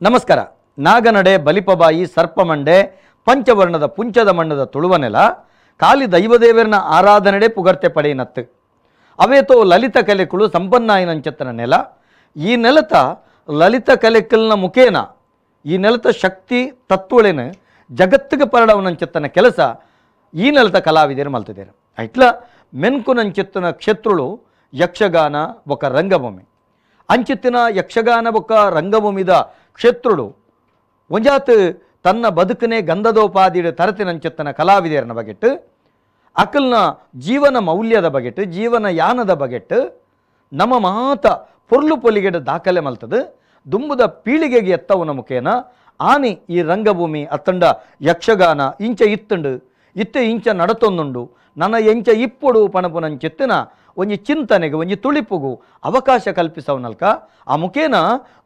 ನಮಸ್ಕಾರ. ನಾಗನಡೆ ಬಲಿಪಬಾಯಿ ಸರ್ಪಮಂಡೆ ಪಂಚವರ್ಣದ ಪುಂಚದ ಮಣ್ಣದ ತುಳುವನೆಲ ಕಾಲಿ ದೈವದೇವರನ ಆರಾಧನೆಡೆ ಪುಗರ್ತೆ ಪಡೆಯಿನತ್ತು ಅವೇತೋ ಲಲಿತ ಕಲೆಕುಳು ಸಂಪನ್ನಾಯಿನಂಚತ್ತನ ನೆಲ. ಈ ನೆಲತ ಲಲಿತ ಕಲೆಕಲ್ನ ಮುಖೇನ ಈ ನೆಲತ ಶಕ್ತಿ ತತ್ವಳೇನು ಜಗತ್ತಿಗೆ ಪರಡವನಂಚತ್ತನ ಕೆಲಸ ಈ ನೆಲತ ಕಲಾವಿದರು ಮಲ್ತಿದ್ದಾರೆ. ಐಟ್ಲ ಮೆನ್ಕುನಂಚಿತ್ತನ ಕ್ಷೇತ್ರಳು ಯಕ್ಷಗಾನ ಬೊಕ ರಂಗಭೂಮಿ ಅಂಚಿತ್ತಿನ ಯಕ್ಷಗಾನ ಬೊಕ ರಂಗಭೂಮಿದ ಕ್ಷೇತ್ರಳು ಒಂಜಾತ್ ತನ್ನ ಬದುಕನೆ ಗಂಧದೋಪಾದಿಡು ತರತಿನಂಚಿತ್ತನ ಕಲಾವಿದರನ ಬಗೆಟ್ಟು ಅಕಲ್ನ ಜೀವನ ಮೌಲ್ಯದ ಬಗೆಟ್ಟು ಜೀವನ ಯಾನದ ಬಗೆಟ್ಟು ನಮ್ಮ ಮಾತ ಪೊರ್ಲು ಪೊಲಿಗೆಡ ದಾಖಲೆ ಮಲ್ತದು ದುಂಬುದ ಪೀಳಿಗೆಗೆ ಎತ್ತವನ ಮುಖೇನ ಆನಿ ಈ ರಂಗಭೂಮಿ ಅತ್ತಂಡ ಯಕ್ಷಗಾನ ಇಂಚ ಇತ್ತುಂಡು ಇತ್ತೆ ಇಂಚ ನಡತೊಂದುಂಡು ನನ್ನ ಎಂಚ ಇಪ್ಪೊಡು ಪಣಪುನಂಚಿತ್ತಿನ ಒಂಜಿ ಚಿಂತನೆಗೆ ಒಂಜಿ ತುಳಿಪುಗು ಅವಕಾಶ ಕಲ್ಪಿಸವನಲ್ಕ ಆ ಮುಖೇನ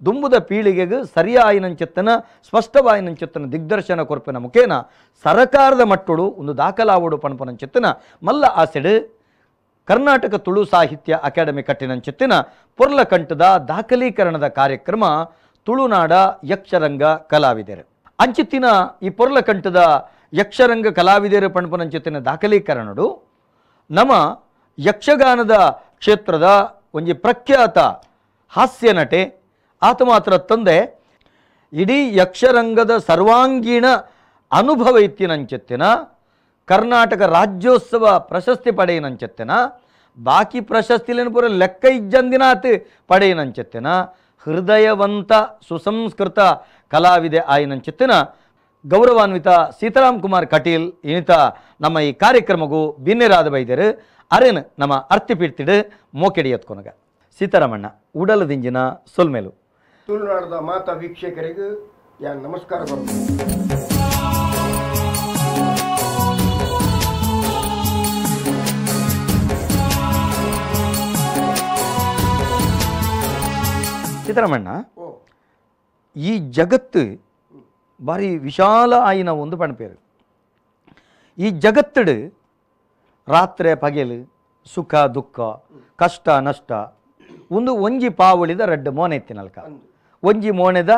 ದುಂಬುದ ಪೀಳಿಗೆಗೆ ಸರಿಯಾಯಿನಂಚಿತ್ತನ ಸ್ಪಷ್ಟವಾಯಿನಂಚಿತ್ತನ ದಿಗ್ದರ್ಶನ ಕೊರ್ಪಿನ ಮುಖೇನ ಸರಕಾರದ ಮಟ್ಟುಡು ಒಂದು ದಾಖಲಾವಡು ಪಣಪುನಂಚಿತ್ತನ ಮಲ್ಲ ಆಸೆಡು ಕರ್ನಾಟಕ ತುಳು ಸಾಹಿತ್ಯ ಅಕಾಡೆಮಿ ಕಟ್ಟಿನಂಚಿತ್ತಿನ ಪೊರ್ಲಕಂಠದ ದಾಖಲೀಕರಣದ ಕಾರ್ಯಕ್ರಮ ತುಳುನಾಡ ಯಕ್ಷರಂಗ ಕಲಾವಿದರು. ಅಂಚಿತ್ತಿನ ಈ ಪೊರ್ಲಕಂಠದ ಯಕ್ಷರಂಗ ಕಲಾವಿದರು ಪಣಪುನಂಚಿತ್ತಿನ ದಾಖಲೀಕರಣಡು ನಮ್ಮ ಯಕ್ಷಗಾನದ ಕ್ಷೇತ್ರದ ಒಂಜಿ ಪ್ರಖ್ಯಾತ ಹಾಸ್ಯ ನಟೆ ಆತ ಮಾತ್ರ ತಂದೆ ಇಡೀ ಯಕ್ಷರಂಗದ ಸರ್ವಾಂಗೀಣ ಅನುಭವ ಇತ್ತಿನಂಚಿತ್ತಿನ ಕರ್ನಾಟಕ ರಾಜ್ಯೋತ್ಸವ ಪ್ರಶಸ್ತಿ ಪಡೆಯಿನಂಚಿತ್ತಿನ ಬಾಕಿ ಪ್ರಶಸ್ತಿಲೇನು ಪೂರ ಲೆಕ್ಕ ಇಜ್ಜಂದಿನಾತ್ ಪಡೆಯಿನಂಚಿತ್ತಿನ ಹೃದಯವಂತ ಸುಸಂಸ್ಕೃತ ಕಲಾವಿದೆ ಆಯಿನಂಚಿತ್ತಿನ ಗೌರವಾನ್ವಿತ ಸೀತಾರಾಮ್ ಕುಮಾರ್ ಕಟೀಲ್ ಇನಿತ ನಮ್ಮ ಈ ಕಾರ್ಯಕ್ರಮಗೂ ಬಿನ್ನೆರಾದ ಬೈದರು ಅರೇನು ನಮ್ಮ ಅರ್ತಿಪೀಡ್ತಿಡು ಮೋಕೆಡಿ ಎತ್ಕೊನಗ. ಸೀತಾರಾಮಣ್ಣ ಉಡಲದಿಂಜಿನ ಸೊಲ್ಮೇಲು ತುಳುನಾಡದ ಮಾತಾ ವೀಕ್ಷಕರಿಗೂ ನಮಸ್ಕಾರ. ಸೀತಾರಾಮಣ್ಣ, ಈ ಜಗತ್ತು ಭಾರಿ ವಿಶಾಲ ಆಯಿನ ಒಂದು ಪಣಪೇರು. ಈ ಜಗತ್ತಡು ರಾತ್ರಿ ಪಗೆಲು ಸುಖ ದುಃಖ ಕಷ್ಟ ನಷ್ಟ ಒಂದು ಒಂಜಿ ಪಾವಳಿದ ರಡ್ಡು ಮೋನೆ ಇತ್ತಿನಲ್ಕ ಒಂಜಿ ಮೋನೆದ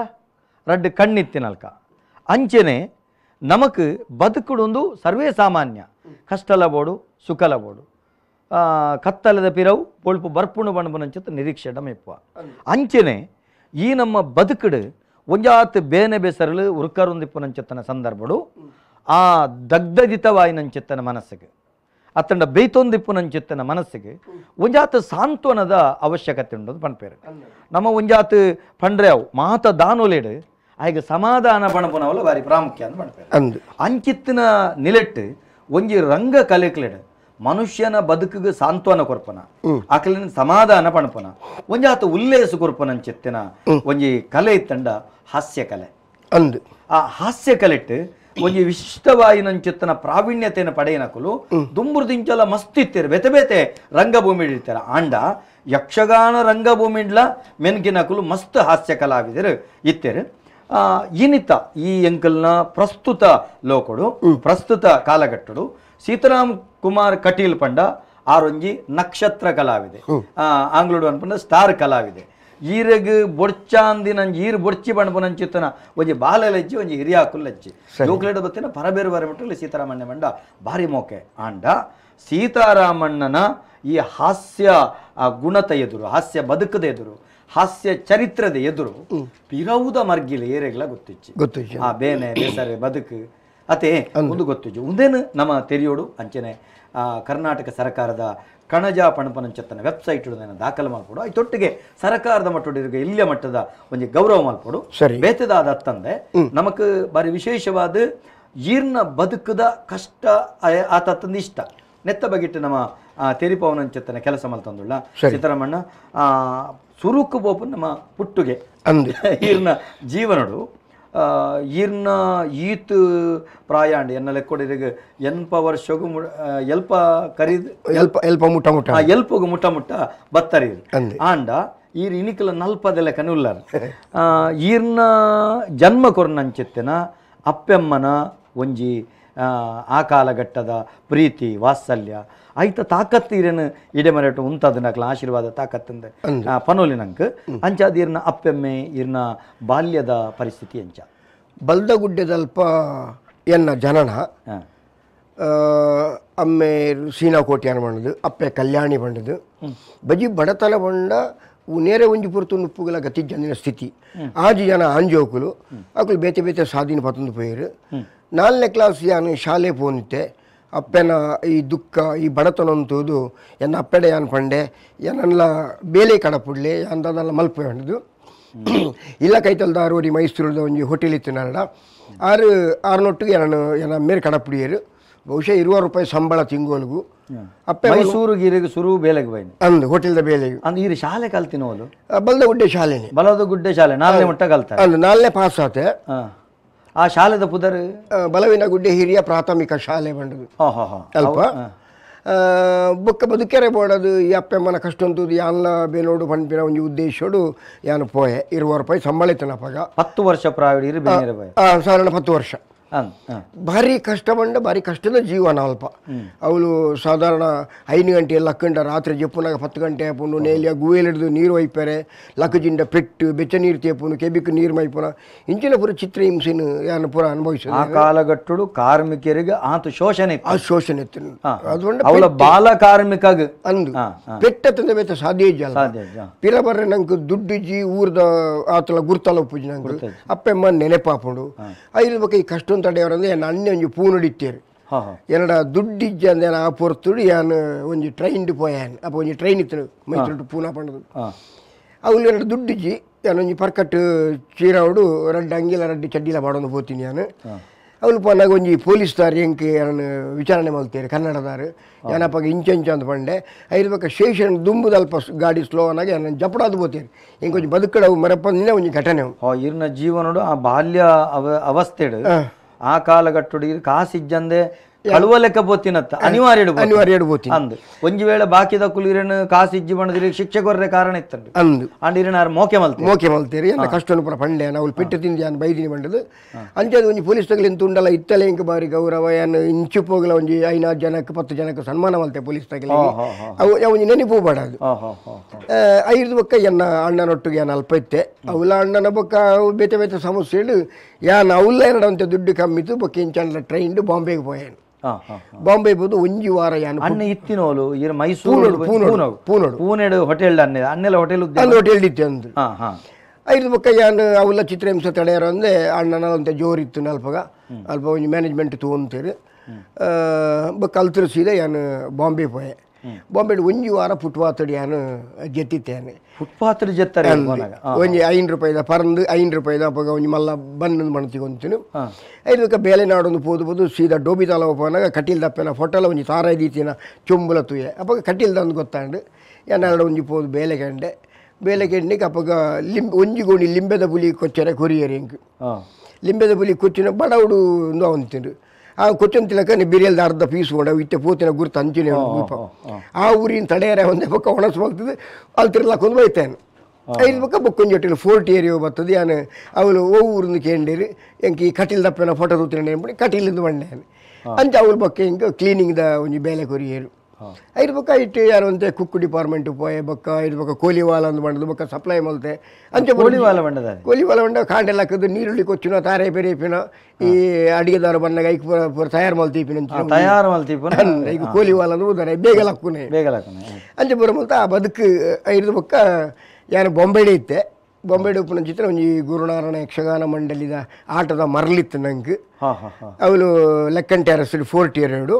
ರಡ್ಡು ಕಣ್ಣಿತ್ತಿನಲ್ಕ ಅಂಚೆನೆ ನಮಕ್ ಬದುಕುಡೊಂದು ಸರ್ವೇ ಸಾಮಾನ್ಯ ಕಷ್ಟಲಬೋಡು ಸುಖಲಬೋಡು ಕತ್ತಲದ ಪಿರವು ಪೊಳ್ಪು ಬರ್ಪುಣು ಬಣ್ಣಬನಂಚಿತ್ತ ನಿರೀಕ್ಷೆ ಡಮೆಪ್ಪ. ಅಂಚೆನೆ ಈ ನಮ್ಮ ಬದುಕುಡು ಒಂಜಾತ್ ಬೇನೆ ಬೆಸರಲು ಉರುಕರುಂದಿಪ್ಪುನಂಚಿತ್ತನ ಸಂದರ್ಭಡು ಆ ದಗ್ಧದಿತವಾಯಿನಂಚಿತ್ತನ ಮನಸ್ಸಿಗೆ ಅತ್ತಂಡ ಬೇಯ್ತೊಂದಿಪ್ಪುನಂಚಿತ್ತನ ಮನಸ್ಸಿಗೆ ಒಂಜಾತ ಸಾಂತ್ವನದ ಅವಶ್ಯಕತೆ ಉಂಟು ಪಣ್ಪೇರು. ನಮ್ಮ ಒಂಜಾತ ಪಂಡ್ರೆ ಅವು ಮಾತ ದಾನೊಲೆಡು ಆಯ್ಗೆ ಸಮಾಧಾನ ಪಣಪುನವಲ್ಲ ಭಾರಿ ಪ್ರಾಮುಖ್ಯ ಅಂತ ಪಣ್ಪೇರು. ಅಂಚಿತ್ತಿನ ನಿಲೆಟ್ಟು ಒಂಜಿ ರಂಗ ಕಲೆಕ್ಲೆಡು ಮನುಷ್ಯನ ಬದುಕಿಗೆ ಸಾಂತ್ವನ ಕೊರ್ಪನ ಆಕಲಿನ ಸಮಾಧಾನ ಪಣಪನ ಒಂಜಾತ ಉಲ್ಲೇಸ ಕೊರ್ಪನಂಚಿತ್ತಿನ ಒಂಜಿ ಕಲೆ ಇತ್ತಂಡ ಹಾಸ್ಯ ಕಲೆ. ಅಂದು ಆ ಹಾಸ್ಯ ಕಲೆಟ್ಟು ಒಂಜಿ ವಿಶಿಷ್ಟವಾಯಿನಂಚಿತ್ತನ ಪ್ರಾವೀಣ್ಯತೆಯನ್ನು ಪಡೆಯನಕಲು ದುಂಬುರ್ದಿಂಚಲ ಮಸ್ತ್ ಇತ್ತೀರ ಬೇತೆ ಬೇತೆ ರಂಗಭೂಮಿ ಇಡ್ತಾರೆ. ಆಂಡ ಯಕ್ಷಗಾನ ರಂಗಭೂಮಿ ಮೆನ್ಗಿನಕಲು ಮಸ್ತ್ ಹಾಸ್ಯ ಕಲಾವಿದರು ಇತ್ತೇರು. ಇನಿತ ಈ ಎಂಕಲ್ನ ಪ್ರಸ್ತುತ ಲೋಕಡು ಪ್ರಸ್ತುತ ಕಾಲಘಟ್ಟಡು ಸೀತಾರಾಮ್ ಕುಮಾರ್ ಕಟೀಲ್ ಪಂಡ ಆರೊಂಜಿ ನಕ್ಷತ್ರ ಕಲಾವಿದೆ, ಆಂಗ್ಲೋಡು ಅನ್ಪಂಡ ಸ್ಟಾರ್ ಕಲಾವಿದೆ. ಈರೆಗ್ ಬೊಡ್ಚಾಂದಿನ ಈರು ಬೊಡ್ಚಿ ಬಣ್ಣಪುನಂಚಿತ್ತನ ಒಂಜಿ ಬಾಲಲಜ್ಜಿ ಒಂಜಿ ಹಿರಿಯಾಕುಲ್ಲಜ್ಜಿ ಜೋಕ್ಲೇಡ ಬತ್ತಿನ ಪರಬೇರು ಬರ ಮಟ್ಟಲ್ಲಿ ಸೀತಾರಾಮಣ್ಣ ಮಂಡ ಭಾರಿ ಮೋಕೆ. ಆಂಡ ಸೀತಾರಾಮಣ್ಣನ ಈ ಹಾಸ್ಯ ಗುಣತ ಎದುರು ಹಾಸ್ಯ ಬದುಕದ ಎದುರು ಹಾಸ್ಯ ಚರಿತ್ರದ ಎದುರು ಪಿರವುದ ಮರ್ಗಿಲ ಏರೆಗ್ಲ ಗೊತ್ತಿಚ್ಚಿ ಗೊತ್ತಿಚ್ಚಿ ಆ ಬೇನೆ ಬೇಸರೆ ಬದುಕು ಅತೆ ಒಂದು ಗೊತ್ತಿಜ್ಜು ಒಂದೇನು ನಮ್ಮ ತೆರಿಯೋಡು. ಅಂಚನೆ ಕರ್ನಾಟಕ ಸರ್ಕಾರದ ಕಣಜ ಪಣಪನಂಚತ್ತನ ವೆಬ್ಸೈಟ್ ದಾಖಲೆ ಮಾಡ್ಕೊಡು ಐತೊಟ್ಟಿಗೆ ಸರ್ಕಾರದ ಮಟ್ಟದ ಇಲ್ಲಿಯ ಮಟ್ಟದ ಒಂಜಿ ಗೌರವ ಮಲ್ಪಡು ಬೇತದಾದ ಅತ್ತಂದೆ ನಮಕ್ ಬಾರಿ ವಿಶೇಷವಾದ ಈರ್ನ ಬದುಕದ ಕಷ್ಟ ಆತಂದ ಇಷ್ಟ ನೆತ್ತ ಬಗಿಟ್ಟು ನಮ್ಮ ತೆರಿಪವನಂಚತ್ತನ ಕೆಲಸ ಮಲ್ತಂದುಳ್ಳ ಸೀತಾರಾಮಣ್ಣ. ಸುರುಕು ಬೋಪು ನಮ್ಮ ಪುಟ್ಟುಗೆ ಈರ್ನ ಜೀವನಡು ಈರ್ನ ಈತ್ ಪ್ರಾಯಾಂಡ್ ಎನ್ನ ಲೆಕ್ಕೊಡಿರಿಗೆ ಎನ್ಪ ವರ್ಷಗೂ ಎಲ್ಪ ಕರಿದ್ ಎಲ್ಪ ಎಲ್ಪ ಮುಟ್ಟ ಮುಟ್ಟ ಎಲ್ಪಗು ಮುಟ್ಟ ಮುಟ್ಟ ಬತ್ತರಿ ಆಂಡ ಈರ್ ಇನಿಕಲ ನಲ್ಪದ ಲೆಕ್ಕನ ಉಲ್ಲಾರ. ಈರ್ನ ಜನ್ಮ ಕೊರ್ನಂಚಿತ್ತಿನ ಅಪ್ಪೆಮ್ಮನ ಒಂಜಿ ಆ ಕಾಲಘಟ್ಟದ ಪ್ರೀತಿ ವಾತ್ಸಲ್ಯ ಐತ ತಾಕತ್ತು ಇರೇನು ಇಡೆ ಮರೆಟು ಉಂತದ ನಕಲ ಆಶೀರ್ವಾದ ತಾಕತ್ತಂದ ಪನೋಲಿ ನಂಕ್ ಅಂಚಾದ ಇರ್ನ ಅಪ್ಪೆಮ್ಮೆ ಇರ್ನ ಬಾಲ್ಯದ ಪರಿಸ್ಥಿತಿ ಅಂಚ ಬಲ್ದಗುಡ್ಡೆದಲ್ಪ ಎನ್ನ ಜನನ ಅಮ್ಮೆ ಸೀನಾಕೋಟಿ ಬಂಡದು ಅಪ್ಪೆ ಕಲ್ಯಾಣಿ ಬಂಡದು ಬಜಿ ಬಡತನ ಬಂಡ ನೇರೆ ಒಂಜಿ ಪೊರ್ತು ನುಪ್ಪುಗಳ ಗತಿ ಜನಿನ ಸ್ಥಿತಿ ಆಜಿ ಜನ ಆಂಜೋಕುಲು ಅಕುಲು ಬೇತೆ ಬೇತೆ ಸಾಧಿನ ಪತ್ತೊಂದು ಪೋಯರು 4ನೇ ಕ್ಲಾಸ್ ಯಾನು ಶಾಲೆ ಪೋನಿತ್ತೆ ಅಪ್ಪೆನ ಈ ದುಃಖ ಈ ಬಡತನ ಅಂತದು ಎನ್ನ ಅಪ್ಪೆಡೆ ಯಾನ್ ಪಂಡೆ ಎನ್ನೆಲ್ಲ ಬೇಲೆ ಕಡಪುಡ್ಲೆ ಅಂದದೆಲ್ಲ ಮಲ್ಪೆ ಹೊಂಡದು ಇಲ್ಲ ಕೈತಲ್ದಾರು ಒರಿ ಮೈಸೂರದ ಒಂಜಿ ಹೋಟೆಲ್ ಇತ್ತು ನಾಡ ಆರು ಆರುನೊಟ್ಟಿಗೆ ನಾನು ಎನ್ನ ಮೇರೆ ಕಡಪುಡಿಯರು ಬಹುಶಃ 20 ರೂಪಾಯಿ ಸಂಬಳ ತಿಂಗಳಿಗೂ ಅಪ್ಪೆ ಮೈಸೂರು ಸುರು ಬೇಲೆಗೆ ಬೈನಿ ಅಂದು ಹೋಟೆಲ್ದ ಬೇಲೆಗೆ ಅಂದು ಈ ಶಾಲೆ ಕಲ್ತಿನೋಲು ಬಲದಗುಡ್ಡೆ ಶಾಲೆನೆ ಬಲದಗುಡ್ಡೆ ಶಾಲೆ 4ನೇ ಮಟ್ಟ ಕಲ್ತ ಅಂದು 4ನೇ ಪಾಸ್ ಆತೆ ಆ ಶಾಲೆದ ಪುದರ್ ಬಲವಿನಗುಡ್ಡೆ ಹಿರಿಯ ಪ್ರಾಥಮಿಕ ಶಾಲೆ ಬಂಡದು ಅಲ್ಪ ಬೊಕ್ಕ ಬದುಕೆರೆ ಬೋಡದು ಈ ಅಪ್ಪೆಮ್ಮನ ಕಷ್ಟ ಅಂತದ್ದು ಯಾನ್ಲ ಬೇನೋಡು ಪನ್ಪಿನ ಒಂಜಿ ಉದ್ದೇಶೋಡು ಯಾನು ಪೋಯೆ 20 ರೂಪಾಯಿ ಸಂಬಳ ಇತ್ತನಪ್ಪಾಗ 10 ವರ್ಷ ಪ್ರಾಯ ಸಾಧಾರಣ 10 ವರ್ಷ ಭಾರಿ ಕಷ್ಟ ಬಂಡ ಭಾರಿ ಕಷ್ಟದ ಜೀವನ ಅಲ್ಪ ಅವಳು ಸಾಧಾರಣ 5 ಗಂಟೆ ಲಕ್ಕಂಡ ರಾತ್ರಿ ಜಪ್ಪುನಾಗ 10 ಗಂಟೆ ಆಪುಂಡು ನೇಲಿಯ ಗುವೇಲ್ ಹಿಡಿದು ನೀರು ಒಯ್ಪಾರೆ ಲಕ್ಕಜಿಂಡ ಪೆಟ್ಟು ಬೆಚ್ಚ ನೀರು ತೇಪುನು ಕೆಬಿಕ್ ನೀರು ಮೈಪುನ ಇಂಚಿನ ಪೂರ ಚಿತ್ರಹಿಂಸೆನ ಯಾನು ಪೂರ ಅನುಭವಿಸ ಆ ಕಾಲಗಟ್ಟುಡು ಕಾರ್ಮಿಕರಿಗೆ ಆತು ಶೋಷಣೆ ಆ ಶೋಷಣೆ ಅದು ಅವಳ ಬಾಲ ಕಾರ್ಮಿಕ ಅಂದು ಪೆಟ್ಟ ತಂದೆ ಬೇತ ಸಾಧ್ಯ ಇಜ್ಜಲ್ಲ ಪಿರ ಬರ್ರೆ ನಂಗೆ ದುಡ್ಡಿಜ್ಜಿ ಊರ್ದ ಆತಲ ಗುರ್ತಲ ಉಪ್ಪುಜಿ ನಂಗೆ ಅಪ್ಪೆಮ್ಮ ನೆನೆಪಾಪುಂಡು ಐದು ಬೊಕ್ಕ ಈ ಕಷ್ಟ ತಡೆಯವರಂದ್ರೆ ಎನ್ನ ಅಣ್ಣೆ ಒಂಜಿ ಪೂ ನಡಿತ್ತೇರು ಎನ್ನಡ ದುಡ್ಡಿಜ್ಜ ಅಂದ್ರೆ ಆ ಪೊರ್ತುಡು ಯಾನ್ ಒಂಜಿ ಟ್ರೈನ್ ಪೋಯಾನ್ ಅಪ್ಪ ಒಂಜಿ ಟ್ರೈನ್ ಇತ್ತು ಮೈಸೂರು ಪೂನಾ ಪಂಡದು ಅವಳು ಎನ್ನಡ ದುಡ್ಡಿಜ್ಜಿ ಯಾನ್ ಒಂಜಿ ಪರ್ಕಟ್ಟು ಚೀರಾవుಡು ರಡ್ಡು ಅಂಗಿಲ ರಡ್ಡು ಚಡ್ಡಿಲ ಪಾಡೊಂದು ಪೋತೀನಿ ಯಾನು ಅವಳು ಪೋನಾಗ ಒಂಜಿ ಪೊಲೀಸ್ದಾರು ಎಂಕ್ ಯಾನ್ ವಿಚಾರಣೆ ಮಲ್ತೇರು ಕನ್ನಡದಾರು ಯಾನಪ್ಪಾಗ ಇಂಚ ಇಂಚ ಅಂತ ಪಂಡೆ ಐದು ಪಕ್ಕ ಸ್ಟೇಷನ್ ದುಂಬುದಲ್ಪ ಗಾಡಿ ಸ್ಲೋ ಅನ್ನಾಗ ಯಾನ್ ಜಪಡಾದು ಪೋತೇರು ಎಂಕ್ ಒಂಜಿ ಬದುಕಡವು ಮರಪ್ಪಂದಿನ ಒಂಜಿ ಘಟನೆ ಇರ್ನ ಜೀವನಡು ಆ ಬಾಲ್ಯ ಅವಸ್ಥೆಡು ಆ ಕಾಲಗಟ್ಟುಡು ಕಾಸಿಜ್ಜಂದೆ ಕಳುವ ಲೆಕ್ಕ ಪೋತಿನತ್ತ ಅನಿವಾರ್ಯ ಅನಿವಾರ್ಯ ಪೋತಿ ಅಂದು ಒಂಜಿ ವೇಳೆ ಬಾಕಿದ ಕುಲಿರನು ಕಾಸಿಜ್ಜಿ ಬಂದಿರಿ ಶಿಕ್ಷೆ ಕೊರ್ರೆ ಕಾರಣ ಇತ್ತಂಡು ಅಂದು ಅಂಡ್ ಇರನ ಆರ್ ಮೋಕೆ ಮಲ್ತೇರು ಮೋಕೆ ಮಲ್ತೇರಿ ಎನ್ನ ಕಷ್ಟನು ಪೂರ ಪಂಡೆ ನಾವು ಪೆಟ್ಟು ತಿಂದು ಯಾನ್ ಬೈದಿನಿ ಬಂಡದು ಅಂಚೆ ಒಂಜಿ ಪೊಲೀಸ್ ತಗಲಿ ಉಂಡಲ್ಲ ಇತ್ತಲೆ ಇಂಕ ಬಾರಿ ಗೌರವ ಯಾನ್ ಇಂಚು ಪೋಗಲ ಒಂಜಿ 5 ಜನಕ್ಕೆ 10 ಜನಕ್ಕೆ ಸನ್ಮಾನ ಮಲ್ತೆ ಪೊಲೀಸ್ ತಗಲಿ ಅವು ಒಂಜಿ ನೆನಪು ಬಾಡದು ಐದು ಬೊಕ್ಕ ಎನ್ನ ಅಣ್ಣನೊಟ್ಟಿಗೆ ಯಾನ್ ಅಲ್ಪ ಇತ್ತೆ ಅವಲ ಅಣ್ಣನ ಬೊಕ್ಕ ಬೇತೆ ಬೇತೆ ಸಮಸ್ಯೆಗಳು ಯಾನ್ ಅವಲ್ಲ ಎರಡಂತೆ ದುಡ್ಡು ಕಮ್ಮಿತ್ತು ಬೊಕ್ಕ ಇಂಚ ಟ್ರೈನ್ ಬಾಂಬೆಗೆ ಪೋಯಾನು ಬಾಂಬೆ ಹೋದು ಒಂಜಿ ವಾರ ಯಾನು ಅಣ್ಣ ಇತ್ತಿನೋಲು ಇರ ಮೈಸೂರು ಪೂನೋಡು ಪೂನೆಡು ಹೋಟೆಲ್ ಅಣ್ಣ ಅಣ್ಣೆಲ್ಲ ಹೋಟೆಲ್ ಅಲ್ಲಿ ಹೋಟೆಲ್ ಇತ್ತು ಅಂದ್ರು ಐದು ಬೊಕ್ಕ ಯಾನು ಅವೆಲ್ಲ ಚಿತ್ರಹಿಂಸೆ ತಡೆಯರು ಅಂದ್ರೆ ಅಣ್ಣನ ಅಂತ ಜೋರಿತ್ತು ಅಲ್ಪಗ ಅಲ್ಪ ಒಂಜಿ ಮ್ಯಾನೇಜ್ಮೆಂಟ್ ತಗೊಂತೀರಿ ಬೊಕ್ಕ ಅಲ್ತಿರು ಸೀದಾ ಯಾನು ಬಾಂಬೆ ಪೋಯೆ ಬಾಂಬೆ ಒಂಜಿ ವಾರ ಫುಟ್ಪಾತ್ ಯಾನು ಜೆತ್ತಿತ್ತೇನೆ ಫುಟ್ಪಾತ್ ಜೆತ್ತಾರೆ ಒಂಜಿ 5 ರೂಪಾಯಿದ ಪರಂದು 5 ರೂಪಾಯಿದ ಅಪ್ಪಗ ಒಂಜಿ ಮಲ್ಲ ಬನ್ನು ಮಣತಿಗೊಂತೀನಿ ಐದು ಬೊಕ್ಕ ಬೇಲೆ ನಾಡೊಂದು ಪೋದು ಪೋದು ಸೀದಾ ಡೋಬಿ ತಾಲ ಪೋನಾಗ ಕಟೀಲ್ ದಪ್ಪೆನ ಫೋಟೋಲ ಒಂಜಿ ತಾರ ದೀತಿನ ಚೊಂಬುಲ ತೂಯೆ ಅಪ್ಪಗ ಕಟೀಲ್ ದಂದು ಗೊತ್ತಾಂಡು ಯಾನ್ ಒಂಜಿ ಪೋದು ಬೇಲೆ ಕಂಡೆ ಬೇಲೆ ಕೆಂಡಿಗೆ ಅಪ್ಪಗ ಲಿಂಬೆ ಒಂಜಿ ಗೋಣಿ ಲಿಂಬೆದ ಪುಲಿ ಕೊಚ್ಚರೆ ಕೊರಿಯರ್ ಇಂಕ್ ಲಿಂಬೆದ ಪುಲಿ ಕೊಚ್ಚಿನ ಬಡವುಡು ಅಂತಿಂಡು ಆ ಕೊಚ್ಚನ್ ತಿಲಕ ಬಿರಿಯಲ್ದ ಅರ್ಧ ಪೀಸ್ ಕೊಡ ಇತ್ತೆ ಪೋತಿನ ಗುರ್ತು ಅಂಚಿನ ಆ ಊರಿನ ತಡೆಯರೆ ಒಂದೇ ಪಕ್ಕ ಒಣಸು ಹೋಗ್ತದೆ ಅಲ್ಲಿ ತಿರ್ಲಾಕೊಂದು ಬೈತೇನೆ ಐದು ಪಕ್ಕ ಬೊಕ್ಕೊಂಜಿ ಹೋಟೆಲ್ ಫೋರ್ಟಿ ಏರಿಯೋ ಬರ್ತದೆ ಯಾನು ಅವಳು ಓ ಊರಿಂದ ಕೇಂಡಿರಿ ಎಂಕ್ ಈ ಕಟೀಲ್ ದಪ್ಪನ ಫೋಟೋ ತೂತಿನ ಕಟೀಲಿಂದ ಬಂಡೆ ಅಂಚ ಅವಳು ಬೊಕ್ಕ ಹಿಂಗೆ ಕ್ಲೀನಿಂಗ್ದ ಒಂಜಿ ಬೇಲೆ ಕೊರಿಯರು ಐದು ಬೊಕ್ಕ ಇಟ್ಟು ಯಾರು ಅಂತೆ ಕುಕ್ಕು ಡಿಪಾರ್ಟ್ಮೆಂಟ್ ಪೋಯೆ ಬೊಕ್ಕ ಐದು ಬೊಕ್ಕ ಕೋಲಿವಾಲ ಅಂದ್ ಬಂಡದು ಬೊಕ್ಕ ಸಪ್ಲೈ ಮಲ್ತೆ ಅಂಚೆ ಕೋಲಿವಾಲ ಬಂಡದ ಕೋಲಿವಾಲ ಬಂಡ ಕಾಂಡೆಲ್ಲ ಹಾಕದು ನೀರುಳ್ಳಿ ಕೊಚ್ಚಿನ ತಾರೆ ಪೆರೇಪಿನ ಈ ಅಡಿಗೆದಾರ ಬಂದಾಗ ಐಕ್ ಪೂರ ತಯಾರು ಮಲ್ತೀಪಿನ ತಯಾರು ಮಲ್ತೀಪಿನ ಈಗ ಕೋಲಿವಾಲ ಅಂದ್ರೆ ಉದಾರೆ ಬೇಗ ಲಕ್ಕುನೆ ಬೇಗ ಲಕ್ಕುನೆ ಅಂಚೆ ಪೂರ ಮಲ್ತ ಆ ಬದುಕು ಐದು ಬೊಕ್ಕ ಯಾನು ಬೊಂಬೆಡೆ ಇತ್ತೆ ಬೊಂಬೆಡೆ ಉಪ್ಪುನ ಚಿತ್ರ ಒಂಜಿ ಗುರುನಾರಾಯಣ ಯಕ್ಷಗಾನ ಮಂಡಳಿದ ಆಟದ ಮರಲಿತ್ತು ನಂಗೆ ಅವಳು ಲೆಕ್ಕನ್ ಟ್ಯಾರಸ್ ಫೋರ್ಟಿ ಎರಡು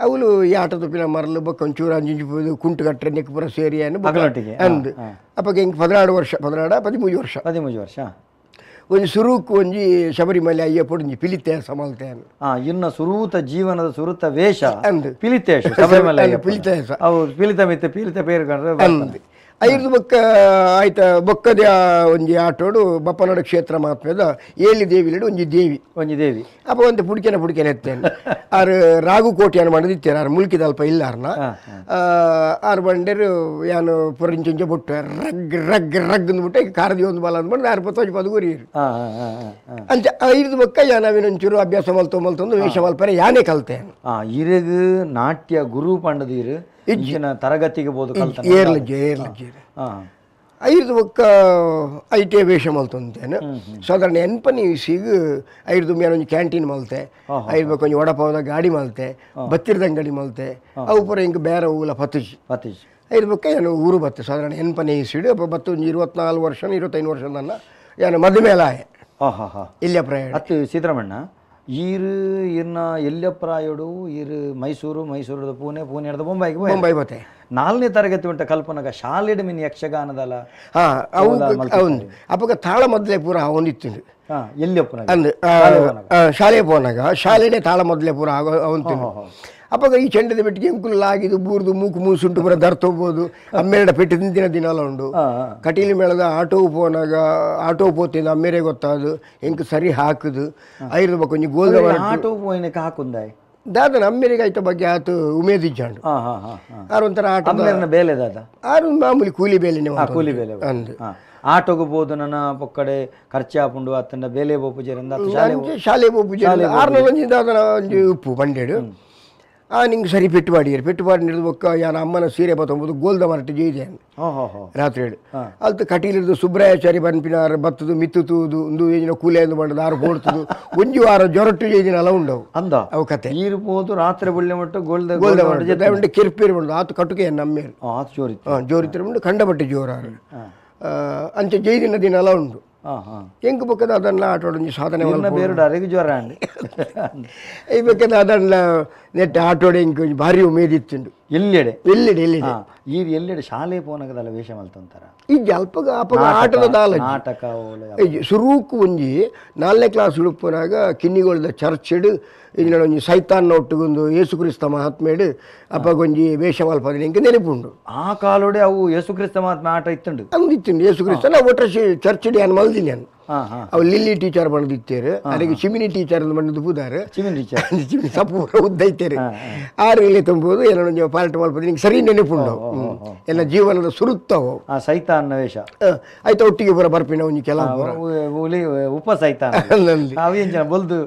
ಅವಳು ಈ ಆಟದ ಪಿನ ಮರಲು ಬೊಕ್ಕ ಒಂಚೂರು ಅಂಜಿಂಚು ಕುಂಟು ಕಟ್ಟರೆ ನೆಕ್ ಪೂರ ಸೇರಿ ಅಂದು ಅಪ್ಪಗೆ ಹಿಂಗೆ 16 ವರ್ಷ 16 13 ವರ್ಷ 13 ವರ್ಷ ಒಂಜಿ ಸುರುಕು ಒಂಜಿ ಶಬರಿಮಲೆ ಅಯ್ಯಪ್ಪಡು ಒಂಜಿ ಪಿಲಿತೆ ಸಮಾಲ್ತೆ ಇನ್ನ ಸುರೂತ ಜೀವನದ ಸುರುತ ವೇಷ ಅಂದು ಪಿಲಿತೇಶ ಶಬರಿಮಲೆ ಪಿಲಿತೇಶ ಅವು ಪಿಲಿತ ಮಿತ್ತೆ ಪಿಲಿತ ಪೇರು ಕಂಡ್ರೆ ಅಂದು ಐದು ಬೊಕ್ಕ ಆಯ್ತ ಬೊಕ್ಕದ ಒಂಜಿ ಆಟೋಡು ಬಪ್ಪನಾಡು ಕ್ಷೇತ್ರ ಮಾತ್ಮೇದ ಏಳಿ ದೇವಿಲಿಡು ಒಂಜಿ ದೇವಿ ಒಂಜಿ ದೇವಿ ಅಪ್ಪ ಒಂದು ಪುಡಿಕೆನ ಪುಡಿಕೆನ ಎತ್ತೇನೆ ಆರು ರಾಘು ಕೋಟಿಯನ್ನು ಮಾಡಿದಿತ್ತೇನೆ ಆರು ಮುಲ್ಕಿದ ಅಲ್ಪ ಇಲ್ಲ ಆರ್ನ ಆರು ಬಂಡೇರು ಯಾನು ಪುರಿಂಚ ಬುಟ್ಟು rug rug rug ಅಂದ್ಬಿಟ್ಟು ಈಗ ಕಾರದಿ ಒಂದು ಬಲ ಅಂದ್ಬಿಟ್ಟು ಆರು ಪತ್ತೊಂಜಿ ಪದಗುರಿ ಅಂಚ ಐದು ಬೊಕ್ಕ ಯಾನವಿನೊಂಚೂರು ಅಭ್ಯಾಸ ಮಲ್ತೊ ಮಲ್ತೊಂದು ವೇಷ ಮಲ್ಪರೆ ಯಾನೇ ಕಲ್ತೆ ಇರಗ ನಾಟ್ಯ ಗುರು ಪಂಡದೀರು ಇಜ್ಜಿನ ತರಗತಿಗೆ ಬೋದು ಕಲ್ತ ಏರ್ಲಜ್ಜೆ ಏರ್ಲಜ್ಜೆ ಐದು ಬೊಕ್ಕ I T ವೇಷ ಮಲ್ತೊಂತೇನೆ ಸಾಧಾರಣ ಎನ್ಪನಿ ಸಿಗ ಐದು ಒಂಜಿ ಕ್ಯಾಂಟೀನ್ ಮಲ್ತೆ ಐದು ಬೊಕ್ಕ ಒಂಜಿ ವಡಪಾವದ ಗಾಡಿ ಮಲ್ತೆ ಬತ್ತಿರದ ಅಂಗಡಿ ಮಲ್ತೆ ಅವು ಪೂರ ಹಿಂಗೆ ಬೇರೆ ಹೂಲ ಪತಿಜ್ ಪತಿಜ್ ಐದು ಬೊಕ್ಕ ಏನು ಊರು ಬತ್ತೆ ಸಾಧಾರಣ ಎನ್ಪನಿ ಸಿಡು ಅಪ್ಪ ಬತ್ತು ಒಂಜಿ 24 ವರ್ಷ 25 ವರ್ಷ ನನ್ನ ಏನು ಮದುಮೇಲಾಯ ಇಲ್ಲಿಯ ಪ್ರಯಾಣ ಅತ್ತು ಸೀತಾರಾಮಣ್ಣ ಈರು ಇರ್ನ ಎಲ್ಲಿಯಪ್ರಾಯೋಡು ಈರು ಮೈಸೂರು ಮೈಸೂರದ ಪುಣೆ ಪುಣೆ ಹಿಡ್ದು ಬೊಂಬಾಯಿಗೆ ಬೊಂಬಾಯಿ ಬತ್ತೆ 4ನೇ ತರಗತಿ ಉಂಟ ಕಲ್ಪನಾಗ ಶಾಲೆಡ್ ಮಿನ್ ಯಕ್ಷಗಾನದಲ್ಲ ಹಾಂ ಅವು ಅವನು ಅಪ್ಪಗ ತಾಳ ಮೊದಲೇ ಪೂರ ಅವನಿತ್ತು ಎಲ್ಲಿಯಪ್ಪನ ಅಂದ್ ಶಾಲೆ ಪೋನಾಗ ಶಾಲೆನೇ ತಾಳ ಮೊದಲೇ ಪೂರ ಅವನು ಅಪ್ಪಗ ಈ ಚೆಂಡದ ಬೆಟ್ಟಿಗೆ ಎಂಕುಲು ಆಗಿದ್ದು ಬೂರ್ದು ಮೂಕು ಮೂಸುಂಟು ಪೂರ ದರ್ತೋಗ್ಬೋದು ಅಮ್ಮೇರಡ ಪೆಟ್ಟು ತಿಂದಿನ ದಿನಲ ಉಂಡು ಕಟೀಲು ಮೇಳದ ಆಟೋ ಪೋನಾಗ ಆಟೋ ಪೋತಿಂದ ಅಮ್ಮೇರೆ ಗೊತ್ತಾದು ಎಂಕ್ ಸರಿ ಹಾಕುದು ಐದು ಬೊಕ್ಕ ಒಂಜಿ ಗೋಲ್ದ ಆಟೋ ಪೋಯಿನಕ್ಕೆ ಹಾಕುಂದಾಯ್ ದಾದನ ಅಮ್ಮೇರಿಗೆ ಆಯ್ತ ಬಗ್ಗೆ ಆತು ಉಮೇದಿಜ್ಜಾಂಡು ಆರು ಒಂಥರ ಆಟೋ ಬೇಲೆ ದಾದ ಆರು ಮಾಮೂಲಿ ಕೂಲಿ ಬೇಲೆನೇ ಕೂಲಿ ಬೇಲೆ ಅಂದು ಆಟೋಗೆ ಬೋದು ನನ್ನ ಪೊಕ್ಕಡೆ ಖರ್ಚಾಪುಂಡು ಅತ್ತಂಡ ಬೇಲೆ ಬೋಪುಜೇರಂದ ಶಾಲೆ ಬೋಪುಜೇರ ಆರ್ನೊಂಜಿ ದಾದನ ಒಂಜಿ ಉಪ್ಪು ಬಂಡೇಡು ಆ ನಿಂಗೆ ಸರಿ ಪೆಟ್ಟುಪಾಡಿಯರು ಪೆಟ್ಟುಪಾಡಿ ಹಿಡಿದು ಬೊಕ್ಕ ಯಾನ ಅಮ್ಮನ ಸೀರೆ ಬತ್ತೊಂಬುದು ಗೋಲ್ದ ಮರಟ್ಟು ಜೈದೆ ರಾತ್ರಿ ಹೇಳಿ ಅಲ್ತು ಕಟೀಲಿಡ್ದು ಸುಬ್ರಾಯಾಚಾರಿ ಬನ್ಪಿನಾರು ಬತ್ತದು ಮಿತ್ತು ತೂದು ಒಂದು ಏಜಿನ ಕೂಲೆ ಎಂದು ಬಂಡದು ಆರು ಬೋಡ್ತದು ಒಂಜಿ ವಾರ ಜೊರಟ್ಟು ಜೈದಿನ ಅಲ ಉಂಡವು ಅಂದ ಅವು ಕತೆ ನೀರು ಪೋದು ರಾತ್ರಿ ಬುಳ್ಳೆ ಮಟ್ಟು ಗೋಲ್ದ ಗೋಲ್ದ ಮರಟ್ಟು ಕಿರ್ಪೀರು ಬಂದು ಆತು ಕಟುಕೆ ನಮ್ಮೇರು ಆತು ಜೋರಿ ಹಾಂ ಜೋರಿತ್ತಿರ ಉಂಡು ಕಂಡಬಟ್ಟೆ ಜೋರಾರು ಅಂಚೆ ಜೈದಿನ ದಿನ ಅಲ ಉಂಡು ಎಂಕ್ ಬೊಕ್ಕದ ಅದನ್ನ ಆಟೋಡೊಂಜಿ ಸಾಧನೆ ಬೇರೆ ಜ್ವರ ಈ ಬೊಕ್ಕದ ಅದನ್ನ ನೆಟ್ ಆಟೋಡೆ ಎಂಕ್ ಒಂಜಿ ಭಾರಿ ಉಮೇದಿತ್ತುಂಡು ಎಲ್ಲೆಡೆ ಎಲ್ಲೆಡೆ ಎಲ್ಲೆಡೆ ಈ ಎಲ್ಲೆಡೆ ಶಾಲೆ ಪೋನಗದಲ್ಲ ವೇಷ ಮಲ್ತಂತಾರ ಇಜ್ಜಿ ಅಲ್ಪಗ ಅಪಗ ಆಟದ ದಾಲ ನಾಟಕ ಇಜ್ಜಿ ಸುರೂಕು ಒಂಜಿ 4ನೇ ಕ್ಲಾಸ್ ಉಡುಪುನಾಗ ಕಿನ್ನಿಗೋಳದ ಚರ್ಚಿಡ್ ಇಜ್ಜಿನ ಒಂಜಿ ಸೈತಾನ್ನ ಒಟ್ಟುಗೊಂದು ಯೇಸು ಕ್ರಿಸ್ತ ಮಹಾತ್ಮೇಡು ಅಪಗೊಂಜಿ ವೇಷ ಮಲ್ಪದ ಎಂಕ್ ನೆನಪುಂಡು ಆ ಕಾಲೋಡೆ ಅವು ಯೇಸು ಕ್ರಿಸ್ತ ಮಹಾತ್ಮೆ ಆಟ ಇತ್ತುಂಡು ಅಂದಿತ್ತುಂಡು ಯೇಸು ಕ್ರಿಸ್ತನ ಒಟ್ಟ ಚರ್ಚಿಡ್ ಯಾನ್ ಮಲ್ದಿನಿ ನಾನು ಅವು ಲಿಲ್ಲಿ ಟೀಚರ್ ಬಂದಿತ್ತೇರು ಅದಕ್ಕೆ ಚಿಮಿನಿ ಟೀಚರ್ ಅಂತ ಬಂದಿದ್ದು ಪೂದಾರು Chimmini teacher Chimmini ಸಪ್ಪು ಉದ್ದ ಇತ್ತೇರು ಆರು ಇಲ್ಲಿ ತುಂಬೋದು ಏನೋ ಒಂಜಿ ಪಾಲ್ಟ್ ಮಲ್ಪದ ನಿಂಗೆ ಸರಿ ನೆನಪುಂಡು ಎಲ್ಲ ಜೀವನದ ಸುರುತ್ತವು ಸೈತಾನ್ ವೇಷ ಆಯ್ತು ಒಟ್ಟಿಗೆ ಪೂರ ಬರ್ಪಿನ ಒಂಜಿ ಕೆಲ ಉಪ ಸೈತಾನ್ ಬೊಲ್ದು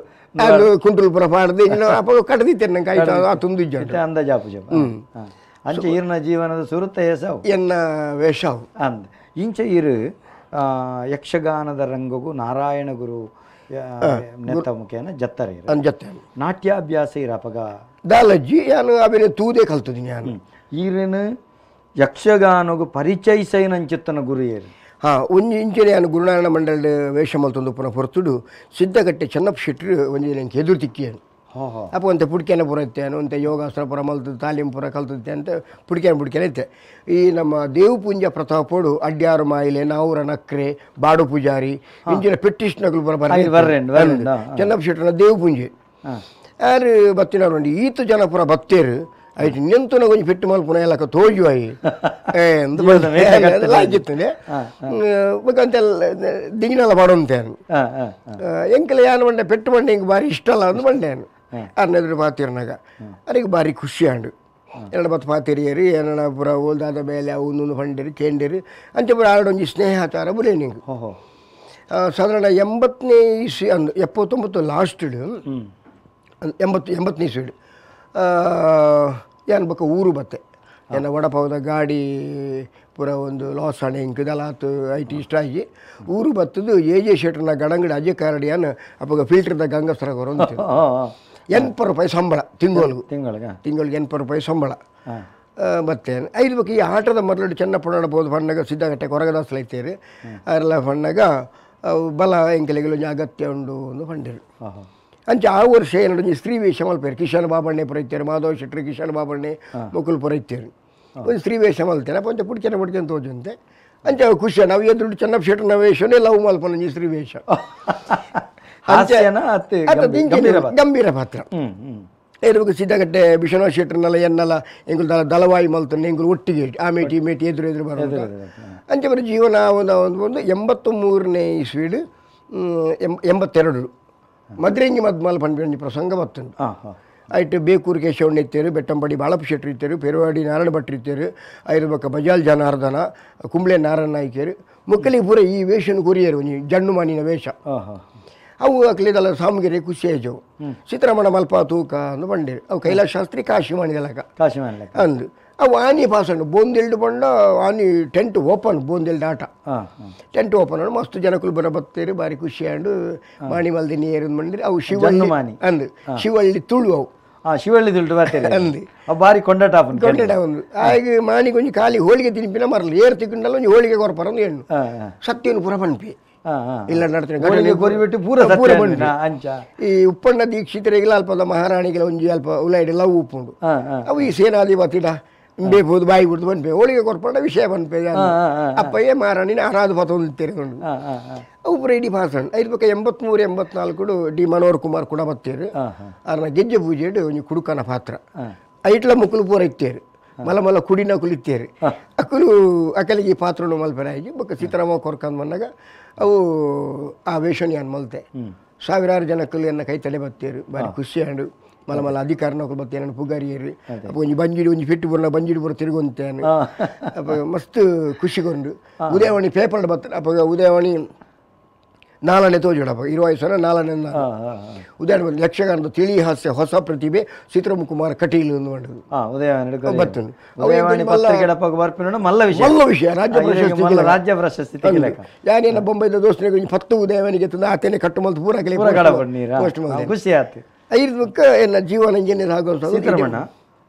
ಕುಂಟುಲ್ ಪೂರ ಪಾಡ್ದು ಇನ್ನು ಅಪ್ಪ ಕಟ್ಟದಿತ್ತೇನೆ ನಂಗೆ ಆಯ್ತು ಆ ತುಂದು ಅಂದಾಜಾಪು ಅಂಚೆ ಈರ್ನ ಜೀವನದ ಸುರುತ್ತ ಏಸವು ಎನ್ನ ವೇಷವು ಅಂದ ಇಂಚೆ ಇರು ಯಕ್ಷಗಾನದ ರಂಗಗೂ ನಾರಾಯಣ ಗುರು ನೆತ್ತ ಮುಖೇನ ಜತ್ತರೆ ಜತ್ತೆ ನಾಟ್ಯಾಭ್ಯಾಸ ಇರಪಗ ದಾಲಜ್ಜಿ ಯಾನು ಅಭಿನಯ ತೂದೇ ಕಲ್ತದಿ ನಾನು ಈರೇನು ಯಕ್ಷಗಾನಗು ಪರಿಚಯಿಸೈನಂಚಿತ್ತನ ಗುರು ಏರು ಹಾಂ ಒಂಜಿ ಇಂಚನೆ ಯಾನು ಗುರುನಾರಾಯಣ ಮಂಡಳ ವೇಷ ಮಲ್ತೊಂದು ಪುನಃ ಹೊರತುಡು ಸಿದ್ಧಗಟ್ಟೆ ಚೆನ್ನಪ್ಪ ಶೆಟ್ಟರು ಒಂಜಿ ನಂಗೆ ಎದುರು ತಿಕ್ಕಿಯನು ಅಪ್ಪ ಒಂತೆ ಪುಡ್ಕೆನ ಪುರ ಇತ್ತೇನು ಒಂತೆ ಯೋಗಾಸನ ಪುರ ಮಲ್ತದ್ದು ತಾಲೀಮ್ ಪುರ ಕಲ್ತದ್ದೆ ಅಂತ ಪುಡ್ಕೆನ ಪುಡ್ಕೆನ ಇತ್ತೆ ಈ ನಮ್ಮ ದೇವಪುಂಜ ಪ್ರತಾಪೋಡು ಅಡ್ಯಾರು ಮಾಯಿಲೆ ನಾವೂರ ನಕ್ರೆ ಬಾಡು ಪೂಜಾರಿ ಇಂಚಿನ ಪೆಟ್ಟಿಷ್ನಗಳು ಪುರ ಬರ್ರೆ ಚೆನ್ನಪ್ಪ ಶೆಟ್ಟರನ ದೇವಪುಂಜೆ ಯಾರು ಬತ್ತಿನವ್ರು ಉಂಡು ಈತ ಜನ ಪುರ ಬತ್ತೇರು ಆಯ್ತು ನಿಂತುನ ಕೊಂಚ ಪೆಟ್ಟು ಮಲ್ಪುನ ಎಲ್ಲಕ್ಕ ತೋಜು ಆಯಿ ಲಾಗಿತ್ತನೆ ಅಂತೆಲ್ಲ ದಿಂಗಿನೆಲ್ಲ ಮಾಡೋಂತೆ ಎಂಕಲ ಯಾನು ಬಂಡೆ ಪೆಟ್ಟು ಬಂಡೆ ಹಿಂಗೆ ಭಾರಿ ಇಷ್ಟ ಅಲ್ಲ ಅಂದು ಬಂಡೇನು ಅರ್ನೆದುರು ಪಾತಿರ್ನಾಗ ಅದಕ್ಕೆ ಭಾರಿ ಖುಷಿ ಆಂಡು ಎರಡು ಬತ್ತು ಪಾತಿರಿಯರು ಏನನ ಪುರ ಓಲ್ದಾದ ಮೇಲೆ ಅವು ಒಂದೊಂದು ಬಂಡೇರು ಕೇಂಡೇರು ಅಂಚೆ ಪುರ ಆಡೊಂಜಿ ಸ್ನೇಹಾಚಾರ ಬುರೇ ನಿಂಗೆ ಸಾಧಾರಣ 80ನೇ ಇಸ್ವಿ ಅಂದು 79 ಲಾಸ್ಟ್ 80ನೇ ಇಸ್ವಿಡು ಏನು ಬಕ್ಕ ಊರು ಬತ್ತೆ ಏನ ವಡಪಾವದ ಗಾಡಿ ಪೂರ ಒಂದು ಲಾಸ್ ಹಣೆ ಇಂಕದಲ್ಲ ಆತು IT ಇಷ್ಟ ಆಗಿ ಊರು ಬತ್ತದು ಎ ಜೆ ಶೆಟ್ರನ ಗಡಂಗಡಿ ಅಜಯ್ ಕಾರಡಿಯಾನ ಅಪ್ಪಗ ಫಿಲ್ಟರ್ದ ಗಂಗಸರಗವರು ಅಂತ 80 ರೂಪಾಯಿ ಸಂಬಳ ತಿಂಗಳಿಗೆ ತಿಂಗಳಿಗೆ 80 ರೂಪಾಯಿ ಸಂಬಳ ಮತ್ತೆ ಐದು ಬಕ್ಕ ಈ ಆಟದ ಮೊದಲು ಚೆನ್ನಪ್ಪಣ ಬೋದು ಫಣ್ಣಗ ಸಿದ್ಧಗಟ್ಟೆ ಕೊರಗದಾಸಲ ಐತೇರು ಅದೆಲ್ಲ ಫಣ್ಣಗ ಬಲ ಎಂಕಲೆಗಳು ಅಗತ್ಯ ಉಂಡು ಒಂದು ಫಂಡೇರು ಅಂಚೆ ಆ ವರ್ಷ ಏನೋ ಸ್ತ್ರೀ ವೇಷ ಮಲ್ಪೇರು ಕಿಶನ್ ಬಾಬಣ್ಣೆ ಪುರೈತೇರು ಮಾಧವ ಶೆಟ್ಟರು ಕಿಶನ್ ಬಾಬಣ್ಣೆ ಮುಕುಲ್ ಪುರೈತೇರು ಒಂದು ಸ್ತ್ರೀ ವೇಷ ಮಲ್ತೇನೆ ಅಪ್ಪ ಅಂಚೆ ಪುಡ್ಕೆನ ಪುಡ್ಕೆನ ತೋಜಂತೆ ಅಂಚೆ ಖುಷಿ ನಾವು ಎದುರು ಚೆನ್ನಪ್ಪ ಶೆಟ್ಟರ್ನ ವೇಷನೇ ಲವ್ ಮಲ್ಪನ ಸ್ತ್ರೀ ವೇಷ ಗಂಭೀರ ಪಾತ್ರ. ಇರ್ಬೇಕು ಸಿದ್ದಗಟ್ಟೆ ವಿಶ್ವನಾಥ್ ಶೆಟ್ಟರ್ನೆಲ್ಲ ಎನ್ನಲ್ಲ ಎಂಗುಲು ದಳ ದಳವಾಯಿ ಮಲ್ತಂಡು ಎಂಗುಲು ಒಟ್ಟಿಗೆ ಆ ಮೇಟಿ ಈ ಮೇಟಿ ಎದುರು ಎದುರು ಬರೋದು ಅಂಚೆ ಬರೋ ಜೀವನ ಒಂದು ಒಂದು ಒಂದು 83ನೇ ಇಸ್ವೀಡು 82 ಮದ್ರೆಂಗಿ ಮದ್ಮಾಲ್ ಪನ್ಪಿ ಒಂಜಿ ಪ್ರಸಂಗ ಬತ್ತುಂಡು. ಆಯ್ತು ಬೇಕೂರು ಕೇಶವಣ್ಣ ಇತ್ತೇರು, ಬೆಟ್ಟಂಪಡಿ ಬಾಳಪ್ಪ ಶೆಟ್ಟರು ಇತ್ತೇರು, ಪೆರುವಾಡಿ ನಾರಾಯಣ ಭಟ್ರು ಇತ್ತೇರು, ಐದು ಬೊಕ್ಕ ಬಜಾಲ್ ಜನಾರ್ದನ, ಕುಂಬ್ಳೆ ನಾರಾಯಣ ನಾಯ್ಕೇರು ಮುಕ್ಕಲಿಗೆ ಪೂರ ಈ ವೇಷನ ಕೊರಿಯರು ಒಂಜಿ ಜಣ್ಣು ಮಾನಿನ ವೇಷ. ಅವು ಅಕ್ಲಿದಲ್ಲ ಸಾಮಗಿರಿ ಖುಷಿ ಆಯ್ತು ಸೀತಾರಮಣ ಮಲ್ಪ ತೂಕ ಅಂದು ಬಂಡೇರು. ಅವು ಕೈಲಾಸ ಶಾಸ್ತ್ರಿ ಕಾಶಿ ಮಾಡಿದಲಕ ಕಾಶಿ ಮಾಡಿದ ಅಂದು ಅವು ಆನಿ ಪಾಸಂಡು ಬೋಂದೆಲ್ಡು ಬಂಡ ಆನಿ ಟೆಂಟ್ ಓಪನ್ ಬೋಂದೆಲ್ಡು ಆಟ ಟೆಂಟ್ ಓಪನ್ ಮಸ್ತ್ ಜನಕುಲು ಬರ ಬತ್ತೇರು ಬಾರಿ ಖುಷಿ ಆಂಡು ಮಾಣಿ ಮಲ್ದಿ ನೀರು ಬಂದಿರಿ. ಅವು ಶಿವಳ್ಳಿ ಅಂದು ಶಿವಳ್ಳಿ ತುಳು ಅವು ಶಿವಳ್ಳಿ ತುಳು ಅಂದು ಬಾರಿ ಕೊಂಡಾಟ ಕೊಂಡಾಟ ಒಂದು ಹಾಗೆ ಮಾಣಿಗೆ ಒಂಜಿ ಖಾಲಿ ಹೋಳಿಗೆ ತಿನ್ಪಿನ ಮರಲು ಏರ್ ತಿಕ್ಕೊಂಡಲ್ಲ ಒಂಜಿ ಹೋಳಿಗೆ ಕೊರ್ಪರ ಒಂದು ಹೆಣ್ಣು ಸತ್ಯನು ಪೂರ ಪನ್ಪಿ ಇಲ್ಲ ನಡ್ತೀನಿ ಪೂರ ಪನ್ಪಿ. ಈ ಉಪ್ಪಣ್ಣ ದೀಕ್ಷಿತರಿಗೆಲ್ಲ ಅಲ್ಪದ ಮಹಾರಾಣಿಗೆಲ್ಲ ಒಂಜಿ ಅಲ್ಪ ಉಲಾಯಿಡ್ ಲವ್ ಉಪ್ಪುಂಡು. ಅವು ಈ ಸೇನಾಧಿಪತಿಡ ಬೇಬೋದು ಬಾಯಿ ಬಿಡ್ದು ಬನ್ಪೆ ಹೋಳಿಗೆ ಕೊರ್ಪಂಡ ವಿಷಯ ಬನ್ಪೆ ಅಪ್ಪಯ್ಯ ಮಹಾರಾಣಿನ ಆರಾಧ ಪತೊಂದು ತೆರೆದುಂಡು. ಅವು ಪೂರ ಇಡೀ ಭಾಷಣ ಐದು ಬೊಕ್ಕ 83 84 ಡಿ ಮನೋಹರ್ ಕುಮಾರ್ ಕೂಡ ಬತ್ತೇರು. ಅರ್ನ ಗೆಜ್ಜೆ ಪೂಜೆಡು ಒಂಜಿ ಕುಡುಕನ ಪಾತ್ರ ಐಟ್ಲ ಮುಕ್ಕಲು ಪೂರ ಇತ್ತೇರು ಮಲ ಮಲ ಕುಡಿನ ಕುಲಿತ್ತೇರು ಅಕುಲು ಅಕಲಿಗೆ ಈ ಪಾತ್ರನು ಮಲ್ಪೆರಾಯಿ ಬೊಕ್ಕ ಸೀತಾರಾಮ ಕೊರ್ಕಂದು ಬಂದಾಗ ಅವು ಆ ವೇಷನ್ ಯಾನ್ ಮಲ್ತೆ ಸಾವಿರಾರು ಜನಕ್ಕಲು ಎನ್ನ ಕೈ ತಲೆ ಬತ್ತೇರು ಬಾರಿ ಖುಷಿ ಆಂಡು ಮಲ ಮಲ ಅಧಿಕಾರನೊಕಲು ಬತ್ತೆ ನನ್ನ ಪುಗಾರಿಯರು ಅಪ್ಪ ಒಂಜಿ ಬಂಜಿಡಿ ಒಂಜಿ ಪೆಟ್ಟು ಬುರ್ನ ಬಂಜಿಡಿ ಪೂರ ತಿರುಗೊಂತೇನು ಅಪ್ಪ ಮಸ್ತ್ ಖುಷಿಗೊಂಡು ಉದಯವಾಣಿ ಪೇಪರ್ ಬತ್ತ ಅಪ್ಪ ಉದಯವಾಣಿ ನಾಲನೆ ತೋಜೋಡಪ್ಪ 20 ನಾಲನೆ ಉದಯವಾಣಿ ಬಂದು ಯಕ್ಷಗಾನದ ತಿಳಿ ಹಾಸ್ಯ ಹೊಸ ಪ್ರತಿಭೆ ಸೀತಾರಾಮ ಕುಮಾರ್ ಕಟೀಲ್ ಬತ್ತುಂಡು. ಮಲ್ಲ ವಿಷಯ ರಾಜ್ಯ ಪ್ರಶಸ್ತಿ ರಾಜ್ಯ ಪ್ರಶಸ್ತಿ ಯಾನೇನ ಬೊಂಬೈದ ದೋಸ್ತನಿಗೆ ಒಂಜಿ 10 ಉದಯವಾಣಿಗೆ ತಂದು ಆತೇನೆ ಕಟ್ಟು ಮಲ್ತು ಪೂರ ಪೋಸ್ಟ್ ಮಲ್ತೆ ಖುಷಿ ಆಯ್ತು. ಐದು ಎಲ್ಲ ಜೀವನ ಇಂಜಿನಿಯರ್ ಆಗೋ ಸೀತಾರಮಣ್ಣ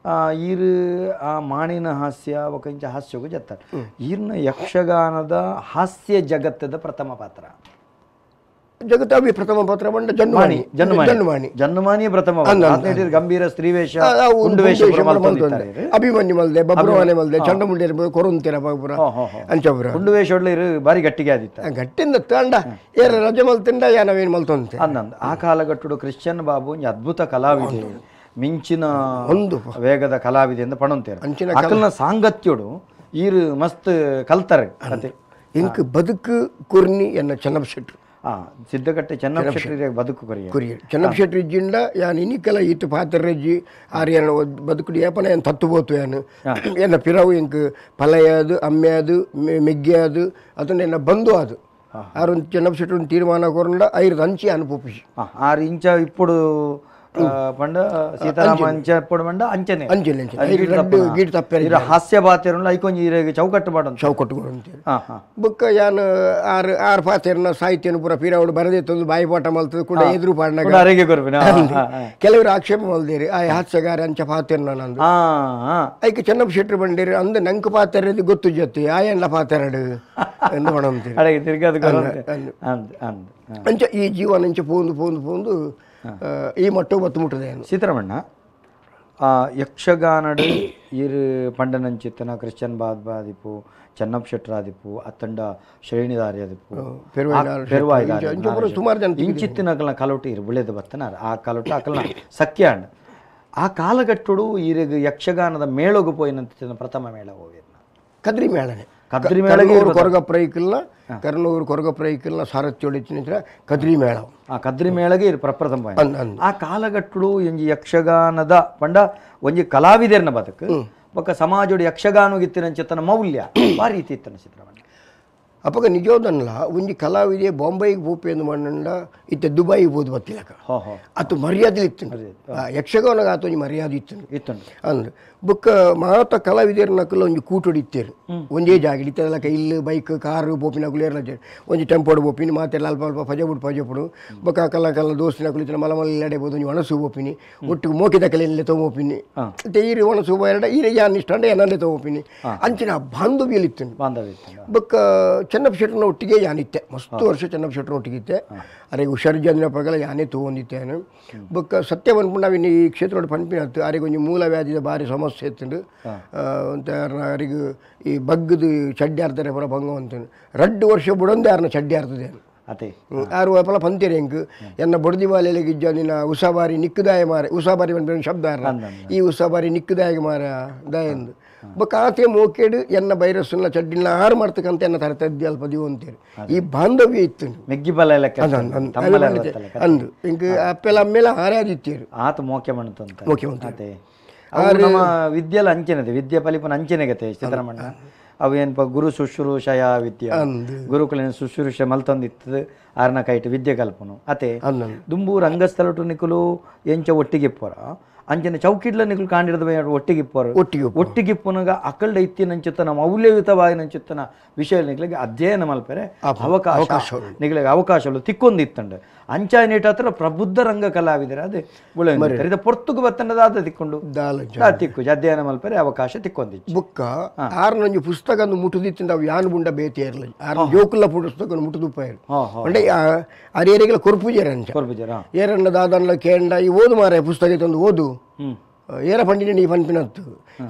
ಈರು ಆ ಮಾಣಿನ ಹಾಸ್ಯ ಒಕಂಚ ಹಾಸ್ಯಗೂ ಜತ್ತಾರೆ. ಈರ್ನ ಯಕ್ಷಗಾನದ ಹಾಸ್ಯ ಜಗತ್ತದ ಪ್ರಥಮ ಪಾತ್ರ ಜಗತ್ತಾವಿ ಪ್ರಥಮ ಪಾತ್ರ ಬಂಡ ಜನ್ಮಾಣಿ ಜನ್ಮಾಣಿ ಜನ್ಮಾನಿಯ ಪ್ರಥಮ ಗಂಭೀರ ಸ್ತ್ರೀವೇಷ ಅಭಿಮನ್ಯು ಮಲ್ದೆ ಬಬ್ರವಾನೆ ಮಲ್ದೆ ಚಂಡಮುಂಡಿ ಕೊರಂತೀರ ಬಾಬುರ ಅಂಚಪುರ ಗುಂಡುವೇಷ ಬಾರಿ ಗಟ್ಟಿಗೆ ಆದಿತ್ತ ಗಟ್ಟಿಂದ ತಂಡ ಏರ ರಜೆ ಮಲ್ತಿಂಡ ಯಾನವೇನು ಮಲ್ತೊಂತೆ ಅಂದಂದು. ಆ ಕಾಲಗಟ್ಟುಡು ಕ್ರಿಶ್ಚಿಯನ್ ಬಾಬು ಒಂಜಿ ಅದ್ಭುತ ಕಲಾವಿದೆ, ಮಿಂಚಿನ ಒಂದು ವೇಗದ ಕಲಾವಿದೆ ಅಂತ ಪಣಂತೇರು. ಅಕಲ್ನ ಸಾಂಗತ್ಯುಡು ಈರು ಮಸ್ತ್ ಕಲ್ತಾರೆ. ಇಂಕ್ ಬದುಕು ಕುರ್ನಿ ಎನ್ನ ಚೆನ್ನಪ್ಪ ಶೆಟ್ರು ಸಿದ್ದಕಟ್ಟೆ ಚೆನ್ನಪ್ಪ ಶೆಟ್ಟರಿಗೆ ಬದುಕು ಕೊರಿಯ ಕೊರಿಯ ಚೆನ್ನಪ್ಪ ಶೆಟ್ಟರು ಇಜ್ಜಿಂಡ ಯಾನ್ ಇನಿಕೆಲ ಈತು ಪಾತ್ರಜ್ಜಿ ಆರ್ಯನ ಬದುಕುಡು ಏಪನ ಏನು ತತ್ತು ಪೋತು ಯಾನು ಎನ್ನ ಪಿರವು ಎಂಕ್ ಪಲಯಾದು ಅಮ್ಮೆಯಾದು ಮೆಗ್ಗೆಯಾದು ಅದನ್ನ ಎನ್ನ ಬಂಧು ಅದು ಆರು ಚೆನ್ನಪ್ಪ ಶೆಟ್ಟರು ತೀರ್ಮಾನ ಕೊರಂಡ ಐದು ಅಂಚಿ ಅನುಪೋಪಿಸಿ 6 ಇಂಚ ಇಪ್ಪುಡು ಪಂಡ ಸೀತಾರಾಮ ಅಂಚ ಇಪ್ಪುಡು ಪಂಡ ಅಂಚನೆ ಅಂಚನೆ ಗೀಟ್ ತಪ್ಪೆ ಹಾಸ್ಯ ಬಾತೆರುಂಡ ಐಕೊಂಜಿ ಈರೆಗ್ ಚೌಕಟ್ಟು ಪಾಡೊಂದು ಚೌಕಟ್ಟು ಕೊಡಂತೇಳಿ ಬೊಕ್ಕ ಯಾನ್ ಆರು ಆರು ಪಾತೆರ್ನ ಸಾಹಿತ್ಯನು ಪೂರ ಪಿರಾವುಡು ಬರದಿತ್ತೊಂದು ಬಾಯಿ ಪಾಠ ಮಲ್ತದ ಕೂಡ ಎದುರು ಪಾಡ್ನಾಗ ಅರೆಗೆ ಕೊರ್ಪಿನ ಕೆಲವರು ಆಕ್ಷೇಪ ಮಲ್ದೇರಿ ಆ ಹಾಸ್ಯಗಾರ ಅಂಚ ಪಾತೆರ್ನ ನಂದು ಐಕ್ ಚೆನ್ನಪ್ಪ ಶೆಟ್ಟರು ಬಂಡೇರಿ ಅಂದ ನಂಕ್ ಪಾತೆರದು ಗೊತ್ತು ಜೊತೆ ಆಯನ್ಲ ಪಾತೆರಡು ಎಂದು ಪಡಂತೇರಿ ಅಂಚ ಈ ಜೀವನ ಅಂಚ ಪೋಂದು ಪೋಂದು ಪೋಂದು ಈ ಮಟ್ಟ ಬತ್ತು ಮುಟ್ಟದೆ. ಸೀತಾರಮಣ್ಣ ಯಕ್ಷಗಾನಡು ಈರು ಪಂಡನಂಚಿತ್ತನ ಕ್ರಿಶ್ಚಿಯನ್ ಬಾದ್ ಬಾದಿಪು ಚೆನ್ನಪ್ಪ ಶೆಟ್ಟರಾದಿಪು ಅತ್ತಂಡ ಶ್ರೇಣಿದಾರಿ ಅದಿಪು ಸುಮಾರು ಜನ ಇಂಚಿತ್ತಿನಕಲ್ನ ಕಲೋಟಿ ಇರು ಬುಳೆದು ಬತ್ತನಾರ ಆ ಕಲೋಟ ಅಕಲ್ನ ಸಖ್ಯಾಂಡ್ ಆ ಕಾಲಗಟ್ಟುಡು ಈರಿಗೆ ಯಕ್ಷಗಾನದ ಮೇಳಗು ಪೋಯಿನಂತ ಪ್ರಥಮ ಮೇಳ ಹೋಗಿದ್ನ ಕದ್ರಿ ಮೇಳನೆ ಕದ್ರಿ ಮೇಳ ಕೊರಗಪ್ರೈಕಲ್ನ ಕರ್ನೂರು ಕೊರಗಪ್ರೈಕಲ್ನ ಸಾರಥ್ಯೋಡಿಚ್ಚಿನ ಕದ್ರಿ ಮೇಳ ಆ ಕದ್ರಿ ಮೇಳಗೆ ಇದು ಪ್ರಪ್ರಥಮ ಆ ಕಾಲಗಟ್ಟುಡು ಒಂಜಿ ಯಕ್ಷಗಾನದ ಪಂಡ ಒಂಜಿ ಕಲಾವಿದರ್ನ ಬದುಕು ಬೊಕ್ಕ ಸಮಾಜೋಡು ಯಕ್ಷಗಾನಗಿತ್ತಿನಂಚಿತ್ತನ ಮೌಲ್ಯ ಭಾರಿ ರೀತಿ ಇತ್ತನ ಚಿತ್ರವನ್ನ ಅಪ್ಪಗ ನಿಜೋದನ್ಲ ಒಂಜಿ ಕಲಾವಿದೆ ಬಾಂಬೆಗೆ ಪೋಪೆ ಎಂದು ಮಂಡ ಇತ್ತೆ ದುಬೈಗೆ ಹೋದ್ ಬತ್ತಿಲಕ ಅದು ಮರ್ಯಾದೆ ಇತ್ತು ಯಕ್ಷಗಾನಗ ಆತ ಒಂಜಿ ಮರ್ಯಾದೆ ಇತ್ತು ಇತ್ತು ಅಂದ್ ಬೊಕ್ಕ ಮಾತ ಕಲಾವಿದರ್ನಕುಲು ಒಂಜಿ ಕೂಟೋಡು ಇತ್ತೇರು ಒಂಜೇ ಜಾಗ ಇತ್ತದಲಕ ಇಲ್ಲಿ ಬೈಕ್ ಕಾರು ಪೋಪಿನಕುಲು ಏರ್ಲ ಒಂಜಿ ಟೆಂಪೋಡು ಪೋಪಿನಿ ಮಾತೆಲ್ಲ ಅಲ್ಪ ಅಲ್ಪ ಪಜಪುಡು ಪಜಪುಡು ಬೊಕ್ಕ ಕಲ್ಲ ಕಲ್ಲ ದೋಸ್ತಿನಕುಲು ಇತ್ತಿನ ಮಲ ಮಲ್ಲ ಎಡೆಬೋದು ಒಂಜಿ ಒಣಸು ಪೋಪಿನಿ ಒಟ್ಟಿಗೆ ಮೋಕಿದ ಕಲೆಯಲ್ಲೇ ತೊಗೋಪಿನಿ ಮತ್ತೆ ಈರು ಒಣಸು ಎರಡ ಈರೆ ಯಾನ್ ಇಷ್ಟ ಅಂಡ ಏನಲ್ಲೇ ತೊಗೋಪಿನಿ ಅಂಚಿನ ಬಾಂಧವ್ಯಲ್ಲಿ ಇತ್ತು ಬಾಂಧವ್ಯ ಇತ್ತು. ಬೊಕ್ಕ ಚೆನ್ನಪ್ಪ ಶೆಟ್ಟರ್ನ ಒಟ್ಟಿಗೆ ಯಾನಿತ್ತೆ ಮಸ್ತು ವರ್ಷ ಚೆನ್ನಪ್ಪ ಶೆಟ್ಟರ್ನ ಒಟ್ಟಿಗಿತ್ತೆ ಅರೆಗೆ ಹುಷಾರು ಜನ ಪಗಲ ಯಾನೇ ತೊಗೊಂಡಿತ್ತೇನು ಬೊಕ್ಕ ಸತ್ಯ ಪನ್ಪುಂಡು ಅವಿನ ಈ ಕ್ಷೇತ್ರೋಡು ಪನ್ಪಿನತ್ತು ಅರೆಗೆ ಒಂಜಿ ಮೂಲ ವ್ಯಾಧಿದ ಭಾರಿ ಸಮಸ್ಯೆ ಇತ್ತು ಅಂತ ಅರಿಗೆ ಈ ಬಗ್ಗದು ಚಡ್ಡಿ ಆರ್ತಾರೆ ಪೂರ ಭಂಗ ಅಂತ 2 ವರ್ಷ ಬುಡೊಂದೇ ಯಾರನ್ನ ಚಡ್ಡಿ ಆರ್ತದೆ. ಅತೆ ಆರು ಅಪಲ ಪಂತೇರು ಎಂಕ್ ಎನ್ನ ಬೊಡ್ದಿ ಬಾಲೆಲೆಗ್ ಇಜ್ಜ ನಿನ್ನ ಉಸಾಬಾರಿ ನಿಕ್ಕುದಾಯ ಮಾರೆ ಉಸಾಬಾರಿ ಪನ್ಪಿನ ಶಬ್ದ ಈ ಉಸಾಬಾರಿ ನಿಕ್ಕುದಾಯ ಮಾರ ದಾಯಂದು ಬೊಕ್ಕ ಆತೆ ಮೋಕೇಡು ಎನ್ನ ಬೈರಸ್ಸುಲ್ಲ ಚಡ್ಡಿನ ಆರು ಮಾಡ್ತಕ್ಕಂತ ಎನ್ನ ತರತದ್ದಿ ಅಲ್ಪ ದಿವಂತೇರು ಈ ಬಾಂಧವ್ಯ ಇತ್ತು ಮೆಗ್ಗಿ ಬಲ ಅಂದು ಇಂಕ್ ಅಪ್ಪೆಲ ಅಮ್ಮೇಲ ಆರಾಧಿತ್ಯರು ಆತ ಮೋಕೆ ಮಂತಂತ ಮೋಕೆ ಮಂತ ನಮ್ಮ ವಿದ್ಯೆಲ ಅಂಚೆನದೆ ವಿದ್ಯೆ ಫಲಿಪನ ಅಂಚೆನೆಗತೆ ಸಿದ್ದರಾಮಣ್ಣ ಅವು ಏನಪ್ಪ ಗುರು ಶುಶ್ರೂಷಯ ವಿದ್ಯೆ ಗುರುಕುಲಿನ ಶುಶ್ರೂಷೆ ಮಲ್ತೊಂದಿತ್ತದ ಆರ್ನ ಕೈಟ್ ವಿದ್ಯೆ ಕಲ್ಪನು ಅತೆ ದುಂಬು ರಂಗಸ್ಥಳಟು ನಿಕುಲು ಎಂಚ ಒಟ್ಟಿಗೆ ಇಪ್ಪರ ಅಂಚನೆ ಚೌಕಿಡ್ಲ ನಿಕುಲು ಕಾಂಡಿರದ ಒಟ್ಟಿಗೆ ಇಪ್ಪರು ಒಟ್ಟಿಗೆ ಒಟ್ಟಿಗೆ ಇಪ್ಪನಗ ಅಕಲ್ಡ ಇತ್ತಿನಂಚಿತ್ತನ ಮೌಲ್ಯಯುತವಾಯಿನಂಚಿತ್ತನ ವಿಷಯ ನಿಕ್ಲಿಗೆ ಅಧ್ಯಯನ ಮಲ್ಪೆರೆ ಅವಕಾಶ ನಿಕ್ಲಿಗೆ ಅವಕಾಶಗಳು ತಿಕ್ಕೊಂದಿತ್ತಂಡು ಅಂಚಾಯಿನೇಟ ಹತ್ರ ಪ್ರಬುದ್ಧ ರಂಗ ಕಲಾವಿದರ ಅದೇ ಇದು ಪೊರ್ತುಗು ಬತ್ತಂಡದಾದ ತಿಕ್ಕೊಂಡು ತಿಕ್ಕು ಅಧ್ಯಯನ ಮಲ್ಪೆರೆ ಅವಕಾಶ ತಿಕ್ಕೊಂದಿತ್ತು ಬುಕ್ಕ ಆರ್ನೊಂಜಿ ಪುಸ್ತಕ ಮುಟ್ಟುದಿತ್ತಿಂದ ಅವು ಯಾನ್ ಬುಂಡ ಬೇತೆ ಇರಲಿ ಆರ್ ಜೋಕುಲ ಪುಸ್ತಕ ಮುಟ್ಟುದುಪ್ಪಾಯರು ಅಂದ್ರೆ ಅರೇರಿಗೆಲ್ಲ ಕೊರ್ಪುಜೇರ ಅಂಚ ಕೊರ್ಪುಜೇರ ಏರಣ್ಣ ದಾದನ್ಲ ಕೇಂಡ ಈ ಓದು ಮಾರಾಯ ಪುಸ್ತಕ ತಂದು ಓದು ಏರ ಪಂಡಿನ ನೀ ಪನ್ಪಿನತ್ತು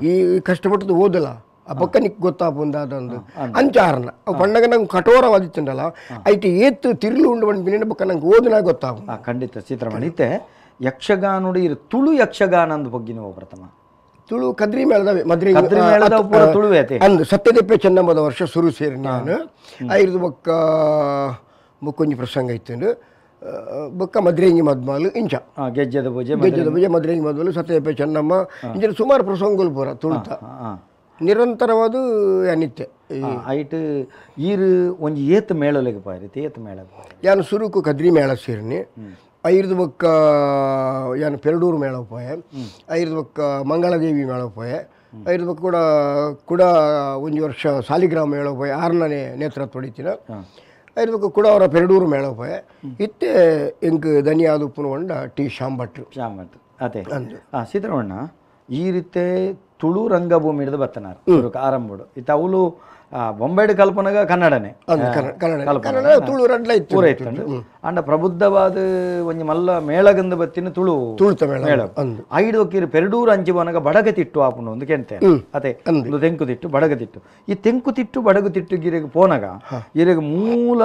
ಈ ಕಷ್ಟಪಟ್ಟದ್ದು ಓದಲ್ಲ ಆ ಪಕ್ಕ ನಿಕ್ ಗೊತ್ತಾಪುಂದ ಅದೊಂದು ಅಂಚಾರನ ಅವು ಪಂಡಗ ನಂಗೆ ಕಠೋರವಾದಿತ್ತುಂಡಲ್ಲ ಐತೆ ಏತ್ತು ತಿರುಳು ಉಂಡು ಪನ್ಪಿನ ಬೊಕ್ಕ ನಂಗೆ ಓದುನ ಗೊತ್ತಾಪು ಖಂಡಿತ ಸೀತಾರಮಣ ಇತ್ತೆ ಯಕ್ಷಗಾನುಡಿ ತುಳು ಯಕ್ಷಗಾನ ಅಂದು ಬಗ್ಗಿನ ಪ್ರಥಮ ತುಳು ಕದ್ರಿ ಮೇಳದ ಮದ್ರಿ ಕದ್ರಿ ಮೇಳದ ಪೂರ ತುಳುವೆ ಅಂದು ಸತ್ಯದೀಪ ಚೆನ್ನಮ್ಮದ ವರ್ಷ ಸುರು ಸೇರಿ ನಾನು ಐದು ಬೊಕ್ಕ ಬೊಕ್ಕೊಂಜಿ ಪ್ರಸಂಗ ಇತ್ತು ಬೊಕ್ಕ ಮದ್ರೇಂಗಿ ಮದ್ಮಾಲು ಇಂಚ ಗೆಜ್ಜೆದ ಪೂಜೆ ಗೆಜ್ಜೆದ ಪೂಜೆ ಮದ್ರೇಂಗಿ ಮದ್ಮಾಲು ಸತ್ಯದೀಪ ಚೆನ್ನಮ್ಮ ಇಂಚಿನ ಸುಮಾರು ಪ್ರಸಂಗಗಳು ಪೂರ ತುಳುತ ನಿರಂತರವಾದ ಅನಿತ್ಯ ಐಟ್ ಈರು ಒಂಜಿ ಏತ್ ಮೇಳಲೆಗ್ ಪಾರಿತಿ ಏತ್ ಮೇಳ ಯಾನು ಸುರುಕು ಕದ್ರಿ ಮೇಳ ಸೇರಿನಿ ಐದು ಬೊಕ್ಕ ಯಾನು ಪೆರಡೂರು ಮೇಳ ಪೋಯೆ ಐದು ಬೊಕ್ಕ ಮಂಗಳದೇವಿ ಮೇಳ ಪೋಯೆ ಐದು ಬೊಕ್ಕ ಕೂಡ ಕೂಡ ಒಂಜಿ ವರ್ಷ ಸಾಲಿಗ್ರಾಮ ಮೇಳ ಪೋಯೆ ಆರನೇ ನೇತೃತ್ವ ಹೊಡಿತಿನ ಐದು ಬೊಕ್ಕ ಕೂಡ ಅವರ ಪೆರಡೂರು ಮೇಳ ಪೋಯೆ ಇತ್ತೆ ಎಂಕ್ ದನಿಯಾದ ಉಪ್ಪುನ ಒಂಡ ಟಿ ಶ್ಯಾಮ್ ಭಟ್ರು ಶ್ಯಾಮ್ ಭಟ್ರು ಅದೇ ಸೀತಾರಮಣ್ಣ ಈ ರೀತಿ ತುಳು ರಂಗಭೂಮಿ ಹಿಡಿದು ಬತ್ತನಾರ್ ಆರಂಭಡು ಇತ್ತ ಅವಳು ಬೊಂಬೈಡ್ ಕಲ್ಪನಗ ಕನ್ನಡನೆ ಕನ್ನಡ ತುಳು ರಡ್ಲ ಇತ್ತು ಪೂರ ಇತ್ತು ಅಂಡ ಪ್ರಬುದ್ಧವಾದ ಒಂಜಿ ಮಲ್ಲ ಮೇಳಗಂದ ಬತ್ತಿನ ತುಳು ತುಳುತ ಮೇಳ ಐದು ಒಕ್ಕಿರು ಪೆರಡೂರು ಅಂಚಿ ಬನಗ ಬಡಗ ತಿಟ್ಟು ಆಪುಂಡು ಒಂದು ಕೆಂತೆ ಅದೇ ಒಂದು ತೆಂಕುತಿಟ್ಟು ಬಡಗ ತಿಟ್ಟು ಈ ತೆಂಕುತಿಟ್ಟು ಬಡಗು ತಿಟ್ಟು ಗಿರಿಗೆ ಪೋನಗ ಇರಿಗೆ ಮೂಲ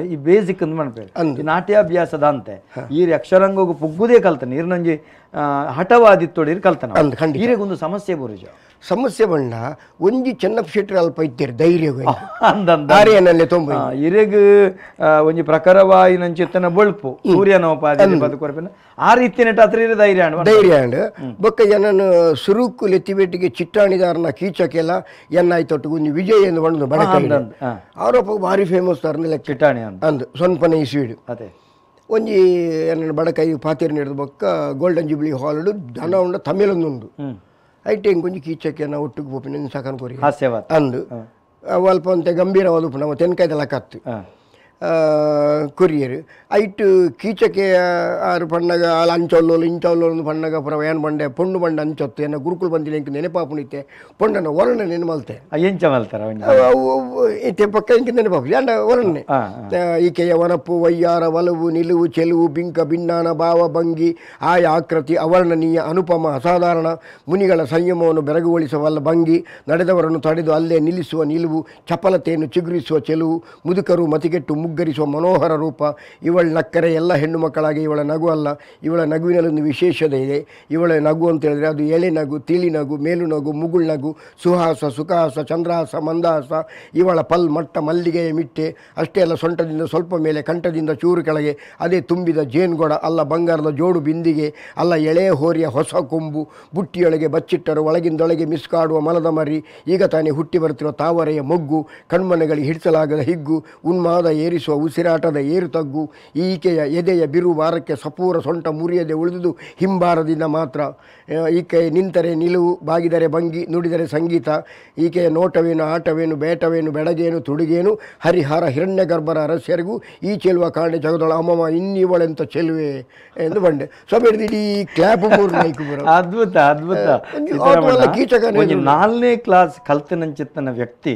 ಈ ಬೇಸಿಕ್ ಅಂದ್ ಮನ್ಪೇರು ಈ ನಾಟ್ಯಾಭ್ಯಾಸದ ಅಂತೆ ಈ ಅಕ್ಷರಂಗೋಗು ಪುಗ್ಗುದೇ ಕಲ್ತಾನೆ ಇರ್ನೊಂಜಿ ಹಠವಾದಿತ್ತೋಡಿ ಕಲ್ತಾನ ಈರೆಗೊಂದು ಸಮಸ್ಯೆ ಬರುಜ ಸಮಸ್ಯೆ ಬಣ್ಣ ಒಂಜಿ ಚೆನ್ನಪ್ಪ ಶೆಟ್ಟರ್ ಅಲ್ಪ ಇತ್ತೀರಿ ಧೈರ್ಯ ದಾರಿಯನ್ನಲ್ಲೇ ತೊಂಬ ಇರೆಗ್ ಒಂಜಿ ಪ್ರಖರವಾಯಿನಂಚಿತ್ತನ ಬೊಳ್ಪು ಸೂರ್ಯನೋಪಾದಿ ಬದುಕೊರಪಿನ ಆ ರೀತಿಯ ಹತ್ರ ಧೈರ್ಯ ಧೈರ್ಯ ಅಂಡ್ ಬೊಕ್ಕ ಏನನ್ನು ಸುರುಕು ಲೆತ್ತಿಬೇಟಿಗೆ ಚಿಟ್ಟಾಣಿದಾರನ ಕೀಚಕೆಲ್ಲ ಎನ್ನಾಯ್ತೊಟ್ಟು ಒಂಜಿ ವಿಜಯ್ ಎಂದು ಬಣ್ಣದ ಬಡಕ ಆರೋಪ ಭಾರಿ ಫೇಮಸ್ ದಾರನ ಲೆಕ್ಕ ಚಿಟ್ಟಾಣಿ ಅಂದು ಸೊನ್ಪನೆ ಇಸ್ವೀಡು ಅದೇ ಒಂಜಿ ಏನನ್ನ ಬಡಕೈ ಪಾತೇರು ನಡೆದ ಬೊಕ್ಕ ಗೋಲ್ಡನ್ ಜುಬ್ಲಿ ಹಾಲ್ಡು ದನ ಉಂಡ ತಮಿಳೊಂದುಂಡು ಐಟೆ ಇಂಕೊಂಜಿ ಕೀಚಕ್ಕೆ ಒಟ್ಟಿಗೆ ಪೋಪಿನ ಸಕನ್ ಕೊರಿ ಅಂದು ಅಲ್ಪ ಅಂತೆ ಗಂಭೀರವಾದ ಉಪ್ಪು ನಮ್ಮ ತೆನ್ಕಾಯ್ದೆಲ್ಲ ಕತ್ತು ಕೊರಿಯರು ಐಟ್ ಕೀಚಕ್ಕೆ ಆರು ಪಣ್ಣಗ ಅಲ್ಲಿ ಅಂಚೊಲ್ಲೋಲು ಇಂಚೊಲ್ಲೋಲು ಪಣ್ಣಗ ಪುರ ಏನು ಬಂಡೆ ಪೊಣ್ಣು ಬಂಡ ಅಂಚೊತ್ತು ಎನ್ನ ಗುರುಕುಲ್ ಬಂದಿಲ್ಲ ಇಂಕ ನೆನಪಾಪುನಿತ್ತೆ ಪೊಣ್ಣನ ವರ್ಣ ನೆನೆ ಮಲ್ತೆ ಎಂಚ ಮಲ್ತಾರ ಇತ್ತೆ ಪಕ್ಕ ಇಂಕ ನೆನಪಾಪು ಎಂಡ ವರ್ಣನೆ ಈಕೆಯ ವನಪ್ಪು ವಯ್ಯಾರ ಒಲವು ನಿಲುವು ಚೆಲುವು ಬಿಂಕ ಭಿನ್ನಾನ ಭಾವ ಭಂಗಿ ಆಯ ಆಕೃತಿ ಅವರ್ಣನೀಯ ಅನುಪಮ ಅಸಾಧಾರಣ ಮುನಿಗಳ ಸಂಯಮವನ್ನು ಬೆರಗುಗೊಳಿಸಬಲ್ಲ ಭಂಗಿ ನಡೆದವರನ್ನು ತಡೆದು ಅಲ್ಲೇ ನಿಲ್ಲಿಸುವ ನಿಲುವು ಚಪಲತೆಯನ್ನು ಚಿಗುರಿಸುವ ಚೆಲುವು ಮುದುಕರು ಮತಿಗೆಟ್ಟು ಮುಗ್ಗರಿಸುವ ಮನೋಹರ ರೂಪ ಇವಳ ನಕ್ಕರೆ ಎಲ್ಲ ಹೆಣ್ಣು ಮಕ್ಕಳಾಗಿ ಇವಳ ನಗು ಅಲ್ಲ ಇವಳ ನಗುವಿನಲ್ಲೊಂದು ವಿಶೇಷತೆ ಇದೆ ಇವಳ ನಗು ಅಂತ ಹೇಳಿದರೆ ಅದು ಎಳೆ ನಗು ತಿಳಿ ನಗು ಮೇಲು ನಗು ಮುಗುಳ್ ನಗು ಸುಹಾಸ ಸುಖಹಾಸ ಚಂದ್ರಹಾಸ ಮಂದಹಾಸ ಇವಳ ಪಲ್ ಮಟ್ಟ ಮಲ್ಲಿಗೆಯ ಮಿಟ್ಟೆ ಅಷ್ಟೇ ಅಲ್ಲ ಸೊಂಟದಿಂದ ಸ್ವಲ್ಪ ಮೇಲೆ ಕಂಠದಿಂದ ಚೂರು ಕೆಳಗೆ ಅದೇ ತುಂಬಿದ ಜೇನುಗೊಡ ಅಲ್ಲ ಬಂಗಾರದ ಜೋಡು ಬಿಂದಿಗೆ ಅಲ್ಲ ಎಳೆ ಹೋರಿಯ ಹೊಸ ಕೊಂಬು ಬುಟ್ಟಿಯೊಳಗೆ ಬಚ್ಚಿಟ್ಟರು ಒಳಗಿಂದೊಳಗೆ ಮಿಸ್ಕಾಡುವ ಮಲದ ಮರಿ ಈಗ ತಾನೇ ಹುಟ್ಟಿ ಬರುತ್ತಿರುವ ತಾವರೆಯ ಮೊಗ್ಗು ಕಣ್ಮನೆಗಳಿಗೆ ಹಿಡಿಸಲಾಗದ ಹಿಗ್ಗು ಉನ್ಮಾದ ಏರಿಸುವ ಉಸಿರಾಟದ ಏರು ತಗ್ಗು ಈಕೆಯ ಎದೆಯ ಬಿರು ಭಾರಕ್ಕೆ ಸಪೂರ ಸೊಂಟ ಮುರಿಯದೆ ಉಳಿದುದು ಹಿಂಬಾರದಿಂದ ಮಾತ್ರ ಈಕೆ ನಿಂತರೆ ನಿಲುವು ಬಾಗಿದರೆ ಭಂಗಿ ನುಡಿದರೆ ಸಂಗೀತ ಈಕೆಯ ನೋಟವೇನು ಆಟವೇನು ಬೇಟವೇನು ಬೆಡಗೇನು ತುಡುಗೇನು ಹರಿಹರ ಹಿರಣ್ಯ ಗರ್ಭರ ಅರಸ್ಯರಿಗೂ ಈ ಚೆಲುವ ಕಾಂಡೆ ಜಗದೊಳ ಅಮ್ಮಮ್ಮ ಇನ್ನಿವಳೆಂತ ಚೆಲುವೆ ಎಂದು ಬಂಡೆ ಸ್ವಾಮಿ ಇಡೀ ಕ್ಲಾಪ್ ಅದ್ಭುತ ಅದ್ಭುತ. 4ನೇ ಕ್ಲಾಸ್ ಕಲ್ತನಂಚಿತ್ತನ ವ್ಯಕ್ತಿ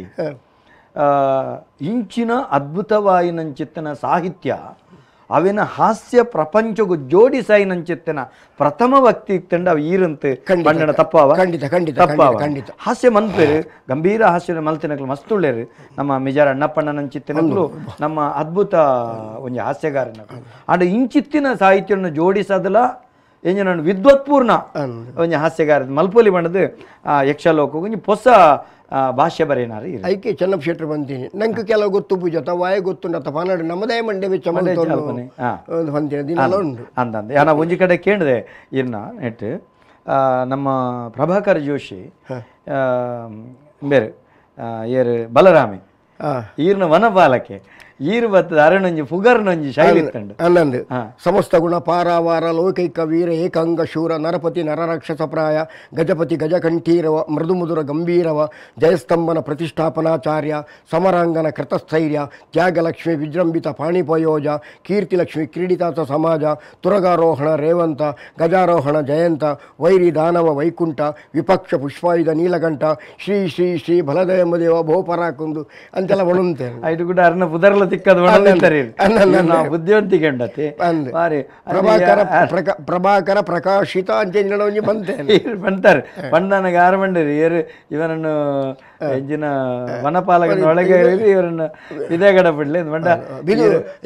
ಇಂಚಿನ ಅದ್ಭುತವಾಯಿನಂಚಿತ್ತನ ಸಾಹಿತ್ಯ ಅವಿನ ಹಾಸ್ಯ ಪ್ರಪಂಚಗೂ ಜೋಡಿಸಾಯಿನಂಚಿತ್ತಿನ ಪ್ರಥಮ ವ್ಯಕ್ತಿ ಇತ್ತಂಡ ಅವು ಈರಂತೆ ಬಣ್ಣನ ತಪ್ಪಾವ ಖಂಡಿತ ಖಂಡಿತ ತಪ್ಪಾವ ಖಂಡಿತ ಹಾಸ್ಯ ಮನ್ಪೇರು ಗಂಭೀರ ಹಾಸ್ಯ ಮಲ್ತಿನಕ್ಲು ಮಸ್ತುಳ್ಳೇರು ನಮ್ಮ ಮಿಜಾರ್ ಅಣ್ಣಪ್ಪಣ್ಣನಂಚಿತ್ತಿನಕ್ಲು ನಮ್ಮ ಅದ್ಭುತ ಒಂಜಿ ಹಾಸ್ಯಗಾರನಕ್ಲು ಆಂಡ ಇಂಚಿತ್ತಿನ ಸಾಹಿತ್ಯವನ್ನು ಜೋಡಿಸದಲ ಎಂಜಿನ ವಿದ್ವತ್ಪೂರ್ಣ ಒಂಜಿ ಹಾಸ್ಯಗಾರ ಮಲ್ಪೊಲಿ ಬಣ್ಣದ ಆ ಯಕ್ಷಲೋಕ ಒಂಜಿ ಹೊಸ ಭಾಷ್ಯ ಬರೇನಾರು ಐಕೆ ಚೆನ್ನಪ್ಪ ಶೆಟ್ರು ಬಂತೀನಿ ನಂಗೆ ಕೆಲವು ಗೊತ್ತು ಪೂಜೆ ವಾಯ ಗೊತ್ತುಂಡ ಪಾನಾಡು ನಮ್ಮದೇ ಮಂಡೆ ಬೆಚ್ಚ ಬಂತೀನಿ ದಿನ ಉಂಟು ಅಂತಂದು ನಾ ಒಂಜಿ ಕಡೆ ಕೇಳಿದೆ ಇರ್ನ ನೆಟ್ಟು ನಮ್ಮ ಪ್ರಭಾಕರ್ ಜೋಶಿ ಬೇರೆ ಏರು ಬಲರಾಮಿ ಈರ್ನ ವನಪಾಲಕೆ ಈರು ಬತ್ತದ ಅರಣೊಂಜಿ ಫುಗರ್ನೊಂಜಿ ಶೈಲಿ ಇತ್ತಂಡು ಅನ್ನಂದು ಸಮಸ್ತ ಗುಣ ಪಾರಾವಾರ ಲೋಕೈಕ ವೀರ ಏಕಾಂಗ ಶೂರ ನರಪತಿ ನರರಾಕ್ಷಸ ಪ್ರಾಯ ಗಜಪತಿ ಗಜಕಂಠೀರವ ಮೃದು ಮಧುರ ಗಂಭೀರವ ಜಯಸ್ತಂಭನ ಪ್ರತಿಷ್ಠಾಪನಾಚಾರ್ಯ ಸಮರಾಂಗನ ಕೃತಸ್ಥೈರ್ಯ ತ್ಯಾಗಲಕ್ಷ್ಮಿ ವಿಜೃಂಭಿತ ಪಾಣಿಪಯೋಜ ಕೀರ್ತಿಲಕ್ಷ್ಮಿ ಕ್ರೀಡಿತಾತ ಸಮಾಜ ತುರಗಾರೋಹಣ ರೇವಂತ ಗಜಾರೋಹಣ ಜಯಂತ ವೈರಿ ದಾನವ ವೈಕುಂಠ ವಿಪಕ್ಷ ಪುಷ್ಪಾಯುಧ ನೀಲಕಂಠ ಶ್ರೀ ಶ್ರೀ ಶ್ರೀ ಬಲದಯಂಬದೇವ ಭೋಪರಾಕುಂದು ಅಂತೆಲ್ಲ ಒಣಂತೆ ಐದು ಕೂಡ ಅರ್ನ ಪುದರ್ಲ ಬುದ್ಧಿವಂತಿಕೆ ಉಂಡತಿ ಪ್ರಭಾಕರ ಪ್ರಭಾಕರ ಪ್ರಕಾಶಿತ ಅಂತ ಬಂತೆ ಬಂತಾರೆ ಪಂಡನಗ ಆರು ಬಂಡಿರಿ ಏರು ಇವನನ್ನು ಎಂಜಿನ ವನಪಾಲಕನ ಒಳಗೆ ಇವರನ್ನು ಇದೇ ಗಡ ಬಿಡ್ಲಿ ಬಂಡ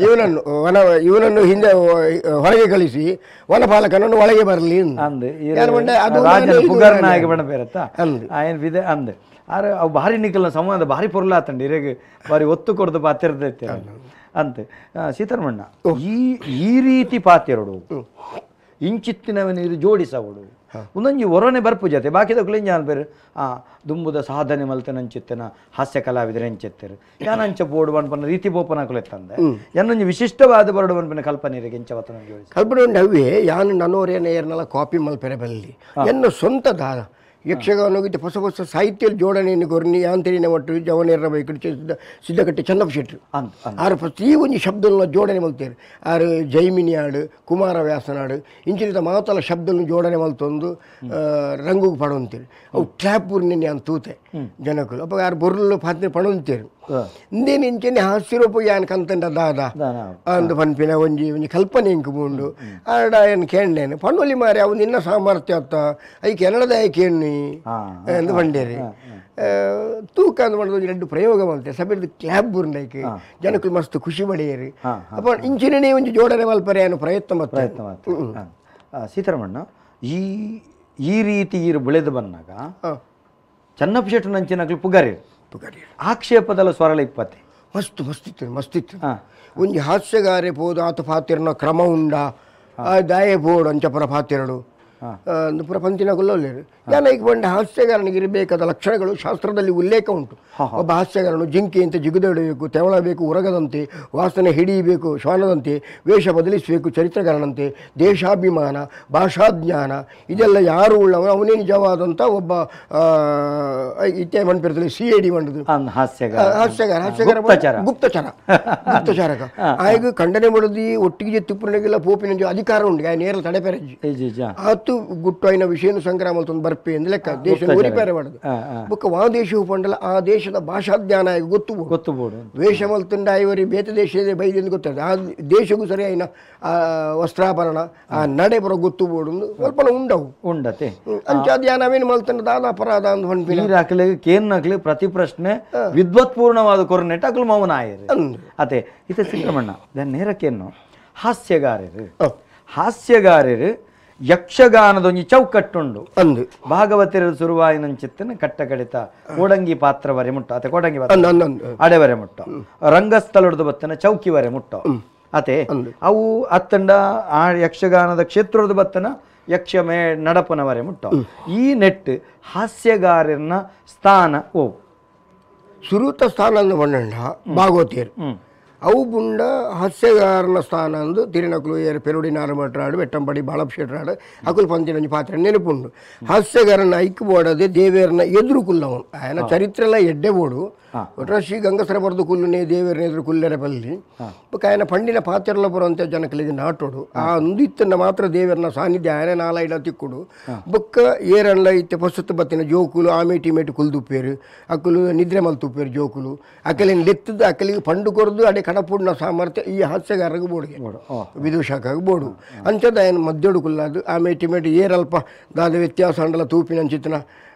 ಇವನನ್ನು ವನ ಇವನನ್ನು ಹಿಂದೆ ಹೊರಗೆ ಕಳಿಸಿ ವನಪಾಲಕನನ್ನು ಒಳಗೆ ಬರಲಿ ಅಂದು ರಾಜನ ಪುಗರ್ನಾಯಕ ಬಣ್ಣ ಬೇರತ್ತ ಆಯನ್ ಬಿದೆ ಅಂದೆ ಆರೆ ಅವು ಭಾರಿ ನಿಖಲ್ನ ಸಂವಾದ ಭಾರಿ ಪೊರ್ಲಾತಂಡು ಇರೆಗ್ ಭಾರಿ ಒತ್ತು ಕೊಡ್ದು ಪಾತಿರ್ದೈತೆ ಅಂತೆ ಸೀತಾರಮಣ್ಣ ಈ ಈ ರೀತಿ ಪಾತಿರಡು ಇಂಚಿತ್ತಿನವನ ಜೋಡಿಸವಡು ಒಂದೊಂಜಿ ಒರನೆ ಬರ್ಪು ಜೊತೆ ಬಾಕಿದಕ್ಕೂ ಇಂಜಾನ್ ಬೇರೆ ಆ ದುಂಬುದ ಸಾಧನೆ ಮಲ್ತನಂಚಿತ್ತನ ಹಾಸ್ಯ ಕಲಾವಿದರೆ ಎಂಚೆತ್ತರು ಯಾನಂಚ ಬೋಡು ಬನ್ಪನ ರೀತಿ ಬೋಪನಕುಲೆತ್ತಂದೆ ಎನ್ನೊಂಜಿ ವಿಶಿಷ್ಟವಾದ ಬರಡು ಬನ್ಪನ ಕಲ್ಪನೆ ಇರಗೆ ಎಂಚ ವತನ ಜೋಡಿಸ ಕಲ್ಪನೆ ಉಂಡು ಅವೇ ಯಾನು ನನ್ನೋರೇನ ಏರ್ನೆಲ್ಲ ಕಾಪಿ ಮಲ್ಪೆರೆ ಬಲ್ಲಿ ಎನ್ನ ಸ್ವಂತ ದಾದ ಯಕ್ಷಗಾನೋಗಿದ್ದ ಹೊಸ ಹೊಸ ಸಾಹಿತ್ಯ ಜೋಡಣೆಯನ್ನು ಕೊರ್ನಿ ಯಾಂತರಿನ ಒಟ್ಟು ಜವನೇರ ಬೈಕಡು ಸಿದ್ಧಕಟ್ಟೆ ಚೆನ್ನಪ್ಪ ಶೆಟ್ಟರು ಆರು ಪ್ರತಿ ಒಂದು ಶಬ್ದలను ಜೋಡಣೆ ಮಲ್ತೇರು ಆರು ಜೈಮಿನಿ ಹಾಡು ಕುಮಾರವ್ಯಾಸನಾಡು ಇಂಚಿನಿತ ಮಾತಲ ಶಬ್ದలను ಜೋಡಣೆ ಮಲ್ತೊಂದು ರಂಗುಗೆ ಪಡೊಂತೇರು ಅವು ಕ್ಲಾಪೂರ್ನಿ ಅಂತ ತೂತೆ ಜನಕುಲು ಅಪ್ಪ ಆರು ಬೊರ್ಲು ಪಾತ್ರೆ ಪಡೊಂತೇರು ಇಂದೇನು ಇಂಚನೆ ಹಾಸ್ಯರೂಪ ಯಾನ್ ಕಂತಂಡ ದಾದ ಅಂದು ಪನ್ಪಿನ ಒಂಜಿ ಒಂಜಿ ಕಲ್ಪನೆ ಇಂಕು ಉಂಡು ಆಡ ಏನು ಕೇಂಡೇನು ಪಣ್ಣೊಲಿ ಮಾರಿ ಅವು ನಿನ್ನ ಸಾಮರ್ಥ್ಯ ಅತ್ತ I ಕೆನಡದ ಕೇಣ್ಣಿ ಎಂದು ಬಂಡೇರಿ ತೂಕ ಅಂದ್ ಮಾಡೋದು ಎರಡು ಪ್ರಯೋಗ ಮಲ್ತೆ ಸಬೆರ್ದು ಕ್ಲಾಬ್ ಬುರ್ನೈಕ್ ಜನಕ್ಕೂ ಮಸ್ತ್ ಖುಷಿ ಪಡೆಯರಿ ಅಪ್ಪ ಇಂಚಿನೇ ಒಂಜಿ ಜೋಡಣೆ ಮಲ್ಪರೆ ಏನು ಪ್ರಯತ್ನ ಪ್ರಯತ್ನ ಸೀತಾರಮಣ್ಣ ಈ ಈ ರೀತಿ ಈರು ಬೆಳೆದು ಬಂದಾಗ ಚನ್ನಪ್ಪ ಶೆಟ್ಟು ನಂಚಿನಕ್ಲು ಪುಗಾರಿ ಪುಗಾರಿ ಆಕ್ಷೇಪದಲ್ಲ ಸ್ವರಳ ಇಪ್ಪತ್ತೆ ಮಸ್ತ್ ಮಸ್ತ್ ಇತ್ತು ಮಸ್ತ್ ಇತ್ತು ಒಂಜಿ ಹಾಸ್ಯಗಾರೆ ಪೋದು ಆತ ಪಾತಿರನ ಕ್ರಮ ಉಂಡ ದಾಯೆ ಪೋಡು ಅಂಚಪುರ ಪಾತಿರಡು ಪುರ ಪಂತಿನ ಕೊಲ್ಲೋಲ್ಲೇರು ಯಾನೈಕ್ ಬಂಡ ಹಾಸ್ಯಗಾರನಿಗೆ ಇರಬೇಕಾದ ಲಕ್ಷಣಗಳು ಶಾಸ್ತ್ರದಲ್ಲಿ ಉಲ್ಲೇಖ ಉಂಟು. ಒಬ್ಬ ಹಾಸ್ಯಗಾರನು ಜಿಂಕೆಯಂತೆ ಜಿಗಿದಾಡಬೇಕು, ತೆವಳಬೇಕು ಉರಗದಂತೆ, ವಾಸನೆ ಹಿಡಿಯಬೇಕು ಶ್ವಾನದಂತೆ, ವೇಷ ಬದಲಿಸಬೇಕು ಚರಿತ್ರಗಾರನಂತೆ, ದೇಶಾಭಿಮಾನ, ಭಾಷಾಜ್ಞಾನ ಇದೆಲ್ಲ ಯಾರು ಉಳ್ಳವನು ಅವನೇ ನಿಜವಾದಂಥ ಒಬ್ಬ ಇತ್ಯ ಮನ್ಪಿರ್ತದೆ C I D ಮಂಡದು ಹಾಸ್ಯಗಾರ ಹಾಸ್ಯಗಾರ ಹಾಸ್ಯಗಾರ ಗುಪ್ತಚರ ಗುಪ್ತಚಾರಕ ಆಗ ಖಂಡನೆ ಮಾಡೋದು ಒಟ್ಟಿಗೆ ತಿಪ್ಪುನಗೆಲ್ಲ ಪೋಪಿನ ಅಧಿಕಾರ ಉಂಟು ಆಯ ನೇರ ತಡೆಪೆರಜ್ಜಿ ಆತು ಗುಟ್ಟು అయిన ವಿಷಯನು ಸಂಗ್ರಾಮಲ್ತೊಂದು ಬರ್ಪೆ ಎಂದು ಲೆಕ್ಕ ದೇಶ ಒರಿಪೇರೆ ಮಾಡೋದು ಬೊಕ್ಕ ವಾ ದೇಶವು ಪಂಡಲ ಆ ದೇಶದ ಭಾಷಾಜ್ಞಾನ ಗೊತ್ತು ಗೊತ್ತು ವೇಷ ಮಲ್ತುಂಡ ಐವರಿ ಬೇತೆ ದೇಶದ ಬೈದಿಂದ ಗೊತ್ತಾದ ಆ ದೇಶಕ್ಕೂ ಸರಿ అయిన ಆ ವಸ್ತ್ರಾಭರಣ ಆ ನಡೆ ಬರೋ ಗೊತ್ತು ಬೋಡು ಸ್ವಲ್ಪ ಉಂಡವು ಉಂಡತೆ ಅಂಚಾದ ನಾವೇನು ಮಲ್ತಂಡ ದಾದ ಅಪರಾಧ ಅಂದ್ ಹೊನ್ಪಿನ ಹಾಕ್ಲಿ ಕೇನ್ ಹಾಕ್ಲಿ ಪ್ರತಿ ಪ್ರಶ್ನೆ ವಿದ್ವತ್ಪೂರ್ಣವಾದ ಕೊರನೆಟ್ ಅಕ್ಲು ಮೌನ ಆಯರು ಅದೇ ಇತ ಸಿದ್ದಮಣ್ಣ ನೇರಕ್ಕೇನು ಹಾಸ್ಯಗಾರರು ಹಾಸ್ಯಗಾರರು ಯಕ್ಷಗಾನದೊಂಜಿ ಚೌಕಟ್ಟುಂಡು ಅಂದು ಭಾಗವತರ ಸುರುವಾಯಿನಂಚಿತ್ತನ ಕಟ್ಟ ಕಡಿತ ಕೋಡಂಗಿ ಪಾತ್ರವರೆ ಮುಟ್ಟ ಅತೆ ಕೋಡಂಗಿ ಪಾತ್ರ ಅಡೆವರೆ ಮುಟ್ಟ ರಂಗಸ್ಥಳದ ಬತ್ತನ ಚೌಕಿವರೆ ಮುಟ್ಟ ಅತೆ ಅವು ಅತ್ತಂಡ ಆ ಯಕ್ಷಗಾನದ ಕ್ಷೇತ್ರದ ಬತ್ತನ ಯಕ್ಷ ಮೇ ನಡಪನವರೆ ಮುಟ್ಟ ಈ ನೆಟ್ಟು ಹಾಸ್ಯಗಾರನ ಸ್ಥಾನ ಓ ಸುರುತ ಸ್ಥಾನ ಅಂದು ಬಣ್ಣಂಡ ಭಾಗವತಿಯರು ಅವು ಬುಂಡ ಹಾಸ್ಯಗಾರನ ಸ್ಥಾನ ಅಂದು ತಿರುನಕುಲು ಏರು ಪೆರುಡಿ ನಾರಮಟ್ರಾಡು ಬೆಟ್ಟಂಪಡಿ ಬಾಳಪ್ಪ ಶೆಟ್ರಾಡು ಅಕುಲು ಪಂತಿನೊಂಜಿ ಪಾತ್ರ ನೆನಪುಂಡು ಹಾಸ್ಯಗಾರನ ಐಕ್ ಬೋಡದೆ ದೇವೇರನ ಎದುರು ಕುಲ್ಲವನು ಆಯನ ಚರಿತ್ರೆಲ್ಲ ಎಡ್ಡೆ ಬೋಡು ಒಟ್ರಾಶಿ ಗಂಗಸರ ಬರೆದು ಕುಲ್ಲುನೆ ದೇವರನೇ ಎದುರು ಕುಲ್ಲೆರೆ ಬಲ್ಲಿ ಬೊಕ್ಕ ಆಯನ ಪಂಡಿನ ಪಾತ್ರಲ ಬರುವಂಥ ಜನಕಲಿಗೆ ನಾಟೋಡು ಆ ಒಂದಿತ್ತನ್ನ ಮಾತ್ರ ದೇವರನ ಸಾನ್ನಿಧ್ಯ ಆಯನ ನಾಲ ಇಡ ತಿಕ್ಕುಡು ಬೊಕ್ಕ ಏರನ್ಲ ಇತ್ತೆ ಪೊಸತ್ತು ಬತ್ತಿನ ಜೋಕುಲು ಆಮೇಟಿ ಮೇಟಿ ಕುಲ್ದುಪ್ಪೇರು ಅಕ್ಕಲು ನಿದ್ರೆ ಮಲ್ತುಪ್ಪೇರು ಜೋಕುಲು ಅಕಲಿನ ಲೆತ್ತದು ಅಕಲಿಗೆ ಪಂಡು ಕೊರದು ಅಡೆ ಕಡಪುಡ್ನ ಸಾಮರ್ಥ್ಯ ಈ ಹಾಸ್ಯಗಾರಗೆ ಬೋಡಿಗೆ ವಿದೂಷಕಾಗ ಬೋಡು ಅಂಚದ ఆయన ಮಧ್ಯಡು ಕುಲ್ಲಾದು ಆಮೇಟಿ ಮೇಟಿ ಏರಲ್ಪ ದಾದ ವ್ಯತ್ಯಾಸ ಅಂಡಲ ತೂಪಿನ ಅಂಚಿತನ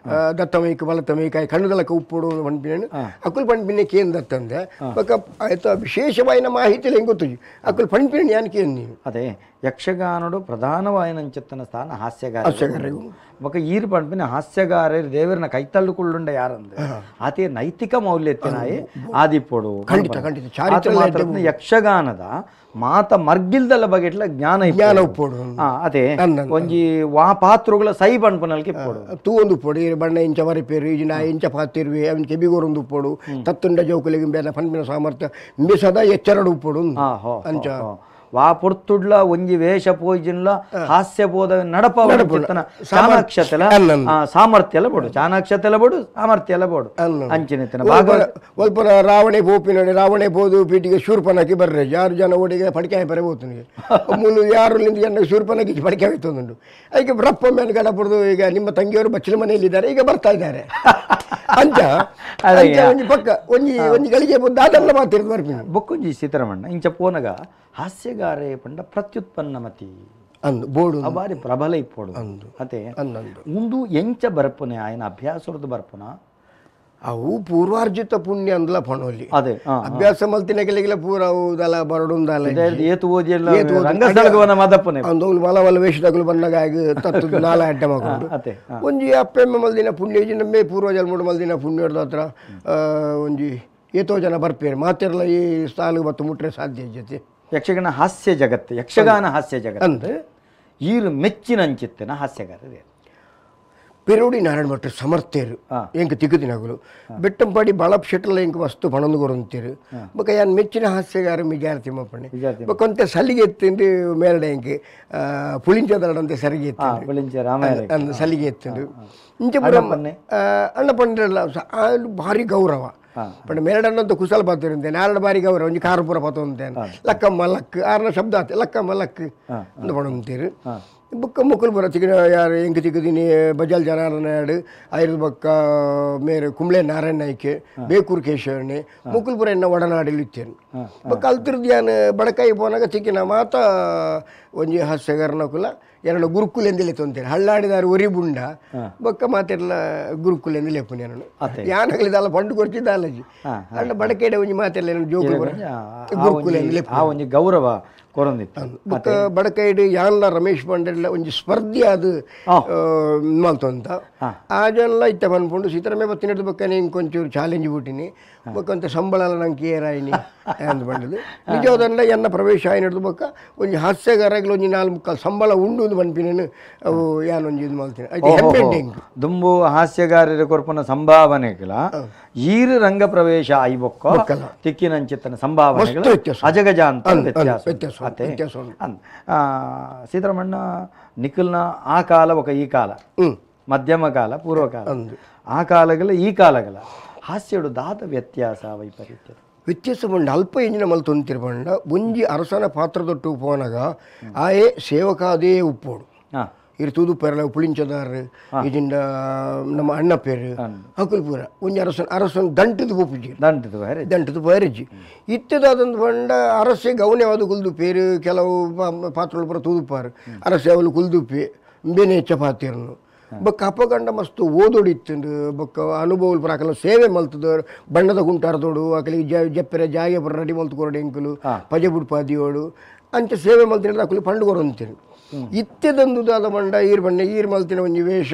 ದತ್ತಮೈಕ್ ಬಲತಮೈಕ್ ಆಯ್ ಕಣ್ಣುದಲಕ ಉಪ್ಪುಡು ಪನ್ಪಿನ ಅಕುಲು ಪನ್ಪಿನ ಕೇನ್ ದತ್ತಂದೆ ಬೊಕ್ಕ ಆಯ್ತು ವಿಶೇಷವಾಯಿನ ಮಾಹಿತಿ ಹೆಂಗೆ ಗೊತ್ತು ಅಕುಲು ಪನ್ಪಿನ ಯಾನ್ ಕೇನ್ ನೀವು ಅದೇ ಯಕ್ಷಗಾನಡು ಪ್ರಧಾನವಾಯಿನಂಚಿತ್ತನ ಸ್ಥಾನ ಹಾಸ್ಯಗಾರ ಹಾಸ್ಯಗಾರಗೂ ಬೊಕ್ಕ ಈರು ಪನ್ಪಿನ ಹಾಸ್ಯಗಾರರು ದೇವರನ್ನ ಕೈತಳ್ಳುಕೊಳ್ಳುಂಡ ಯಾರಂದ್ರೆ ಆತೆ ನೈತಿಕ ಮೌಲ್ಯತ್ತಿನಾಯಿ ಆದಿಪ್ಪೊಡು ಖಂಡಿತ ಖಂಡಿತ ಚಾರಿತ್ರ ಯಕ್ಷಗಾನದ ಮಾತ ಮರ್ಗಿಲ್ದಲ್ಲ ಬಗೆಟ್ಲ ಜ್ಞಾನ ಜ್ಞಾನ ಉಪ್ಪೊಡು ಅದೇ ಒಂಜಿ ವಾ ಪಾತ್ರಗಳ ಸೈ ಪನ್ಪುನಲ್ಕೆ ಇಪ್ಪೊಡು ತೂ ಒಂದು ಉಪ್ಪೊಡು ಈ ಬಣ್ಣ ಇಂಚ ವರಿಪೇರು ಈ ನಾ ಇಂಚ ಪಾತಿರುವೆ ಅವನ ಕೆಬಿಗೋರೊಂದು ಉಪ್ಪೊಡು ತತ್ತುಂಡ ಜೋಕುಲಿಗೆ ಬೇರೆ ಪನ್ಪಿನ ಸಾಮರ್ಥ್ಯ ಇಂಬೆ ಸದಾ ಎಚ್ಚರಡು ಉಪ್ಪೊಡು ಅಂಚ ವಾ ಪೊರ್ತುಡ್ಲ ಒಂಜಿ ವೇಷ ಪೋಯ್ಜಿನ್ಲ ಹಾಸ್ಯ ಬೋಧ ನಡಪ ಚಾಣಾಕ್ಷತೆಲ ಸಾಮರ್ಥ್ಯ ಎಲ್ಲ ಬೋಡು ಚಾಣಾಕ್ಷತೆಲ ಬೋಡು ಸಾಮರ್ಥ್ಯ ಎಲ್ಲ ಬೋಡು ಅಂಚಿನ ಒಲ್ಪ ರಾವಣೆ ಪೋಪಿನ ರಾವಣೆ ಪೋದು ಪೀಟಿಗೆ ಶೂರ್ಪನಕ್ಕೆ ಬರ್ರೆ ಯಾರು ಜನ ಓಡಿಗೆ ಪಡಿಕೆ ಬರೆ ಹೋಗ್ತಾನೆ ಮೂಲು ಯಾರು ಜನ ಶೂರ್ಪನಕ್ಕೆ ಪಡಿಕೆ ಹೋಯ್ತುಂಟು ಅದಕ್ಕೆ ರಪ್ಪ ಮೇಲೆ ಗಡಪುರದು ಈಗ ನಿಮ್ಮ ತಂಗಿಯವರು ಬಚ್ಚಲ ಮನೆಯಲ್ಲಿದ್ದಾರೆ ಈಗ ಬರ್ತಾ ಇದ್ದಾರೆ ಅಂಚ ಒಂಜಿ ಪಕ್ಕ ಒಂಜಿ ಒಂಜಿ ಗಳಿಗೆ ದಾದಲ್ಲ ಮಾತಿರ್ದು ಬರ್ಪಿನ ಬೊಕ್ಕೊಂಜಿ ಸೀತಾರಮಣ್ಣ ಇಂಚ ಪೋನಗ ಹಾಸ್ಯಗಾರೆ ಪಂಡ ಪ್ರತ್ಯುತ್ಪನ್ನಮತಿ ಅಂದು ಬೋಡು ಬಾರಿ ಪ್ರಬಲ ಇಪ್ಪೋಡು ಅಂದು ಅದೇ ಅಂದಂದು ಉಂದು ಎಂಚ ಬರ್ಪುನೆ ఆయన ಅಭ್ಯಾಸದ ಬರ್ಪುನ ಅವು ಪೂರ್ವಾರ್ಜಿತ ಪುಣ್ಯ ಅಂದ್ಲ ಪಣೋಲಿ ಅದೇ ಅಭ್ಯಾಸ ಮಲ್ತಿನ ಕೆಲಗೆಲ್ಲ ಪೂರ ಅವು ಬರಡುಂದಲ ಏತು ಓದಿಲ್ಲ ರಂಗಸ್ಥಳಗವನ ಮದಪ್ಪನೆ ಅಂದು ಮಲ ಮಲ ವೇಷದಗಳು ಬಂದಾಗ ಆಗ ತತ್ತು ನಾಲ ಅಡ್ಡ ಮಗೊಂಡು ಒಂಜಿ ಅಪ್ಪೆಮ್ಮ ಮಲ್ದಿನ ಪುಣ್ಯ ನಮ್ಮೇ ಪೂರ್ವ ಜನ್ಮಡು ಮಲ್ದಿನ ಪುಣ್ಯದ ಹತ್ರ ಒಂಜಿ ಏತೋ ಜನ ಬರ್ಪೇರು ಮಾತಿರಲ್ಲ ಈ ಸಾಲು ಮತ್ತು ಮುಟ್ರೆ ಸಾಧ್ಯ ಜೊತೆ ಯಕ್ಷಗಾನ ಹಾಸ್ಯ ಜಗತ್ತು ಯಕ್ಷಗಾನ ಹಾಸ್ಯ ಜಗತ್ತು ಈರು ಮೆಚ್ಚಿನಂಚಿತ್ತಿನ ಹಾಸ್ಯಗಾರರು ಪೆರೋಡಿ ನಾರಾಯಣ ಭಟ್ರು ಸಮರ್ಥೇರು ಎಂಕ್ ತಿಕ್ಕುದಿನಗುಲು ಬೆಟ್ಟಂಪಾಡಿ ಬಾಳಪ್ ಶೆಟ್ಟಲ ಎಂಕ್ ವಸ್ತು ಪಣಂದು ಕೊರಂತೀರು ಬೊಕ ಯಾನ್ ಮೆಚ್ಚಿನ ಹಾಸ್ಯಗಾರ ಮಿಜಾರ ತಿಮ್ಮಪ್ಪಣೆ ಬೊಕ ಒಂತೆ ಸಲಿಗೆ ಎತ್ತಿಂದು ಮೇರಡೆ ಎಂಕ್ ಪುಳಿಂಚದರಡಂತೆ ಸರಿಗೆ ಎತ್ತು ಸಲಿಗೆ ಎತ್ತಿಂದು ಇಂಚ ಪೂರ ಅಣ್ಣ ಪಂಡ್ರಲ್ಲ ಭಾರಿ ಗೌರವ ಪಂಡ ಮೇರಡನ್ನಂತ ಕುಶಲ ಪಾತ್ರ ನಾರಡ ಬಾರಿ ಗೌರವ ಒಂಜಿ ಕಾರುಪುರ ಪತೊಂತೇನೆ ಲಕ್ಕಮ್ಮ ಲಕ್ ಆರ್ನ ಶಬ್ದ ಆತ ಲಕ್ಕಮ್ಮ ಲಕ್ ಅಂತ ಪಣಂತೀರು ಬೊಕ್ಕ ಮುಕ್ಕುಲು ಪೂರ ತಿಕ್ಕಿನ ಯಾರು ಎಂಕ್ ತಿಕ್ಕುದಿನಿ ಬಜಾಲ್ ಜನಾರ್ದನಾಡು ಐರ್ದ ಬೊಕ್ಕ ಮೇರೆ ಕುಂಬ್ಳೆ ನಾರಾಯಣ ನಾಯ್ಕೆ ಬೇಕೂರು ಕೇಶವಣ್ಣೆ ಮುಕ್ಕುಲು ಪೂರ ಎನ್ನ ಒಡನಾಡಿಲು ಇತ್ತೇನು ಬೊಕ್ಕ ಅಲ್ತಿರ್ದು ಯಾನ್ ಬಡಕಾಯಿ ಪೋನಾಗ ತಿಕ್ಕಿನ ಮಾತ ಒಂಜಿ ಹಾಸ್ಯಗಾರನ ಕುಲ ಎರಡು ಗುರುಕುಲ್ ಎಂದಲೇ ತೊಂತೇನೆ ಹಳ್ಳಾಡಿದಾರು ಒರಿ ಬುಂಡ ಬೊಕ್ಕ ಮಾತೆಲ್ಲ ಗುರುಕುಲ್ ಎಂದಲೇ ಪುಣ್ಯನನು ಯಾನಾಗಲಿದಲ್ಲ ಪಂಡು ಕೊರ್ಚಿದ್ದ ಅಲ್ಲಜಿ ಅಂಡ ಬಡಕೇಡೆ ಒಂಜಿ ಮಾತೆಲ್ಲ ಜೋಕುಲು ಗುರುಕುಲ್ ಎಂದಲೇ ಆ ಒಂಜಿ ಗೌರವ ಕೊರೊಂದಿತ್ತು ಬೊಕ್ಕ ಬಡಕೈಡು ಯಾನ್ಲ ರಮೇಶ್ ಬಂಡೆಲ್ಲ ಒಂಜಿ ಸ್ಪರ್ಧೆ ಅದು ಮಲ್ತೊಂತ ಆ ಜನ ಇತ್ತ ಬಂದ್ಕೊಂಡು ಸೀತಾರಾಮೇ ಬತ್ತಿನಡ್ದು ಬೊಕ್ಕನೆ ಇಂಕೊಂಚೂರು ಚಾಲೆಂಜ್ ಬಿಟ್ಟಿನಿ ಬೊಕ್ಕಂತ ಸಂಬಳ ನಂಗೆ ಏರಾಯಿನಿ ಅಂದ್ ಬಂಡದು ನಿಜವಾದಲ್ಲ ಎನ್ನ ಪ್ರವೇಶ ಆಯ್ನಡ್ದು ಬೊಕ್ಕ ಒಂಜಿ ಹಾಸ್ಯಗಾರಾಗ್ಲಿ ಒಂಜಿ ನಾಲ್ ಮುಕ್ಕಾಲು ಸಂಬಳ ಉಂಡು ಒಂದು ಪನ್ಪಿನೇನು ಅವು ಯಾನೊಂಜಿ ಇದು ಮಲ್ತೀನಿ ಐತೆ ಹೆಮ್ಮೆ ದುಂಬು ಹಾಸ್ಯಗಾರರ ಕೊರ್ಪುನ ಸಂಭಾವನೆಗಳ ಈರು ರಂಗ ಪ್ರವೇಶ ಆಯ್ಬೊಕ್ಕ ತಿಕ್ಕಿನಂಚಿತ್ತನ ಸಂಭಾವನೆಗಳ ಅಜಗಜ ಅಂತ ವ್ಯತ್ಯಾಸ ಸೀತಾರಮಣ್ಣ ನಿಖಲ್ನ ಆ ಕಾಲ ఒక ಈ ಕಾಲ ಮಧ್ಯಮ ಕಾಲ ಪೂರ್ವಕಾಲ ಆ ಕಾಲಗಳ ಈ ಕಾಲಗಳ ಹಾಸ್ಯಡು ದಾದ ವ್ಯತ್ಯಾಸ ವೈಪರೀತ್ಯ ವ್ಯತ್ಯಾಸ ಬಂಡ ಅಲ್ಪ ಎಂಜಿನ ಮಲ್ ತೊಂತಿರ್ ಬಂಡ ಒಂಜಿ ಅರಸನ ಪಾತ್ರದೊಟ್ಟು ಪೋನಗ ಆಯೇ ಸೇವಕ ಅದೇ ಉಪ್ಪೋಡು ಇರು ತೂದು ಪೆರಲ ಪುಳಿಂಚದಾರು ಇದಿಂದ ನಮ್ಮ ಅಣ್ಣ ಪೇರು ಅಕುಲ್ಪುರ ಒಂಜಿ ಅರಸನ್ ಅರಸನ್ ದಂಟದ ಪೋಪುಜಿ ದಂಟದ ಪೋಯರಜ್ಜಿ ಇತ್ತದಾದಂದು ಪಂಡ ಅರಸೆ ಗೌನ್ಯವಾದ ಕುಲ್ದು ಪೇರು ಕೆಲವು ಪಾತ್ರಗಳು ಪೂರ ತೂದುಪಾರು ಅರಸೆ ಅವಳು ಕುಲ್ದುಪ್ಪಿ ಬೇನೆ ಚಪಾತಿರ್ನು ಬೊಕ್ಕ ಅಪಗಂಡ ಮಸ್ತ್ ಓದೋಡಿತ್ತಂಡು ಬೊಕ್ಕ ಅನುಭವ ಪೂರ ಅಕಲ ಸೇವೆ ಮಲ್ತದ ಬಣ್ಣದ ಗುಂಟಾರ್ದೋಡು ಅಕಲಿಗೆ ಜಪ್ಪೆರೆ ಜಾಗೆ ಪೂರ ರೆಡಿ ಮಲ್ತು ಕೊರಡು ಎಂಕುಲು ಪಜೆ ಬುಡ್ಪಾದಿಯೋಡು ಅಂಚ ಸೇವೆ ಮಲ್ತಿನ ಅಕಲು ಪಂಡು ಕೊರೊಂತೀನಿ ಇತ್ತೆದಂದು ದಾದ ಬಂಡ ಈರ್ ಬಣ್ಣ ಈರ್ ಮಲ್ತಿನ ಒಂಜಿ ವೇಷ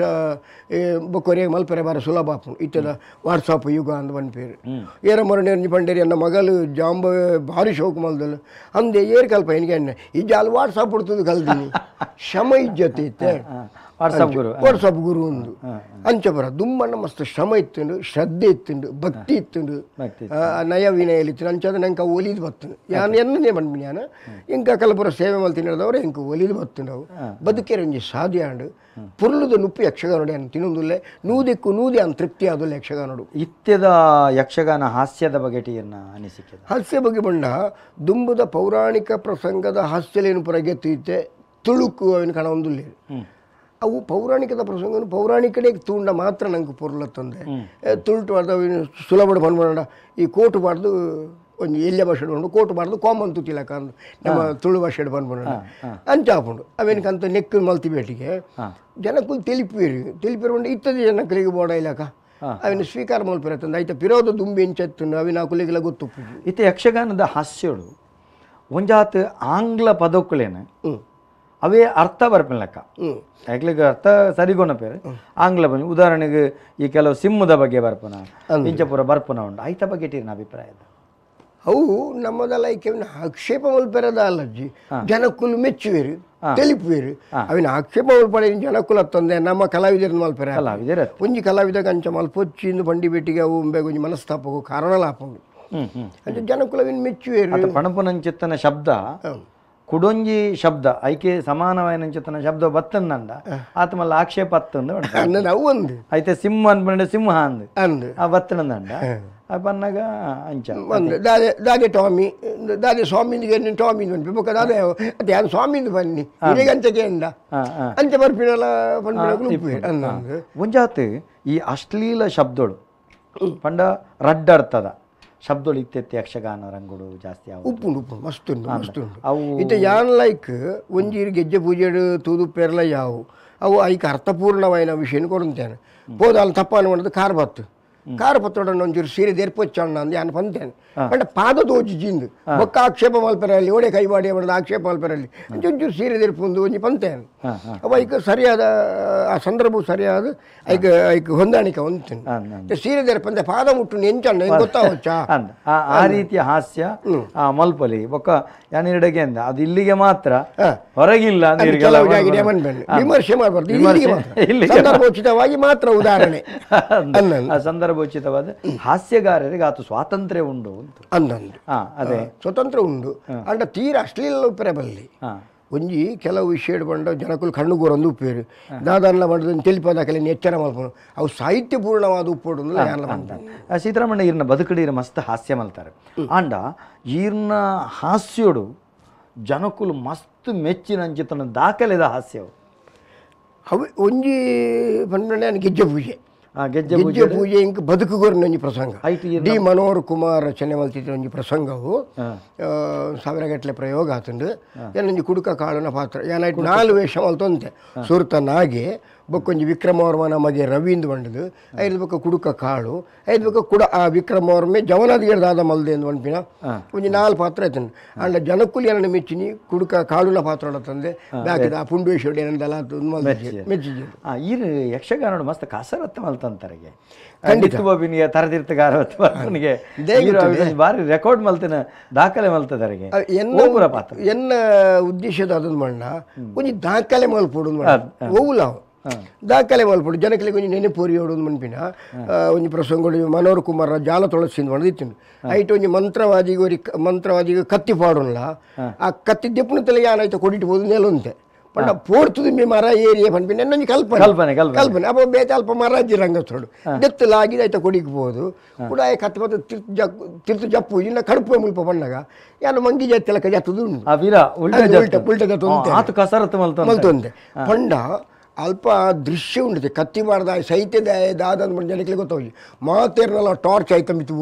ಬೊಕ್ಕೊರಿಯಾಗ ಮಲ್ಪೆರೆ ಬಾರ ಸುಲಭ ಆಪುಂಡು ಇತ್ತೆದ ವಾಟ್ಸಾಪ್ ಯುಗ ಅಂದ್ ಪನ್ಪೇರು ಏರ ಮೊರನೆ ಒಂಜಿ ಪಂಡೇರಿ ಅನ್ನ ಮಗಲು ಜಾಂಬ ಭಾರಿ ಶೋಕು ಮಲ್ದಲು ಅಂದೆ ಏರ್ ಕಲ್ಪ ಎನ್ಗೆ ಅಣ್ಣ ಈ ಜಾಲ್ ವಾಟ್ಸಾಪ್ ಹುಡ್ತದು ಕಲ್ದಿನಿ ಶ್ರಮ ಇಜ್ಜತೆ ಇತ್ತೆ. WhatsApp ಗುರು WhatsApp ಗುರು ಉಂದು ಅಂಚಪುರ ದುಮ್ಮಣ್ಣ ಮಸ್ತ್ ಶ್ರಮ ಇತ್ತುಂಡು ಶ್ರದ್ಧೆ ಇತ್ತುಂಡು ಭಕ್ತಿ ಇತ್ತುಂಡು ನಯ ವಿನಯಲ್ಲಿ ಇತ್ತು ಅಂಚಾದ ನಂಗೆ ಒಲಿದು ಬತ್ತುಂಡು ಯಾನ್ ಎನ್ನನೇ ಬಂದ್ಬಿನಿ ಯಾನ ಎಂಕ ಕಲಪುರ ಸೇವೆ ಮಲ್ತಿನದವರು ಎಂಕ ಒಲಿದು ಬತ್ತುಂಡು ಅವು ಬದುಕೇರ ಒಂಜಿ ಸಾಧ್ಯ ಆಂಡು ಪುರ್ಲುದ ನುಪ್ಪು ಯಕ್ಷಗಾನೋಡು ಏನು ತಿನ್ನೊಂದುಲ್ಲೆ ನೂದೆಕ್ಕು ನೂದೆ ಅನ್ ತೃಪ್ತಿ ಆದುಲ್ಲ ಯಕ್ಷಗಾನೋಡು. ಇತ್ಯದ ಯಕ್ಷಗಾನ ಹಾಸ್ಯದ ಬಗೆಟಿಯನ್ನ ಅನಿಸಿಕೆ ಹಾಸ್ಯ ಬಗ್ಗೆ ಬಂಡ ದುಂಬುದ ಪೌರಾಣಿಕ ಪ್ರಸಂಗದ ಹಾಸ್ಯಲೇನು ಪುರಗೆತ್ತು ತುಳುಕು ಅವನ ಕಣ ಒಂದುಲ್ಲೆ ಅವು ಪೌರಾಣಿಕದ ಪ್ರಸಂಗನು ಪೌರಾಣಿಕಡೆ ತೂಂಡ ಮಾತ್ರ ನಂಗೆ ಪೊರ್ಲತ್ತಂದೆ ತುಳುಟು ಬಾರ್ದು ಅವಿನ ಸುಲಭ ಬಂದ್ಬಿಡೋಣ ಈ ಕೋಟು ಬಾರ್ದು ಒಂದು ಎಲ್ಯ ಭಾಷೆ ಉಂಡು ಕೋಟು ಬಾರ್ದು ಕಾಮನ್ ತುತಿಲಕ ಅಂದು ನಮ್ಮ ತುಳು ಭಾಷೆ ಬಂದ್ಬಿಡೋಣ ಅಂಚಾಪುಂಡು ಅವೇನಕಂತ ನೆಕ್ಕು ಮಲ್ತಿ ಬೇಟಿಗೆ ಜನಕ್ಕೂ ತಿಳಿಪಿರು ತಿಳಿಪಿರು ಉಂಡು ಇತ್ತದ ಜನಕ್ಕಲಿಗೆ ಬೋಡ ಇಲ್ಲಕ ಅವಿನ ಸ್ವೀಕಾರ ಮಲ್ಪಿರತ್ತಂದು ಆಯ್ತಾ ಪಿರೋದ ದುಂಬಿ ಎಂಚತ್ತು ಅವಿನ ಅಕುಲಿಗೆಲ್ಲ ಗೊತ್ತು. ಇತ್ತೆ ಯಕ್ಷಗಾನದ ಹಾಸ್ಯಡು ಒಂಜಾತ್ ಆಂಗ್ಲ ಪದಕ್ಕುಲೇನೆ ಅವೇ ಅರ್ಥ ಬರ್ಪಿನ ಲೆಕ್ಕ ಯಾಕ್ಲಿಗೆ ಅರ್ಥ ಸರಿಗೋಣ ಪೇರು ಆಂಗ್ಲ ಬನ್ನಿ ಉದಾಹರಣೆಗೆ ಈ ಕೆಲವು ಸಿಂಹದ ಬಗ್ಗೆ ಬರ್ಪನ ಇಂಚಪುರ ಬರ್ಪನ ಉಂಟು ಆಯ್ತ ಬಗ್ಗೆ ಇಟ್ಟಿರಿನ ಅಭಿಪ್ರಾಯ ಅವು ನಮ್ಮದೆಲ್ಲ ಈಕೆ ಆಕ್ಷೇಪ ಮಲ್ಪೆರದ ಅಲ್ಲಜ್ಜಿ ಜನಕ್ಕುಲು ಮೆಚ್ಚುವೇರು ತಿಳಿಪುವೇರು ಅವಿನ ಆಕ್ಷೇಪ ಮಲ್ಪಡೆ ಜನಕ್ಕುಲ ತಂದೆ ನಮ್ಮ ಕಲಾವಿದರನ್ನು ಮಲ್ಪೆರ ಕಲಾವಿದರ ಒಂಜಿ ಕಲಾವಿದ ಕಂಚ ಮಲ್ಪೊಚ್ಚಿಂದು ಬಂಡಿ ಬೇಟಿಗೆ ಅವು ಒಂಜಿ ಮನಸ್ತಾಪಕ್ಕೂ ಕಾರಣ ಆಪುಂಡು ಅಂಚ ಜನಕ್ಕುಲ ಅವಿನ ಮೆಚ್ಚುವೇರು. ಪಣಪುನಂಚಿತ್ತನ ಶಬ್ದ ಕುಡೊಂಜಿ ಶಬ್ದ ಐಕೆ ಸಮಾನವಾಯಿನಂಚಿತ್ತನ ಶಬ್ದ ಬತ್ತಂದಂಡ ಆತ ಮಲ್ಲ ಆಕ್ಷೇಪ ಅತ್ತಂದು ಒಂದು ಐತೆ ಸಿಂಹ ಅನ್ಪಂಡೆ ಸಿಂಹ ಅಂದು ಅಂದು ಆ ಬತ್ತನಂದಂಡ ಆ ಪನ್ನಾಗ ಅಂಚ ಒಂದು ದಾದೆ ದಾದೆ ಟಾಮಿ ದಾದೆ ಸ್ವಾಮಿಂದಿಗೆ ಟಾಮಿ ಬನ್ನಿ ಬೊಕ್ಕ ದಾದೆ ಅದೇ ಯಾರು ಸ್ವಾಮಿಂದು ಬನ್ನಿ ಅಂಚಕ್ಕೆ ಅಂದ ಅಂಚೆ ಬರ್ಪಿನಲ್ಲ ಪನ್ಪಿನ. ಒಂಜಾತ್ ಈ ಅಶ್ಲೀಲ ಶಬ್ದಗಳು ಪಂಡ ರಡ್ಡರ್ತದ ಶಬ್ದಗಳು ಇತ್ತೆತ್ತೆ ಯಕ್ಷಗಾನ ರಂಗುಡು ಜಾಸ್ತಿ ಉಪ್ಪುಂಡು ಉಪ್ಪು ಮಸ್ತ್ ಉಂಡು ಮಸ್ತ್ ಉಂಡು ಅವು ಇತ್ತೆ ಯಾನ್ ಲೈಕ್ ಒಂಜಿ ಗೆಜ್ಜೆ ಪೂಜೆಡು ತೂದು ಪೇರ್ಲ ಯಾವು ಅವು ಐಕ್ ಅರ್ಥಪೂರ್ಣವಾಯಿನ ವಿಷಯನ ಕೊಡುತ್ತೇನೆ ಪೋದಾಲ್ ತಪ್ಪಾನು ಮಾಡೋದು ಕಾರ್ ಬತ್ತು ಕಾರ್ ಪತ್ತೋಡಣ್ಣ ಒಂಚೂರು ಸೀರೆ ದೇರ್ಪೊಚ್ಚಣ್ಣ ಅಂದು ಯಾನ್ ಪಂತೇನೆ ಅಂಡ ಪಾದ ತೋಜಿ ಜಿಂದು ಬೊಕ್ಕ ಆಕ್ಷೇಪ ಮಲ್ಪೆರಲ್ಲಿ ಓಡೆ ಕೈವಾಡಿ ಮಾಡೋದು ಆಕ್ಷೇಪ ಮಲ್ಪೆರಲ್ಲಿ ಒಂಚೂರು ಸೀರೆ ದೇರ್ಪುಂದು ಒಂಜಿ ಪಂತೇನೆ ಅವ ಐಕ್ ಸರಿಯಾದ ಆ ಸಂದರ್ಭ ಸರಿಯಾದ ಐಕ್ ಐಕ್ ಹೊಂದಾಣಿಕೆ ಹೊಂದ್ತೇನೆ ಸೀರೆ ದೇರ್ಪಂತೆ ಪಾದ ಮುಟ್ಟು ಎಂಚಣ್ಣ ಗೊತ್ತಾವಚ್ಚಾ ಆ ರೀತಿಯ ಹಾಸ್ಯ ಮಲ್ಪಲಿ ಬೊಕ್ಕ ಯಾನಿರಡೆಗೆ ಅಂದ ಅದು ಇಲ್ಲಿಗೆ ಮಾತ್ರ ಹೊರಗಿಲ್ಲ ವಿಮರ್ಶೆ ಮಾಡಬಾರ್ದು ಸಂದರ್ಭೋಚಿತವಾಗಿ ಮಾತ್ರ ಉದಾಹರಣೆ ಸಂದರ್ಭೋಚಿತವಾದ ಹಾಸ್ಯಗಾರರಿಗೆ ಆತ ಸ್ವಾತಂತ್ರ್ಯ ಉಂಡು ಅಂತ ಅಂದಂದು ಅದೇ ಸ್ವತಂತ್ರ ಉಂಡು ಅಂಡ ತೀರ ಅಶ್ಲೀಲ ಉಪ್ಪರೆ ಬಲ್ಲಿ ಒಂಜಿ ಕೆಲವು ವಿಷಯ ಬಂಡ ಜನಕುಲು ಕಣ್ಣುಗೋರೊಂದು ಉಪ್ಪೇರು ದಾದಾನ್ಲ ಮಾಡಿದ ತಿಳಿಪಾದ ಕೆಲ ಎಚ್ಚರ ಮಲ್ಪನು ಅವು ಸಾಹಿತ್ಯಪೂರ್ಣವಾದ ಉಪ್ಪೋಡು ಸೀತಾರಾಮಣ್ಣ ಈರ್ನ ಬದುಕಡಿ ಮಸ್ತ್ ಹಾಸ್ಯ ಮಲ್ತಾರೆ ಆಂಡ ಈರ್ನ ಹಾಸ್ಯೋಡು ಜನಕುಲು ಮಸ್ತ್ ಮೆಚ್ಚಿನಂಚಿತನ ದಾಖಲೆದ ಹಾಸ್ಯವು ಅವು ಒಂಜಿ ಪಂಡ ಗೆಜ್ಜೆ ಪೂಜೆ ಗೆಜ್ಜೆ ಪೂಜೆ ಇಂಕ್ ಬದುಕುಗೋರಿನ ಒಂಜಿ ಪ್ರಸಂಗ ಡಿ ಮನೋಹರ್ ಕುಮಾರ್ ರಚನೆ ಮಲ್ತಿದ್ದ ಒಂಜಿ ಪ್ರಸಂಗವು ಸಾವಿರಗಟ್ಟಲೆ ಪ್ರಯೋಗ ಆತಂಡು ಏನೊಂಜಿ ಕುಡುಕ ಕಾಳುನ ಪಾತ್ರ ಏನಾಯ್ತು 4 ವೇಷ ಮಲ್ತೊಂತೆ ಸುರ್ತ ನಾಗೆ ಬೊಕ್ಕೊಂಜಿ ವಿಕ್ರಮವರ್ಮನ ಮಗೆ ರವೀಂದ್ರ ಬಂಡದು ಐದು ಬೊಕ್ಕ ಕುಡುಕ ಕಾಳು ಐದು ಬೊಕ್ಕ ಕುಡ ಆ ವಿಕ್ರಮವರ್ಮೆ ಜವನದಿಗೆ ದಾದ ಮಲ್ದೆ ಎಂದು ಪನ್ಪಿನ ಒಂಜಿ 4 ಪಾತ್ರ ಆಯ್ತಂಡು ಅಂಡ ಜನಕ್ಕುಲಿ ಏನನ್ನ ಮೆಚ್ಚಿನಿ ಕುಡುಕ ಕಾಳುನ ಪಾತ್ರ ತಂದೆ ಬಾಕಿದ ಆ ಪುಂಡೇಶ್ವರಿ ಏನಂದಲ್ಲ ಮೆಚ್ಚಿದ್ದೆ. ಈ ಯಕ್ಷಗಾನ ಮಸ್ತ್ ಕಸರತ್ತು ಮಲ್ತಂತಾರಿಗೆ ಖಂಡಿತ ತರದಿರ್ತಗಾರನಿಗೆ ಬಾರಿ ರೆಕಾರ್ಡ್ ಮಲ್ತಿನ ದಾಖಲೆ ಮಲ್ತದರಿಗೆ ಪಾತ್ರ ಎನ್ನ ಉದ್ದೇಶದ ಅದೊಂದು ಮಣ್ಣ ಒಂಜಿ ದಾಖಲೆ ಮಲ್ಪೋಡು ಓವುಲ ದಾಖಲೆ ಮಲ್ಪೋಡು ಜನಕಲಿಗೆ ಒಂಜಿ ನೆನಪೋರಿಯೋಡು ಒಂದು ಮನ್ಪಿನ ಒಂಜಿ ಪ್ರಸಂಗಗಳು ಮನೋಹರ್ ಕುಮಾರ ಜಾಲ ತೊಳಸಿಂದ ಮಾಡಿತ್ತು ಐಟ್ ಒಂಜಿ ಮಂತ್ರವಾದಿಗೆ ಒರಿ ಮಂತ್ರವಾದಿಗೆ ಕತ್ತಿ ಪಾಡೋಲ್ಲ ಆ ಕತ್ತಿ ದೆಪ್ಪುನ ತಲೆ ಯಾನಾಯ್ತು ಕೊಡಿಟ್ಟು ಹೋದು ನೆಲೊಂತೆ ಪಂಡ ಪೋರ್ತುದು ಮಿ ಮರ ಏರಿಯ ಪನ್ಪಿನ ಒಂಜಿ ಕಲ್ಪನೆ ಕಲ್ಪನೆ ಕಲ್ಪನೆ ಅಪ್ಪ ಬೇತೆ ಅಲ್ಪ ಮರಾಜಿ ರಂಗಸ್ಥಳು ದೆತ್ತಲಾಗಿದೆ ಆಯ್ತಾ ಕೊಡಿಗೆ ಬೋದು ಕೂಡ ಕತ್ತು ಮತ್ತು ತಿರ್ತು ಜಪ್ಪು ಇನ್ನ ಕಡುಪು ಮುಲ್ಪ ಬಣ್ಣಗ ಯಾನು ಮಂಗಿ ಜಾತಿ ಜತ್ತದು ಉಂಟು ಉಲ್ಟ ಜತ್ತು ಮಲ್ತೊಂದೆ ಪಂಡ ಅಲ್ಪ ದೃಶ್ಯ ಉಂಟು ಕತ್ತಿ ಬಾರ್ದ ಸೈತ್ಯದ ದಾದ ಜನಕ್ಕೆ ಗೊತ್ತಾಗಿ ಮಾತೇರ್ನಲ್ಲ ಟಾರ್ಚ್ ಆಯ್ತು ಮಿತ್ತು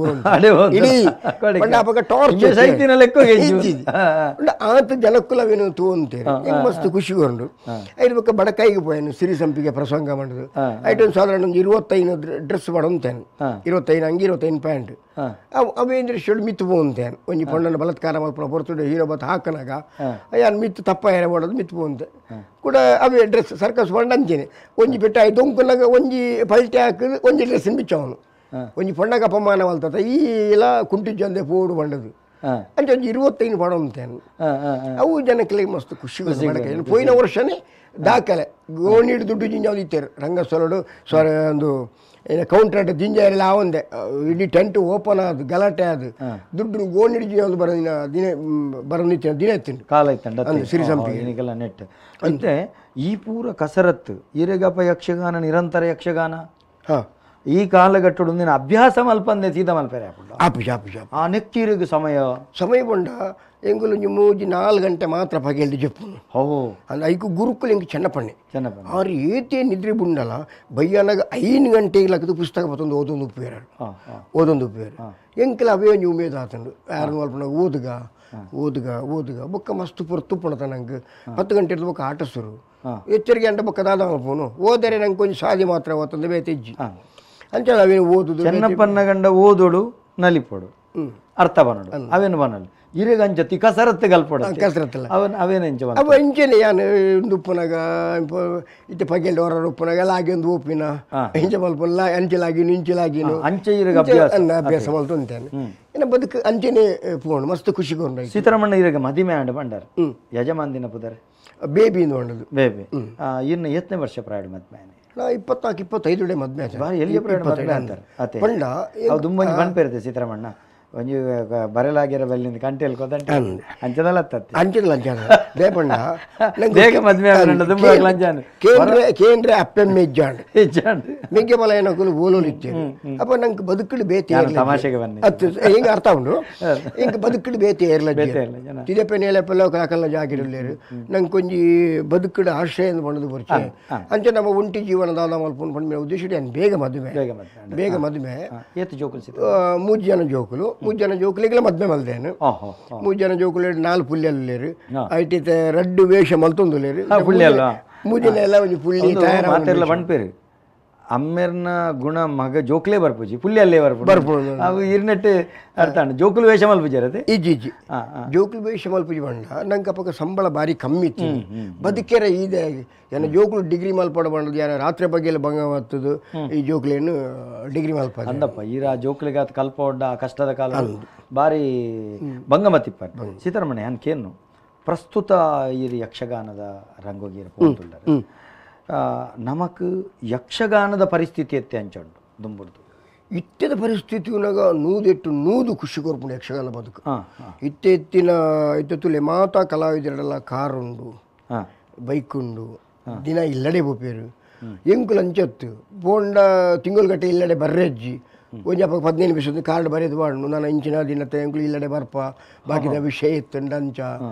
ಇಡೀ ಪಂಡ ಅಪಗ ಟಾರ್ಚ್ ಆತ ಜನಕ್ಕುಲವೇನು ತೂ ಅಂತೇಳಿ ಮಸ್ತ್ ಖುಷಿ ಉಂಟು ಐದು ಬಕ್ಕ ಬಡಕಾಯಿಗೆ ಪೋಯನು ಸಿರಿ ಸಂಪಿಗೆ ಪ್ರಸಂಗ ಮಾಡುದು ಐಟು ಸಾಧಾರಣ ಒಂದು 25 ಡ್ರೆಸ್ ಮಾಡಂತೇನೆ 25 ಅಂಗಿ 25 ಪ್ಯಾಂಟ್ ಅವೇಂದ್ರ ಶೆಡ್ ಮಿತ್ತು ಪೋಂತೇನೆ ಒಂಜಿ ಪೊಣ್ಣನ ಬಲತ್ಕಾರ ಮಲ್ಪನ ಪೊರ್ತುಡು ಹೀರೋ ಬತ್ ಹಾಕನಾಗ ಯಾನ್ ಮಿತ್ತು ತಪ್ಪ ಏರ ಮಾಡೋದು ಮಿತ್ತು ಪೋಂತೆ ಕೂಡ ಅವೇ ಡ್ರೆಸ್ ಸರ್ಕಸ್ ಪಂಡ ಅಂತೇನೆ ಒಂಜಿ ಪೆಟ್ಟ ಆಯ್ತು ದೊಂಕುನಾಗ ಒಂಜಿ ಪಲ್ಟೆ ಹಾಕಿದ್ ಒಂಜಿ ಡ್ರೆಸ್ ಬಿಚ್ಚವನು ಒಂಜಿ ಪೊಣ್ಣಗ ಅಪಮಾನ ಮಲ್ತತ ಈ ಎಲ್ಲ ಕುಂಟಿ ಜಂದೆ ಪೋಡು ಬಂಡದು ಅಂಚೆ ಒಂಜಿ 25 ಪಡ ಅಂತೇನೆ ಅವು ಜನಕ್ಕೆ ಮಸ್ತ್ ಖುಷಿ. ಪೋಯಿನ ವರ್ಷನೇ ದಾಖಲೆ ಗೋಣಿಡ್ ದುಡ್ಡು ಜಿಂಜಾವ್ ಇತ್ತೇರು ರಂಗಸ್ಥಳಡು ಸ್ವರ ಒಂದು ಕೌಂಟರ್ ಜಿಂಜಾರೆಲ್ಲ ಆವಂದೆ ಇಡೀ ಟೆಂಟ್ ಓಪನ್ ಆದು ಗಲಾಟೆ ಆದು ದುಡ್ಡು ಗೋಣಿಡ್ ಜಿಂಜಾವ್ ಬರೋದಿನ ದಿನ ಬರೋದಿನ ದಿನ ಎತ್ತಿಂಡು ಕಾಲ ಇತ್ತಂಡ ಸಿರಿಸಂಪಿಗೆ ನೆಟ್ ಅಂತೆ ಈ ಪೂರ ಕಸರತ್ತು ಈರೆಗಪ್ಪ ಯಕ್ಷಗಾನ ನಿರಂತರ ಯಕ್ಷಗಾನ ಈ ಕಾಲಘಟ್ಟಡು ನಿನ್ನ ಅಭ್ಯಾಸ ಮಲ್ಪಂದೆ ಸೀದಾ ಮಲ್ಪೆರೆ ಆಪುಜ ಆಪುಜ ಆ ನೆಕ್ಕೀರಿಗೆ ಸಮಯ ಸಮಯ ಬಂಡ ಎಂಗುಲು ಒಂಜಿ ಮೂಜಿ 4 ಗಂಟೆ ಮಾತ್ರ ಪಗೆಲ್ದು ಜಪ್ಪುನು ಹೋ ಅಂದ್ ಐಕು ಗುರುಕುಲು ಎಂಕ್ ಚೆನ್ನಪಣ್ಣೆ ಚೆನ್ನಪಣ್ಣೆ ಆರು ಏತೇ ನಿದ್ರೆ ಬುಂಡಲ ಬಯ್ಯನಾಗ 5 ಗಂಟೆಗೆ ಲಕ್ಕದು ಪುಸ್ತಕ ಪತ್ತೊಂದು ಓದೊಂದು ಉಪ್ಪೇರು ಓದೊಂದು ಉಪ್ಪೇರು ಎಂಕಲ ಅವೇ ಒಂಜಿ ಉಮೇದು ಆತಂಡು ಯಾರು ಮಲ್ಪನಾಗ ಓದುಗ ಓದುಗ ಓದುಗ ಬೊಕ್ಕ ಮಸ್ತ್ ಪೊರ್ತು ಪುಣತ ನಂಗೆ 10 ಗಂಟೆ ಬೊಕ್ಕ ಆಟ ಶುರು ಎಚ್ಚರಿಕೆ ಅಂಟ ಬೊಕ್ಕ ದಾದ ಮಲ್ಪುನು ಓದರೆ ನಂಗೆ ಕೊಂಚ ಸಾದಿ ಮಾತ್ರ ಓತಂದು ಬೇತೆಜ್ಜಿ ಅಂಚ ಅವೇನು ಓದುದು ಚೆನ್ನಪ್ಪನ್ನ ಗಂಡ ಓದೋಡು ನಲಿಪೋಡು ಅರ್ಥ ಬನ್ನೋಡು ಅವೇನು ಬನ್ನೋಡು ಇರೆಗ ಅಂಚತಿ ಕಸರತ್ತು ಕಲ್ಪೋಡು ಕಸರತ್ತಲ್ಲ ಅವನ್ ಅವೇನು ಅಂಚ ಅವ ಅಂಚನೆ ಯಾನು ಒಂದು ಉಪ್ಪುನಾಗ ಇತ್ತೆ ಪಗೆಲ್ ಹೊರ ಉಪ್ಪುನಾಗ ಲಾಗಿ ಒಂದು ಉಪ್ಪಿನ ಇಂಚ ಮಲ್ಪಲ್ಲ ಅಂಚಲಾಗಿನು ಇಂಚಲಾಗಿನು ಅಂಚೆ ಇರೆಗ ಅಭ್ಯಾಸ ಅಭ್ಯಾಸ ಮಲ್ತೊಂತೇನೆ ಇನ್ನು ಬದುಕು ಅಂಚೆನೆ ಪೋಣು ಮಸ್ತ್ ಖುಷಿ ಕೊಂಡು ಸೀತಾರಮಣ್ಣ ಇರೆಗ ಮದಿಮೆ ಆಂಡ ಬಂಡಾರ ಯಜಮಾನ್ ದಿನ ಪುದರೆ ಬೇಬಿ ನೋಡೋದು ಬೇಬಿ ಇನ್ನು ಎತ್ತನೇ ವರ್ಷ ಪ್ರಾಯ ಮದ್ಮೆ ನಾ 24 25 ಮದ್ಮೆ ಎಲ್ಲಿ ಪಂಡ ದುಂಬಂಜಿ ಬನ್ಪೇರುತ್ತೆ ಸೀತಾರಮಣ್ಣ ಒಂಜಿ ಬರಲಾಗಿರ ಬಲ್ಲಿಂದ ಕಂಟೆಲ್ ಕೊದಂಟೆ ಅಂಚದಲ್ಲ ಅಂಚದಲ್ಲ ಅಂಚದ ದೇಪಣ್ಣ ಬೇಗ ಮದ್ಮೆ ಲಂಚಾನು ಕೇಂದ್ರ ಕೇಂದ್ರ ಅಪ್ಪೆಮ್ಮೆ ಇಜ್ಜಾಂಡ್ ಇಜ್ಜಾಂಡ್ ಮೆಗ್ಗೆ ಬಲ ಏನಕ್ಕೂ ಓಲೋಲು ಇತ್ತೇನೆ ಅಪ್ಪ ನಂಗೆ ಬದುಕಡು ಬೇತೆ ತಮಾಷೆಗೆ ಬನ್ನಿ ಅತ್ತು ಹಿಂಗೆ ಅರ್ಥ ಉಂಡು ಹಿಂಗೆ ಬದುಕಡು ಬೇತೆ ಏರ್ಲ ತಿದೆಪ್ಪೆ ನೇಲೆಪ್ಪೆಲ್ಲ ಕಾಕಲ್ಲ ಜಾಗಿಡಲೇರು ನಂಗೆ ಕೊಂಜಿ ಬದುಕಡು ಆಶ್ರಯ ಎಂದು ಬಣ್ಣದು ಬರ್ಚೆ ಅಂಚೆ ನಮ್ಮ ಒಂಟಿ ಜೀವನ ದಾದ ಮಲ್ಪುನ್ ಪಂಡ ಉದ್ದೇಶ ಬೇಗ ಮದುವೆ ಬೇಗ ಮದುವೆ ಏತು ಜೋಕುಲು 3 ಜನ ಜೋಕುಲು 3 ಜನ ಜೋಕುಲಿಗೆಲ್ಲ ಮದ್ಮೆ ಮಲ್ದೇನು 3 ಜನ ಜೋಕುಲು 4 ಪುಲ್ಯಲ್ಲೇರು ಐಟಿತೆ ರಡ್ಡು ವೇಷ ಮಲ್ತೊಂದುಲೇರು 3 ಜನ ಎಲ್ಲ ಒಂಜಿ ಪುಳ್ಳಿ ಮಾತೆಲ್ಲ ಬಣ್ಪೇರು ಅಮ್ಮೆರ್ನ ಗುಣ ಮಗ ಜೋಕ್ಲೇ ಬರ್ಪುಜಿ ಪುಲ್ಯಲ್ಲೇ ಬರ್ಪು ಅವು ಇರ್ನೆಟ್ ಅರ್ಥ ಜೋಕುಲು ವೇಷ ಮಲ್ಪುಜಿ ಅದೇ ಇಜ್ಜಿ ಇಜ್ಜಿ ಜೋಕುಲು ವೇಷ ಮಲ್ಪುಜಿ ಬಂಡ ನಂಗೆ ಅಪ್ಪಗ ಸಂಬಳ ಭಾರಿ ಕಮ್ಮಿ ಇತ್ತು ಬದುಕೆರೆ ಇದೆ ಏನ ಜೋಕುಲು ಡಿಗ್ರಿ ಮಲ್ಪಡ ಬಂಡದು ಯಾರ ರಾತ್ರಿ ಬಗ್ಗೆಲ್ಲ ಭಂಗ ಮಾಡ್ತದ್ದು ಈ ಜೋಕುಲೇನು ಡಿಗ್ರಿ ಮಲ್ಪ ಅಂದಪ್ಪ ಈರ ಜೋಕುಲಿಗೆ ಆತ ಕಲ್ಪೊಡ್ಡ ಕಷ್ಟದ ಕಾಲ ಭಾರಿ ಭಂಗಮತಿಪ್ಪ ಸೀತಾರಮಣ ಅನ್ಕೇನು ಪ್ರಸ್ತುತ ಈ ಯಕ್ಷಗಾನದ ರಂಗೋಗಿರ ಪೋತುಳ್ಳರು ನಮಕ್ ಯಕ್ಷಗಾನದ ಪರಿಸ್ಥಿತಿ ಎತ್ತೆ ಅಂಚುಂಡು ದುಂಬುಡ್ದು ಇತ್ತೆದ ಪರಿಸ್ಥಿತಿ ಉನಗ ನೂದೆಟ್ಟು ನೂದು ಖುಷಿ ಕೊರ್ಪುಂಡು ಯಕ್ಷಗಾನ ಬದುಕು ಇತ್ತೆ ಎತ್ತಿನ ಇತ್ತೆ ತುಲೆ ಮಾತಾ ಕಲಾವಿದರೆಲ್ಲ ಕಾರ್ ಉಂಡು ಬೈಕ್ ಉಂಡು ದಿನ ಇಲ್ಲಡೆ ಪೋಪೇರು ಎಂಕುಲು ಅಂಚತ್ತು ಪೋಂಡ ತಿಂಗಳುಗಟ್ಟೆ ಇಲ್ಲಡೆ ಬರ್ರೆಜ್ಜಿ ಒಂಜಿ ಅಪ್ಪ 15 ನಿಮಿಷದ ಕಾರ್ಡ್ ಬರೆದು ಬಾಡು ನಾನು ಇಂಚಿನ ದಿನತ್ತೆ ಎಂಕುಲು ಇಲ್ಲಡೆ ಬರ್ಪ ಬಾಕಿದ ವಿಷಯ ಇತ್ತುಂಡು ಅಂಚ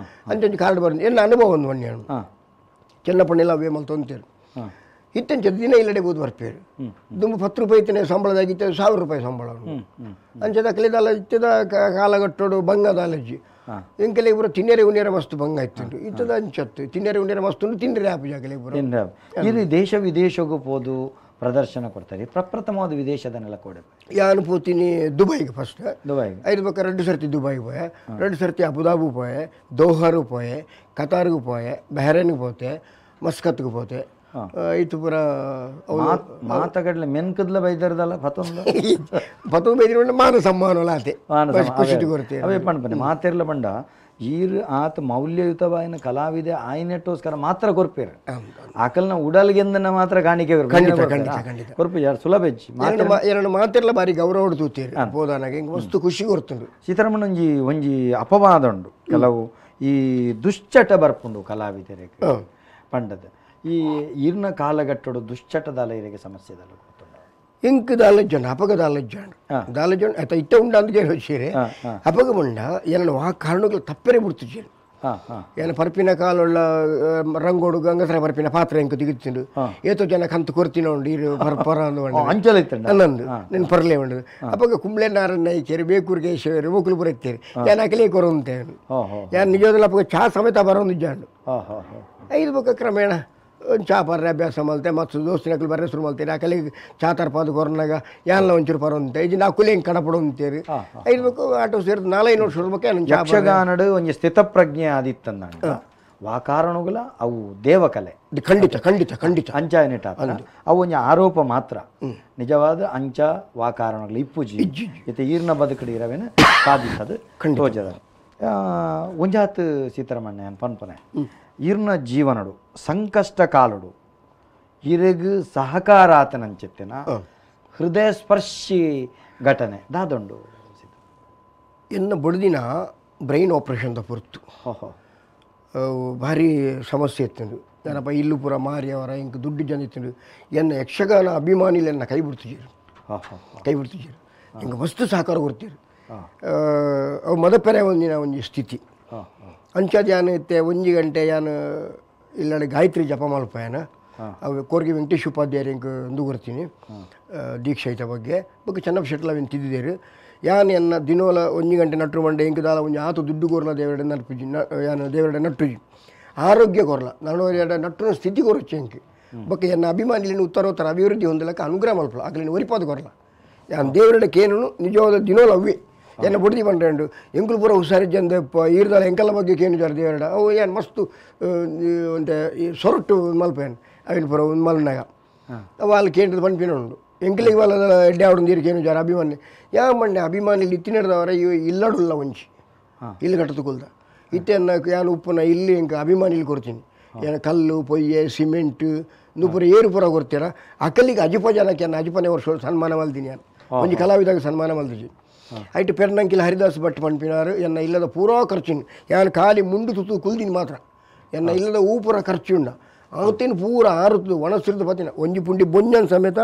ಅಂಚಂಚು ಕಾರ್ಡ್ ಬರ್ ಎಲ್ಲ ಅನುಭವ ಒಂದು ಒಣ್ಣೆ ಚೆನ್ನಪ್ಪಣ್ಣೆಲ್ಲ ಅವೇ ಮಲ್ತೊಂತೇರು ಇತ್ತಂಚ ದಿನ ಇಲ್ಲಡೆ ಬೋದು ಬರ್ಪೇರು ದುಂಬು 10 ರೂಪಾಯಿ ಇತ್ತನೆ ಸಂಬಳದಾಗಿತ್ತು 1000 ರೂಪಾಯಿ ಸಂಬಳ ಅಂಚದ ಕಲಿದಾಲ ಇತ್ತದ ಕಾಲಗಟ್ಟೋಡು ಬಂಗದ ಅಲರ್ಜಿ ಎಂಕಲೆ ಇಬ್ಬರು ತಿನ್ನೆರೆ ಉಣ್ಯರ ಮಸ್ತು ಬಂಗ ಇತ್ತು ಇತ್ತದ ಅಂಚತ್ತು ತಿನ್ನೆರೆ ಉಣ್ಯರ ಮಸ್ತು ತಿಂದರೆ ಆಪು ಜಾಗಲೆ ಇಬ್ಬರು ಇದು ದೇಶ ವಿದೇಶಕ್ಕೂ ಪೋದು ಪ್ರದರ್ಶನ ಕೊಡ್ತಾರೆ ಪ್ರಪ್ರಥಮವಾದ ವಿದೇಶದ ನೆಲ ಕೊಡೆ ಯಾನು ಪೋತೀನಿ ದುಬೈಗೆ ಫಸ್ಟ್ ದುಬೈಗೆ ಐದು ಪಕ್ಕ 2 ಸರ್ತಿ ದುಬೈಗೆ ಪೋಯೆ 2 ಸರ್ತಿ ಅಬುದಾಬು ಪೋಯೆ ದೋಹಾರು ಪೋಯೆ ಕತಾರ್ಗೂ ಪೋಯೆ ಬಹರೇನ್ಗೆ ಪೋತೆ ಮಸ್ಕತ್ಗೆ ಪೋತೆ ಇತ್ತು ಪೂರ ಮಾತಗಡ್ಲೆ ಮೆನ್ಕದ್ಲ ಬೈದರ್ದಲ್ಲ ಪತೊಂದು ಪತೊಂದು ಬೈದಿರ ಮಾನ ಸಮ್ಮಾನ ಆತೆ ಖುಷಿ ಕೊಡ್ತೇವೆ ಅವೇ ಪಂಡ ಮಾತಿರ್ಲ ಬಂಡ ಈರ್ ಆತ ಮೌಲ್ಯಯುತವಾಯಿನ ಕಲಾವಿದೆ ಆಯ್ನೆಟ್ಟೋಸ್ಕರ ಮಾತ್ರ ಕೊರ್ಪೇರು ಆಕಲ್ನ ಉಡಲ್ಗೆಂದನ ಮಾತ್ರ ಕಾಣಿಕೆ ಕೊರ್ಪು ಯಾರು ಸುಲಭ ಹೆಚ್ಚು ಎರಡು ಮಾತಿರ್ಲ ಬಾರಿ ಗೌರವ ತೂತೇರು ಬೋದಾನಾಗ ಹಿಂಗೆ ಮಸ್ತು ಖುಷಿ ಕೊರ್ತುಂಡು ಸೀತಾರಮಣ ಒಂಜಿ ಒಂಜಿ ಅಪವಾದ ಉಂಡು ಕೆಲವು ಈ ದುಶ್ಚಟ ಬರ್ಪುಂಡು ಕಲಾವಿದರಿಗೆ ಪಂಡದ ಈ ಈರ್ನ ಕಾಲಘಟ್ಟಡು ದುಶ್ಚಟದಾಲ ಇರಿಗೆ ಸಮಸ್ಯೆದಲ್ಲ ಗೊತ್ತುಂಡು ಇಂಕ್ ದಾಲಜ್ಜಂಡು ಅಪಗ ದಾಲಜ್ಜಂಡು ದಾಲಜ್ಜಂಡು ಆಯ್ತಾ ಇಟ್ಟ ಉಂಡ ಅಂತ ಹೇಳಿ ಅಪಗ ಮುಂಡ ಏನೋ ಆ ಕಾರಣಗಳು ತಪ್ಪರೆ ಬಿಡ್ತಿದ್ದೇನೆ ಏನ ಪರ್ಪಿನ ಕಾಲುಳ್ಳ ರಂಗೋಡು ಗಂಗಸರ ಪರ್ಪಿನ ಪಾತ್ರ ಎಂಕು ದಿಗುತ್ತಿಂಡು ಏತೋ ಜನ ಕಂತು ಕೊರ್ತಿನ ಉಂಡು ಇರು ಪರ ಅನ್ನಂದು ನಿನ್ನ ಪರ್ಲೆ ಉಂಡು ಅಪಗ ಕುಂಬ್ಳೆ ನಾರನ್ನ ಐಕೇರಿ ಬೇಕೂರಿಗೆ ಕೇಶವರು ಗೋಕುಲು ಬರುತ್ತೇರಿ ಯಾನ್ ಅಕಲೇ ಕೊರಂತೆ ಯಾನ್ ನಿಜೋದಲ್ಲ ಅಪಗ ಚಾ ಸಮೇತ ಬರೋದು ಜಾಂಡು ಐದು ಬೊಕ್ಕ ಕ್ರಮೇಣ ಚಾ ಬರ್ರೆ ಅಭ್ಯಾಸ ಮಲ್ತೆ ಮತ್ತು ದೋಸ್ತಿನಕಲು ಬರ್ರೆ ಶುರು ಮಲ್ತೇರಿ ಆಕಲಿ ಚಾ ತರ್ಪಾದು ಕೊರನಾಗ ಯಾನ್ಲ ಒಂಚೂರು ಪರಂತೆ ಇದು ನಾ ಕುಲಿ ಹಿಂಗೆ ಕಡಪಡು ಅಂತೇರಿ ಐದು ಬೇಕು ಆಟೋ ಸೇರಿದ 4-5 ವರ್ಷ ಬೇಕು ಯಕ್ಷಗಾನಡು ಒಂಜಿ ಸ್ಥಿತಪ್ರಜ್ಞೆ ಆದಿತ್ತಂದ ವಾಕಾರಣಗಳ ಅವು ದೇವಕಲೆ ಖಂಡಿತ ಖಂಡಿತ ಖಂಡಿತ ಅಂಚಾಯನೆಟ ಅವು ಒಂಜಿ ಆರೋಪ ಮಾತ್ರ ನಿಜವಾದ ಅಂಚ ವಾಕಾರಣಗಳು ಇಪ್ಪುಜಿ ಇತ್ತೆ ಈರ್ನ ಬದುಕಡಿ ಇರವೇನು ಸಾಧಿಸದು ತೋಜದ ಒಂಜಾತ್ ಸೀತಾರಮಣ್ಣ ಪನ್ಪನೆ ಈರ್ನ ಜೀವನಡು ಸಂಕಷ್ಟ ಕಾಲಡು ಇರೆಗ್ ಸಹಕಾರ ಆತನಂಚಿತ್ತಿನ ಹೃದಯ ಸ್ಪರ್ಶಿ ಘಟನೆ ದಾದೊಂಡು ಎನ್ನ ಬಡದಿನ ಬ್ರೈನ್ ಆಪರೇಷನ್ the ಪೊರ್ತು ಭಾರಿ ಸಮಸ್ಯೆ ಇತ್ತು ಏನಪ್ಪ ಇಲ್ಲು ಪೂರ ಮಾರಿ ಅವರ ಇಂಕ ದುಡ್ಡು ಜನ ಇತ್ತು ಎನ್ನ ಯಕ್ಷಗಾನ ಅಭಿಮಾನಿలు ಎನ್ನ ಕೈ ಬಿಡ್ತಿದ್ದೀರು ಕೈ ಬಿಡ್ತಿದ್ದೀರು ಹಿಂಗೆ ಮಸ್ತು ಸಹಕಾರ ಕೊಡ್ತೀರು ಅವು ಮದಪೆರೆ ಒಂದಿನ ಒಂಜಿ ಸ್ಥಿತಿ ಅಂಚಾದ ಯಾನು ಇತ್ತೆ ಒಂಜಿ ಗಂಟೆ ಯಾನು ಇಲ್ಲಡೆ ಗಾಯತ್ರಿ ಜಪ ಮಲ್ಪಯನ ಅವು ಕೋರ್ಗೆ ವೆಂಕಟೇಶ್ ಉಪಾಧ್ಯಾಯರು ಹಿಂಗೆ ಒಂದು ಕೊರ್ತೀನಿ ದೀಕ್ಷಾಯಿತ ಬಗ್ಗೆ ಬಗ್ಗೆ ಚೆನ್ನಪ್ಪ ಶೆಟ್ಲ ಅವೇನು ತಿದ್ದಿದ್ದೇರು ಯಾನ್ ಎನ್ನ ದಿನೋಲ ಒಂಜಿ ಗಂಟೆ ನಟ್ರು ಮಂಡೆ ಇಂಕ ದಾಲ ಒಂಜಿ ಆತು ದುಡ್ಡು ಕೋರ್ಲ ದೇವರಡೆ ನಟ್ಪುಜಿ ಯಾನು ದೇವರಡೆ ನಟ್ಟುಜಿ ಆರೋಗ್ಯ ಕೊರಲ ನಾನು ಎರಡು ನಟ್ಟುನ ಸ್ಥಿತಿ ಕೊರೊಚ್ಚೆ ಇಂಕ್ ಬೊಕ್ಕ ಎನ್ನ ಅಭಿಮಾನಿಲಿನ ಉತ್ತರೋತ್ತರ ಅಭಿವೃದ್ಧಿ ಹೊಂದಲಕ್ಕ ಅನುಗ್ರಹ ಮಲ್ಪಲ ಅಗಲಿನ ಒರಿಪಾದ ಕೊರಲ ಯಾನ್ ದೇವರಡೆ ಕೇನು ನಿಜವಾದ ದಿನೋಲ ಅವ್ವೆ ಎನ್ನ ಬುಡ್ದಿ ಬಂಡ್ರಂಡು ಎಂಕುಲು ಪೂರ ಹುಷಾರಿಜ್ಜಂದ ಈರ್ದಾಲ ಎಂಕಲ್ಲ ಬಗ್ಗೆ ಕೇನು ಜಾರ ದೇವರಡ ಅವು ಏನು ಮಸ್ತು ಒಂತೆ ಈ ಸೊರಟು ಮಲ್ಪೇನು ಅವಿನ ಪೂರ ಒಂದು ಮಲ್ನಾಗ ಅವು ಅಲ್ಲಿ ಕೇಂದ್ರದ ಪನ್ಪಿನ ಉಂಡು ಎಂಕಲಿಗೆ వాళ్ళ ಎಡ್ಡೆ ಆವಡು ನೀರು ಜಾರ ಅಭಿಮಾನಿ ಯಾ ಮಂಡೆ ಅಭಿಮಾನಿಲಿ ಇತ್ತಿನಡ್ದವರ ಇವು ಇಲ್ಲಡುಲ್ಲ ಒಂಜಿ ಇಲ್ಲಿ ಕಟ್ಟತುಕೊಲ್ದ ಇತ್ತೆ ಯಾನು ಉಪ್ಪುನ ಇಲ್ಲಿ ಎಂಕ ಅಭಿಮಾನಿಲಿ ಕೊಡ್ತೀನಿ ಏನ ಕಲ್ಲು ಪೊಯ್ಯೆ ಸಿಮೆಂಟ್ ಪೂರ ಏರು ಪೂರ ಕೊಡ್ತೀರ ಅಕಲಿಗೆ ಅಜಿಪ ಜನಕ್ಕೆ ಅಜಿಪನೇ ವರ್ಷ ಸನ್ಮಾನ ಮಲ್ದಿನಿ ಯಾನು ಒಂಜಿ ಕಲಾವಿದಾಗ ಸನ್ಮಾನ ಮಲ್ದಿಜಿ ಐಟ್ ಪೆರ್ನಂಕಿಲ್ ಹರಿದಾಸ್ ಭಟ್ ಪನ್ಪಿನಾರು ಎನ್ನ ಇಲ್ಲದ ಪೂರಾ ಖರ್ಚುಂಡು ಯಾನು ಖಾಲಿ ಮುಂಡು ತುತ್ತು ಕುಲ್ದಿನಿ ಮಾತ್ರ ಎನ್ನ ಇಲ್ಲದ ಹೂ ಪೂರ ಖರ್ಚುಂಡ ಆವತ್ತಿನ ಪೂರ ಆರುತ್ತು ಒಣಸಿರ್ದು ಪತಿನ ಒಂಜಿ ಪುಂಡಿ ಬೊಂಜನ್ ಸಮೇತ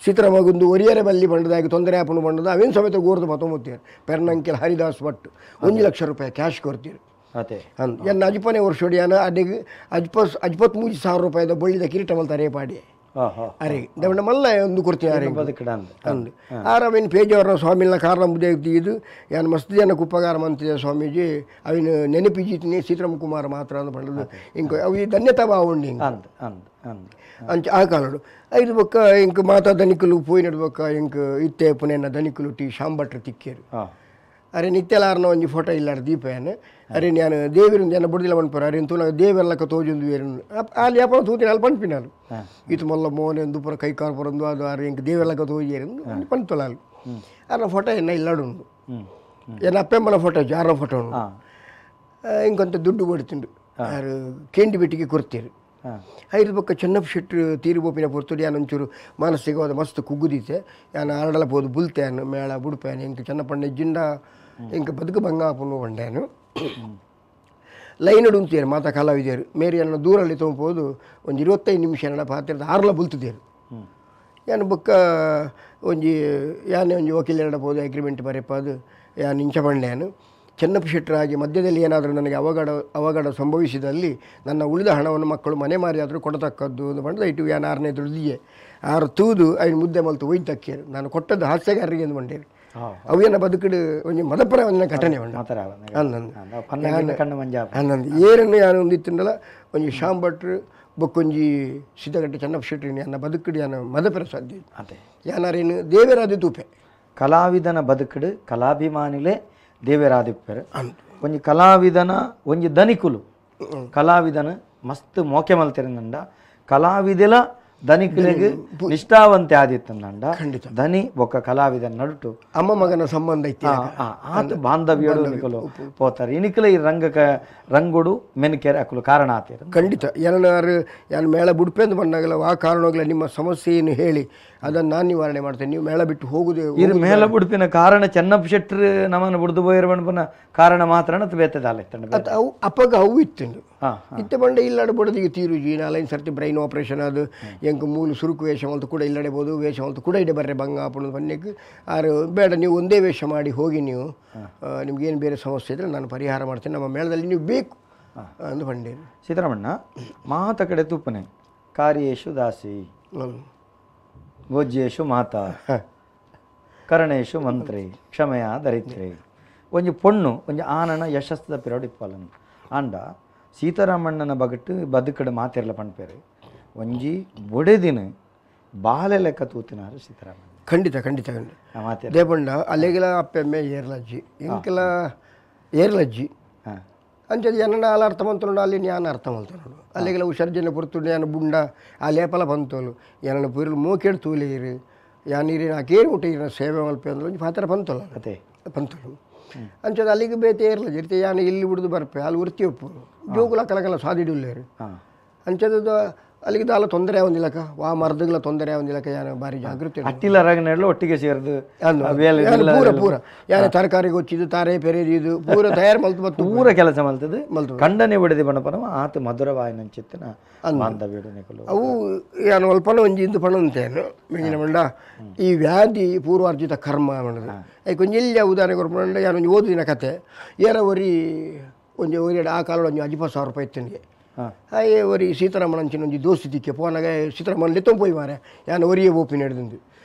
ಸೀತಾರಾಮಗುಂದು ಒರಿಯರೆ ಬಲ್ಲಿ ಬಂಡದಾಗಿ ತೊಂದರೆ ಆಪಣು ಬಂಡದ ಅವೇನು ಸಮೇತ ಗೋರ್ದು ಪತ್ತೊಂಬತ್ತೀರು ಪೆರ್ನಂಕಿಲ್ ಹರಿದಾಸ್ ಭಟ್ 1 ಲಕ್ಷ ರೂಪಾಯಿ ಕ್ಯಾಶ್ ಕೊಡ್ತೀರು ಅಂದ್ ಎನ್ನ ಅಜ್ಪನೆ ವರ್ಷೋಡಿ ಯಾನ ಅಡಿಗೆ 53,000 ರೂಪಾಯಿದ ಬಳ್ಳಿದ ಕಿರೀಟ ಮಲ್ತಾರೆ ಪಾಡಿ ಅರೆ ದವಣ ಮಲ್ಲ ಒಂದು ಕೊಡ್ತೀನಿ ಅರೆ ಅಂದು ಆರವೇನು ಪೇಜವರ ಸ್ವಾಮಿನ ಕಾರಣ ಇದು ಯಾನು ಮಸ್ತ್ ಜನಕ್ಕೆ ಉಪಕಾರ ಮಂತಿದೆ ಸ್ವಾಮೀಜಿ ಅವಿನ ನೆನಪಿಜಿತೀನಿ ಸೀತಾರಾಮ ಕುಮಾರ್ ಮಾತ್ರ ಅಂದ್ ಪಂಡದು ಇಂಕ ಅವು ಈ ಧನ್ಯತಾ ಭಾವ ಉಂಡು ಹಿಂಗೆ ಅಂಚ ಆ ಕಾಲಡು ಐದು ಬೊಕ್ಕ ಇಂಕ ಮಾತಾ ಧನಿಕುಲು ಪೋಯಿನಡು ಬೊಕ್ಕ ಇಂಕ ಇತ್ತೆ ಪುನೇನ ಧನಿಕುಲು ಟಿ ಶಾಂಭಟ್ರು ತಿಕ್ಕೇರು ಅರೆ ನಿತ್ಯಲಾರನ ಒಂಜಿ ಫೋಟೋ ಇಲ್ಲಾರ ದೀಪೇನು ಅರೆ ನಾನು ದೇವಿರು ಜನ ಬುಡ್ದಿಲ್ಲ ಪನ್ಪರು ಅರೆ ತೂನಾಗ ದೇವೆಲ್ಲಕ್ಕ ತೋಜೊಂದು ಬೇರೆ ಅಲ್ಲಿ ಯಾಪನ ತೂತಿನ ಅಲ್ಲಿ ಪನ್ಪಿನಾಲು ಇತ್ತು ಮೊಲ್ಲ ಮೋನೆ ಒಂದು ಪೂರ ಕೈ ಕಾಲು ಪೊರಂದು ಅದು ಅರೆ ಇಂಕ ದೇವೆಲ್ಲಕ್ಕ ತೋಜೇರು ಪನ್ತೊಲ ಅಲ್ಲಿ ಅರ್ನ ಫೋಟೋ ಎನ್ನ ಇಲ್ಲಾಡುಂಡು ಎನ್ನ ಅಪ್ಪೆಮ್ಮನ ಫೋಟೋ ಜಾರನ ಫೋಟೋ ಉಂಡು ಇಂಕೊಂತ ದುಡ್ಡು ಬಡ್ತಿಂಡು ಯಾರು ಕೇಂಡಿ ಬೆಟ್ಟಿಗೆ ಕೊಡ್ತೀರು ಐದು ಪಕ್ಕ ಚೆನ್ನಪ್ಪ ಶೆಟ್ರು ತೀರು ಬೋಪಿನ ಪೊರ್ತುಡಿ ಯಾನು ಒಂಚೂರು ಮಾನಸಿಕವಾದ ಮಸ್ತ್ ಕುಗ್ಗುದೀತೆ ಯಾನು ಆರಡಲ ಪೋದು ಬುಲ್ತೇನು ಮೇಳ ಬುಡ್ಪೇನು ಇಂಕ ಚೆನ್ನಪ್ಪಣ್ಣ ಜಿಂಡ ಇಂಕ ಬದುಕು ಬಂಗಾಪುನು ಬಂಡೇನು ಲೈನ್ ಉಂತೇರು ಮಾತಾ ಕಲಾವಿದರು ಮೇರಿ ಅನ್ನ ದೂರಲ್ಲಿ ತೊಂಬೋದು ಒಂದು 25 ನಿಮಿಷ ಎನ್ನಡ ಪಾತ್ರದ ಆರ್ಲ ಬುಲ್ತಿದ್ದೇರು ಯಾನು ಬೊಕ್ಕ ಒಂಜಿ ಯಾನೇ ಒಂಜಿ ವಕೀಲರಡ ಪೋದು ಅಗ್ರಿಮೆಂಟ್ ಬರೆಪಾದು ಯಾನು ಇಂಚ ಬಂಡೇನು ಚೆನ್ನಪ್ಪ ಶೆಟ್ಟರಾಗಿ ಮಧ್ಯದಲ್ಲಿ ಏನಾದರೂ ನನಗೆ ಅವಘಡ ಸಂಭವಿಸಿದಲ್ಲಿ ನನ್ನ ಉಳಿದ ಹಣವನ್ನು ಮಕ್ಕಳು ಮನೆ ಮಾರಿ ಆದರೂ ಕೊಡತಕ್ಕದ್ದು ಒಂದು ಬಂದ ಇಟ್ಟು ಯಾನು ಆರನೇ ದುಡ್ದಿಯೇ ಆರು ತೂದು ಐನು ಮುದ್ದೆ ಮಲ್ತು ಒಯ್ದು ತಕ್ಕೇರು ನಾನು ಕೊಟ್ಟದ್ದು ಹಾಸ್ಯಗಾರರಿಗೆ ಎಂದು ಬಂಡೇರು ಅವೇನ ಬದುಕಿಡು ಒಂಜಿ ಮದಪರ ಒಂದಿನ ಘಟನೆ ಉಂಡು ಅನ್ನಂದು ಏರನ್ನು ಯಾನು ಒಂದು ಇತ್ತುಂಡಲ ಒಂಜಿ ಶ್ಯಾಮ್ ಭಟ್ರು ಬೊಕ್ಕೊಂಜಿ ಸಿದ್ಧಗಟ್ಟೆ ಚೆನ್ನಪ್ಪ ಶೆಟ್ಟರು ಯಾನ ಬದುಕಿಡು ಯಾನ ಮದಪರ ಸಾಧ್ಯ ಯಾನಾರೇನು ದೇವರಾದ ತೂಪೆ ಕಲಾವಿದನ ಬದುಕಿಡು ಕಲಾಭಿಮಾನಿಲೇ ದೇವರಾದಿಪ್ಪರು ಒಂಜಿ ಕಲಾವಿದನ ಒಂಜಿ ದನಿಕುಲು ಕಲಾವಿದನ ಮಸ್ತ್ ಮೋಕೆ ಮಲ್ತಿರಂದಂಡ ಕಲಾವಿದೆಲ ದನಿಕುಲಿಗೆ ನಿಷ್ಠಾವಂತೆ ಆದಿತ್ತಂದಂಡ ದನಿ ಬೊಕ್ಕ ಕಲಾವಿದನ ನಡುಟು ಅಮ್ಮ ಮಗನ ಸಂಬಂಧ ಇತ್ತು ಆತ ಬಾಂಧವ್ಯಡು ನಿಕಲು ಪೋತಾರೆ ಇನಿಕಲ ಈ ರಂಗಕ ರಂಗುಡು ಮೆನ್ಕೆರೆ ಅಕುಲು ಕಾರಣ ಆತೀರ ಖಂಡಿತ ಏನಾರು ಯಾನು ಮೇಳ ಬುಡ್ಪೆಂದು ಬಂದಾಗಲ್ಲ ಆ ಕಾರಣವಾಗಲ್ಲ ನಿಮ್ಮ ಸಮಸ್ಯೆಯನ್ನು ಹೇಳಿ ಅದನ್ನು ನಾನು ನಿವಾರಣೆ ಮಾಡ್ತೇನೆ ನೀವು ಮೇಳ ಬಿಟ್ಟು ಹೋಗುದೇ ಇದು ಮೇಳ ಬುಡ್ಪಿನ ಕಾರಣ ಚೆನ್ನಪ್ಪ ಶೆಟ್ರು ನಮ್ಮನ್ನು ಬುಡ್ದು ಪೋಯಿರ ಕಾರಣ ಮಾತ್ರ ಬೇತದಾಲೆ ಅವು ಅಪ್ಪಗ ಅವು ಇತ್ತು ಇತ್ತೆ ಬಂಡೆ ಇಲ್ಲಾಡ ಬಡದಿಗೆ ತೀರುಜಿ ನಾಲೈನ್ ಸರ್ತಿ ಬ್ರೈನ್ ಆಪರೇಷನ್ ಅದು ಎಂಕ್ ಮೂಲು ಸುರುಕು ವೇಷ ಮಲ್ತು ಕೂಡ ಇಲ್ಲಡೆಬೋದು ವೇಷ ಮಲ್ತು ಕೂಡ ಇಡೆ ಬರ್ರೆ ಬಂಗ ಆಪಣ ಬನ್ನೆಕ್ ಆರು ಬೇಡ ನೀವು ಒಂದೇ ವೇಷ ಮಾಡಿ ಹೋಗಿ ನೀವು ನಿಮ್ಗೇನು ಬೇರೆ ಸಮಸ್ಯೆ ಇದ್ದರೆ ನಾನು ಪರಿಹಾರ ಮಾಡ್ತೇನೆ ನಮ್ಮ ಮೇಳದಲ್ಲಿ ನೀವು ಬೇಕು ಅಂದು ಬಂಡೇರು ಸೀತಾರಾಮಣ್ಣ ಮಾತ ಕಡೆ ತುಪ್ಪನೆ ಕಾರ್ಯೇಶು ದಾಸಿ ಭೋಜ್ಯೇಶು ಮಾತಾ ಕರಣೇಶು ಮಂತ್ರಿ ಕ್ಷಮೆಯ ದರಿತ್ರಿ ಒಂಜಿ ಪೊಣ್ಣು ಒಂಜಿ ಆನನ ಯಶಸ್ಸದ ಪಿರೋಡ್ ಇಪ್ಪಲನ್ ಆಂಡ ಸೀತಾರಾಮಣ್ಣನ ಬಗಟ್ಟು ಬದುಕಡು ಮಾತಿರಲ ಪಣ್ಪೇರು ಒಂಜಿ ಬೊಡೆದಿನ ಬಾಲೆ ಲೆಕ್ಕ ತೂತಿನಾರು ಸೀತಾರಾಮಣ್ಣ ಖಂಡಿತ ಖಂಡಿತ ಖಂಡಿತ ದೇಪಂಡ ಅಲ್ಲೆಗೆಲ ಅಪ್ಪೆಮ್ಮೆ ಏರ್ಲಜ್ಜಿ ಇಂಕೆಲ ಏರ್ಲಜ್ಜಿ ಅಂಚೆ ಎನ್ನ ಅಲ್ಲ ಅರ್ಥ ಮಂತುಂಡು ಅಲ್ಲಿ ಜ್ಞಾನ ಅರ್ಥ ಮಲ್ತುಂಡು ಅಲ್ಲಿಗೆಲ್ಲ ಹುಷಾರ್ಜನ ಪುರ್ತುಂಡು ಯಾನ ಬುಂಡ ಆ ಲೇಪಲ ಬಂತೋಲು ಏನನ್ನ ಪೂರ್ಲು ಮೋಕೇಡು ತೂಲೇರು ಯಾನೀರಿನ ಕೇರು ಮುಟ್ಟ ಈರಿನ ಸೇವೆ ಮಲ್ಪೆ ಅಂದ್ರೆ ಒಂಜಿ ಪಾತ್ರ ಪಂತೋಲ ಅದೇ ಪಂತೋಲು ಅಂಚದ ಅಲ್ಲಿಗೆ ಬೇತೆ ಏರ್ಲ ಇರ್ತೆ ಯಾನ ಇಲ್ಲಿ ಬಿಡ್ದು ಬರ್ಪೆ ಅಲ್ಲಿ ಉರ್ತಿ ಒಪ್ಪು ಜೋಗುಲ ಕಲಕಲ ಸಾದಿಡುಲ್ಲೇರು ಅಂಚದ ಅಲ್ಲಿಗೆ ದಾಲ ತೊಂದರೆ ಒಂದಿಲ್ಲಕ ವಾ ಮರದಗಳ ತೊಂದರೆ ಒಂದಿಲ್ಲಕ ಯಾರು ಭಾರಿ ಜಾಗೃತಿ ಅಟ್ಟಿಲ್ಲ ರಗನೆಲ್ಲ ಒಟ್ಟಿಗೆ ಸೇರಿದು ಪೂರ ಪೂರ ಯಾರ ತರಕಾರಿ ಗೊಚ್ಚಿದ್ದು ತಾರೆ ಪೆರೆದಿದ್ದು ಪೂರ ತಯಾರು ಮಲ್ತು ಮತ್ತು ಪೂರ ಕೆಲಸ ಮಲ್ತದ್ದು ಮಲ್ತು ಖಂಡನೆ ಬಿಡದೆ ಬಣ್ಣಪನ ಆತ ಮಧುರವಾಯಿನಂಚಿತ್ತಿನ ಬಾಂಧವ್ಯಡು ನಿಕಲು ಅವು ಯಾನು ಅಲ್ಪನ ಒಂಜಿ ಇಂದು ಪಣಂತೇನು ಮಿಂಗಿನ ಮಂಡ ಈ ವ್ಯಾಧಿ ಪೂರ್ವಾರ್ಜಿತ ಕರ್ಮ ಮಾಡೋದು ಐಕ್ ಒಂಜಿ ಎಲ್ಲಿ ಉದಾಹರಣೆ ಕೊರ್ಪಂಡ ಯಾನು ಒಂಜಿ ಓದಿನ ಕತೆ ಏರ ಒರಿ ಒಂಜಿ ಒರಿ ಆ ಕಾಲದ ಒಂಜಿ 50,000 ರೂಪಾಯಿ ಇತ್ತನಿಗೆ ಹಾಗೆ ಒರಿ ಸೀತಾರಾಮನಂಚಿನ ಒಂಜಿ ದೋಸ್ತಿ ದಿಕ್ಕೆ ಪೋನಾಗ ಸೀತಾರಾಮನ್ ಲೆತ್ತೊಂದು ಪೋಯಿ ಮಾರೆ ಯಾನು ಒರಿಯೇ ಓಪಿ ನಡೆದಂದು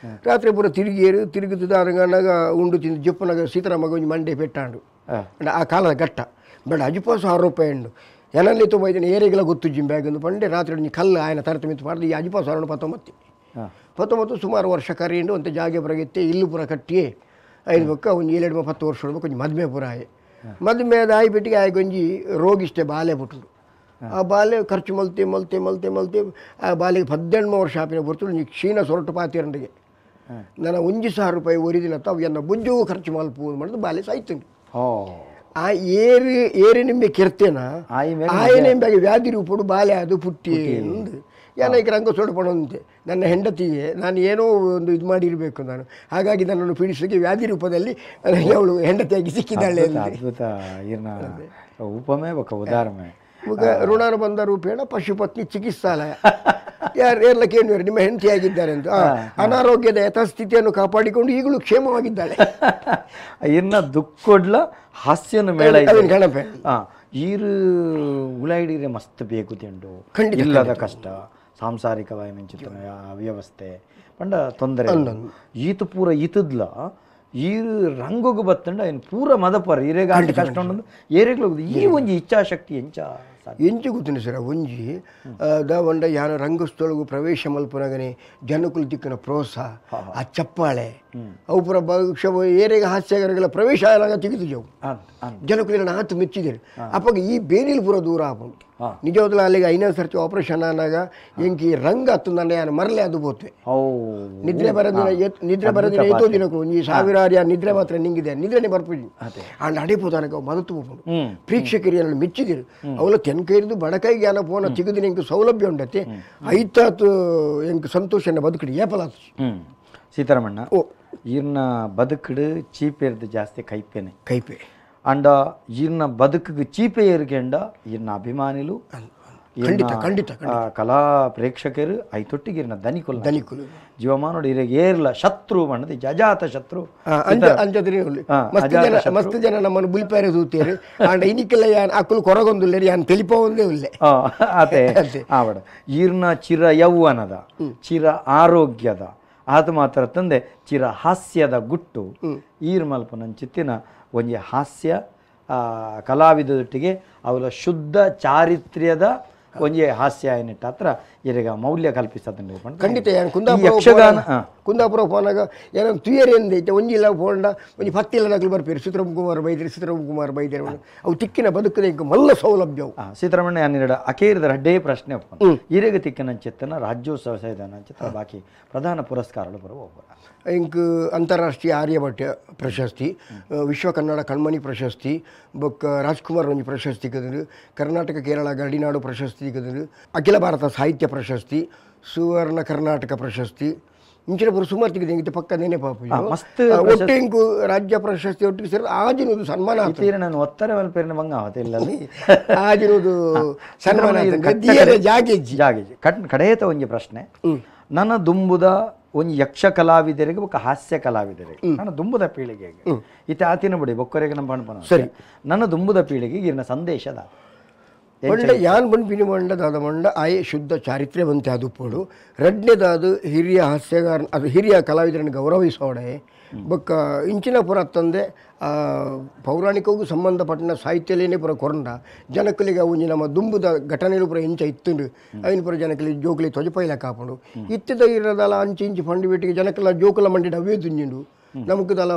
ರಾತ್ರಿ ಪೂರ ತಿರುಗಿಯರು ತಿರುಗುತ್ತಾಗ ಉಂಡು ತಿಂದು ಜಪ್ಪನಾಗ ಸೀತಾರಾಮಗ ಒಂಜಿ ಮಂಡೆ ಪೆಟ್ಟಾಂಡು ಆ ಕಾಲದ ಘಟ್ಟ ಬೇಡ 50,000 ರೂಪಾಯಿ ಉಂಡು ಎನಲ್ಲಿ ತುಂಬ ಇದ್ದೀನಿ ಏರಿಗೆಲ್ಲ ಗೊತ್ತು ಜಿಮ್ ಬ್ಯಾಗ್ ಒಂದು ಪಂಡೆ ರಾತ್ರಿ ಒಂಜಿ ಕಲ್ಲು ಆಯನ ತರತ ಮಿತ್ತು ಮಾಡಿದ ಈ 50,000 19 ಸುಮಾರು ವರ್ಷ ಕರೆಯುಂಡು ಅಂತ ಜಾಗೆ ಪುರಗೆತ್ತೆ ಇಲ್ಲು ಪುರ ಕಟ್ಟಿ ಐದು ಬೊಕ್ಕ ಒಂದು 7 10 ವರ್ಷ ಒಂಜಿ ಮದುವೆ ಪುರ ಆಯೆ ಮದುವೆ ಆಯಿ ಬಿಟ್ಟಿಗೆ ಆಯ್ಗೆ ಒಂಜಿ ರೋಗಿಷ್ಟೇ ಬಾಲೆ ಬಿಟ್ಟು ಆ ಬಾಲೆ ಖರ್ಚು ಮಲ್ತೆ ಮಲ್ತೆ ಮಲ್ತೆ ಮಲ್ತೆ ಆ ಬಾಲೆಗೆ 18 ವರ್ಷ ಆಪಿನ ಬರ್ತಳು ನೀ ಕ್ಷೀಣ ಸೊರಟು ಪಾತಿರಂಡಿಗೆ ನನ್ನ 1,000 ರೂಪಾಯಿ ಒರಿದಿನ ತಾವು ಎನ್ನ ಬುಜ್ಜು ಖರ್ಚು ಮಲ್ಪು ಮಾಡಿದು ಬಾಲೆ ಸಾಯ್ತುಂಡು ಆ ಏರು ಏರಿ ನಿಂಬೆ ಕೆರ್ತೇನ ಆಯನೆಂಬೆಗೆ ವ್ಯಾಧಿ ರೂಪಡು ಬಾಲೆ ಅದು ಪುಟ್ಟಿ ಎಂದು ಏನಕ್ಕೆ ರಂಗ ಸೊರಟು ಪಣಂತೆ ನನ್ನ ಹೆಂಡತಿಗೆ ನಾನು ಏನೋ ಒಂದು ಇದು ಮಾಡಿರಬೇಕು ನಾನು ಹಾಗಾಗಿ ನನ್ನನ್ನು ಪೀಡಿಸಲಿಕ್ಕೆ ವ್ಯಾಧಿ ರೂಪದಲ್ಲಿ ಅವಳು ಹೆಂಡತಿಯಾಗಿ ಸಿಕ್ಕಿದ್ದಾಳೆ. ಅದ್ಭುತ ಉಪಮೆ ఒక ಉದಾಹರಣೆ. ಋಣಾನುಬಂಧ ರೂಪೇಣ ಪಶುಪತ್ನಿ ಚಿಕಿತ್ಸಾಲಯ ಯಾರು ಎಲ್ಲ ಕೇಳಿದ್ರು ನಿಮ್ಮ ಹೆಂಡತಿಯಾಗಿದ್ದಾರೆ ಅಂತ ಅನಾರೋಗ್ಯದ ಯಥಾಸ್ಥಿತಿಯನ್ನು ಕಾಪಾಡಿಕೊಂಡು ಈಗಲೂ ಕ್ಷೇಮವಾಗಿದ್ದಾಳೆ. ಇನ್ನ ದುಃಖಡ್ಲ ಹಾಸ್ಯನ ಮೇಳ ಗಣಪೆ ಈರು ಉಳಾಯಿಡಿರೆ ಮಸ್ತ್ ಬೇಕು ತಿಂಡು ಇಲ್ಲದ ಕಷ್ಟ ಸಾಂಸಾರಿಕವಾಗಿ ಮಿಂಚಿತನ ಅವ್ಯವಸ್ಥೆ ಪಂಡ ತೊಂದರೆ ಈತ ಪೂರ ಈತದ್ಲ ಈರು ರಂಗೋಗು ಬತ್ತಂಡ ಏನು ಪೂರ ಮದಪರ ಈರೆಗೆ ಆಟ ಕಷ್ಟ ಉಂಡು ಏರೆಗ್ಲು ಈ ಒಂಜಿ ಇಚ್ಛಾಶಕ್ತಿ ಎಂಚ ಎಂಚು ಗೊತ್ತಿನ ಸರ್ ಒಂಜಿ the ಒಂಡ ಯಾನ ರಂಗಸ್ಥಳಗು ಪ್ರವೇಶ ಮಲ್ಪನಗನೆ ಜನಕುಲು ದಿಕ್ಕಿನ ಪ್ರೋತ್ಸಾಹ ಆ ಚಪ್ಪಾಳೆ ಅವು ಪೂರ ಏರೆಗೆ ಹಾಸ್ಯಗಾರಗಳ ಪ್ರವೇಶ ಆಗ ತೆಗೆದು ಜವು ಜನಕುಲಿನ ಆತು ಮೆಚ್ಚಿದರು ಅಪ್ಪಾಗ ಈ ಬೇನಿಲ್ ಪೂರ ದೂರ ಆಪುಂಡು ನಿಜವಾಗ್ಲೂ ಅಲ್ಲಿಗೆ 5ನೇ ಸರ್ತಿ ಆಪರೇಷನ್ ಆನಾಗ ಎಂಕಿ ರಂಗ ಹತ್ತು ನನ್ನ ಯಾನು ಮರಲೆ ಅದು ಬೋತ್ವೆ ನಿದ್ರೆ ಬರೋದಿನ ನಿದ್ರೆ ಬರೋದಿನ ಏತೋ ದಿನಕ್ಕೂ ಈ ಸಾವಿರಾರು ಯಾರು ನಿದ್ರೆ ಮಾತ್ರ ನಿಂಗಿದೆ ನಿದ್ರೆನೇ ಬರ್ಪುಜಿ ಅಂಡ್ ಅಡಿಪೋದಾನಕ ಮದತು ಹೋಗ್ಬೋದು ಪ್ರೇಕ್ಷಕರು ಮೆಚ್ಚಿದಿರು ಅವಲ ತೆನ್ಕೈರಿದು ಬಡಕೈಗೆ ಯಾನ ಪೋನ ತೆಗೆದು ಎಂಕ್ ಸೌಲಭ್ಯ ಉಂಡತೆ ಐತಾತು ಎಂಕ್ ಸಂತೋಷನ ಬದುಕಡಿ ಏಪಲಾತು. ಸೀತಾರಾಮಣ್ಣ ಈರ್ನ ಬದುಕಡು ಚೀಪೇರ್ದು ಜಾಸ್ತಿ ಕೈಪೇನೆ ಕೈಪೆ ಅಂಡ ಈರ್ನ ಬದುಕಿಗೆ ಚೀಪೆ ಏರ್ಗೆಂಡ ಈರ್ನ ಅಭಿಮಾನಿಲು ಖಂಡಿತ ಖಂಡಿತ ಕಲಾ ಪ್ರೇಕ್ಷಕರು ಐತೊಟ್ಟಿಗೆ ಇರ್ನ ದನಿಕುಲು ದನಿಕುಲು ಜೀವಮಾನೋಡು ಇರೆಗೆ ಏರ್ಲ ಶತ್ರು ಬಣ್ಣದ ಅಜಾತ ಶತ್ರು ಮಸ್ತ್ ಜನ ನಮ್ಮನ್ನು ಬುಲ್ಪಾರೆ ತೂತೇರು ಅಂಡ ಇನಿಕೆಲ್ಲ ಯಾನ್ ಅಕ್ಕಲು ಕೊರಗೊಂದುಲ್ಲೇರು ಯಾನ್ ತೆಲಿಪೊಂದೇ ಉಲ್ಲೆ ಅದೇ ಆವಡ ಈರ್ನ ಚಿರ ಯೌವನದ ಚಿರ ಆರೋಗ್ಯದ ಆತ ಮಾತ್ರ ತಂದೆ ಚಿರ ಹಾಸ್ಯದ ಗುಟ್ಟು ಈರ್ ಮಲ್ಪನಂಚಿತ್ತಿನ ಒಂಜಿ ಹಾಸ್ಯ ಕಲಾವಿದೊಟ್ಟಿಗೆ ಅವರ ಶುದ್ಧ ಚಾರಿತ್ರ್ಯದ ಒಂಜಿ ಹಾಸ್ಯ ಏನಿಟ್ಟ ಹತ್ರ ಇರಗ ಮೌಲ್ಯ ಕಲ್ಪಿಸದ ಖಂಡಿತ. ಯಕ್ಷಗಾನ ಕುಂದಾಪುರ ಫೋನಾಗ ಏನೋ ತುಯರಿ ಎಂದೈತೆ ಒಂಜಿ ಇಲ್ಲ ಫೋಂಡ ಒಂಜಿ ಪತ್ತಿಲ್ಲ ನಕಲು ಬರ್ಪೇರು ಸೀತಾರಾಮ್ ಕುಮಾರ್ ಬೈದಿರಿ ಸೀತಾರಾಮ್ ಕುಮಾರ್ ಬೈದಿರಿ ಅವು ತಿಕ್ಕಿನ ಬದುಕದ ಇಂಕ ಮಲ್ಲ ಸೌಲಭ್ಯವು. ಸೀತಾರಾಮಣ್ಣ ಯಾನಿರಡ ಅಕೇರಿದ ರಡ್ಡೇ ಪ್ರಶ್ನೆ ಒಪ್ಪು ಇರೆಗ ತಿಕ್ಕನಂಚಿತ್ತನ ರಾಜ್ಯೋತ್ಸವ ಸೈದನಂಚಿತ್ತ ಬಾಕಿ ಪ್ರಧಾನ ಪುರಸ್ಕಾರಗಳು ಬರುವ ಒಬ್ಬ ಇಂಕ್ ಅಂತಾರಾಷ್ಟ್ರೀಯ ಆರ್ಯಭಟ್ಟ ಪ್ರಶಸ್ತಿ, ವಿಶ್ವ ಕನ್ನಡ ಕಣ್ಮಣಿ ಪ್ರಶಸ್ತಿ, ಬೊಕ್ಕ ರಾಜ್ಕುಮಾರ್ ಒಂಜಿ ಪ್ರಶಸ್ತಿ ಕದರು, ಕರ್ನಾಟಕ ಕೇರಳ ಗಡಿನಾಡು ಪ್ರಶಸ್ತಿ ಕದರು, ಅಖಿಲ ಭಾರತ ಸಾಹಿತ್ಯ ಪ್ರಶಸ್ತಿ, ಸುವರ್ಣ ಕರ್ನಾಟಕ ಪ್ರಶಸ್ತಿ ಇಂಚಿನ ಪೂರ ಸುಮಾರು ತೆಗೆದು ಎಂಗಿತ್ತೆ ಪಕ್ಕ ನೇನೆ ಪಾಪ ಮಸ್ತ್ ಒಟ್ಟು ಇಂಕು ರಾಜ್ಯ ಪ್ರಶಸ್ತಿ ಒಟ್ಟಿಗೆ ಸೇರಿ ಆಜಿನದು ಸನ್ಮಾನ ನಾನು ಒತ್ತಾರೆ ಮಲ್ಪೇರಿನ ಬಂಗ ಆವತ್ತಿಲ್ಲ ಆಜಿನದು ಸನ್ಮಾನ ಜಾಗೇಜಿ ಜಾಗೇಜಿ ಕಡೆಯತ ಒಂಜಿ ಪ್ರಶ್ನೆ ನನ್ನ ದುಂಬುದ ಒಂಜಿ ಯಕ್ಷ ಕಲಾವಿದರಿಗೆ ಬೊಕ್ಕ ಹಾಸ್ಯ ಕಲಾವಿದರಿಗೆ ನನ್ನ ದುಂಬುದ ಪೀಳಿಗೆಗೆ ಇತ್ತೆ ಆತಿನ ಬಿಡಿ ಬೊಕ್ಕರಿಗೆ ನಮ್ಮ ಬಣ್ಣ ಸರಿ ನನ್ನ ದುಂಬುದ ಪೀಳಿಗೆಗೆ ಇರ್ನ ಸಂದೇಶದ ಒಳ್ಳೆ ಯಾನ್ ಬಂಪಿನಿ ಮಂಡದಾದ ಮಂಡ ಆಯೆ ಶುದ್ಧ ಚಾರಿತ್ರ್ಯವಂತೆ ಅದು ಪೋಡು ರಡ್ನೆದಾದು ಹಿರಿಯ ಹಾಸ್ಯಗಾರ ಅದು ಹಿರಿಯ ಕಲಾವಿದರನ್ನು ಗೌರವಿಸೋಡೆ ಬೊಕ್ಕ ಇಂಚಿನ ಪುರ ತಂದೆ ಪೌರಾಣಿಕವೂ ಸಂಬಂಧಪಟ್ಟನ ಸಾಹಿತ್ಯಲೇನೆ ಪುರ ಕೊರಂಡ ಜನಕಲಿಗೆ ಒಂಜಿ ನಮ್ಮ ದುಂಬುದ ಘಟನೆಲು ಪುರ ಇಂಚ ಇತ್ತುಂಡು ಐನ ಪುರ ಜನಕಲಿ ಜೋಕಲಿ ತೊಜಪೈಲ ಕಾಪುಂಡು ಇತ್ತದ ಇರದಲ್ಲ ಅಂಚೆ ಇಂಚಿ ಫಂಡು ಬಿಟ್ಟಿಗೆ ಜನಕಲ ಜೋಕುಲ ಮಂಡಿಡ ಅವೇ ದುಂಜಿಂಡು ನಮಕ್ ದಲ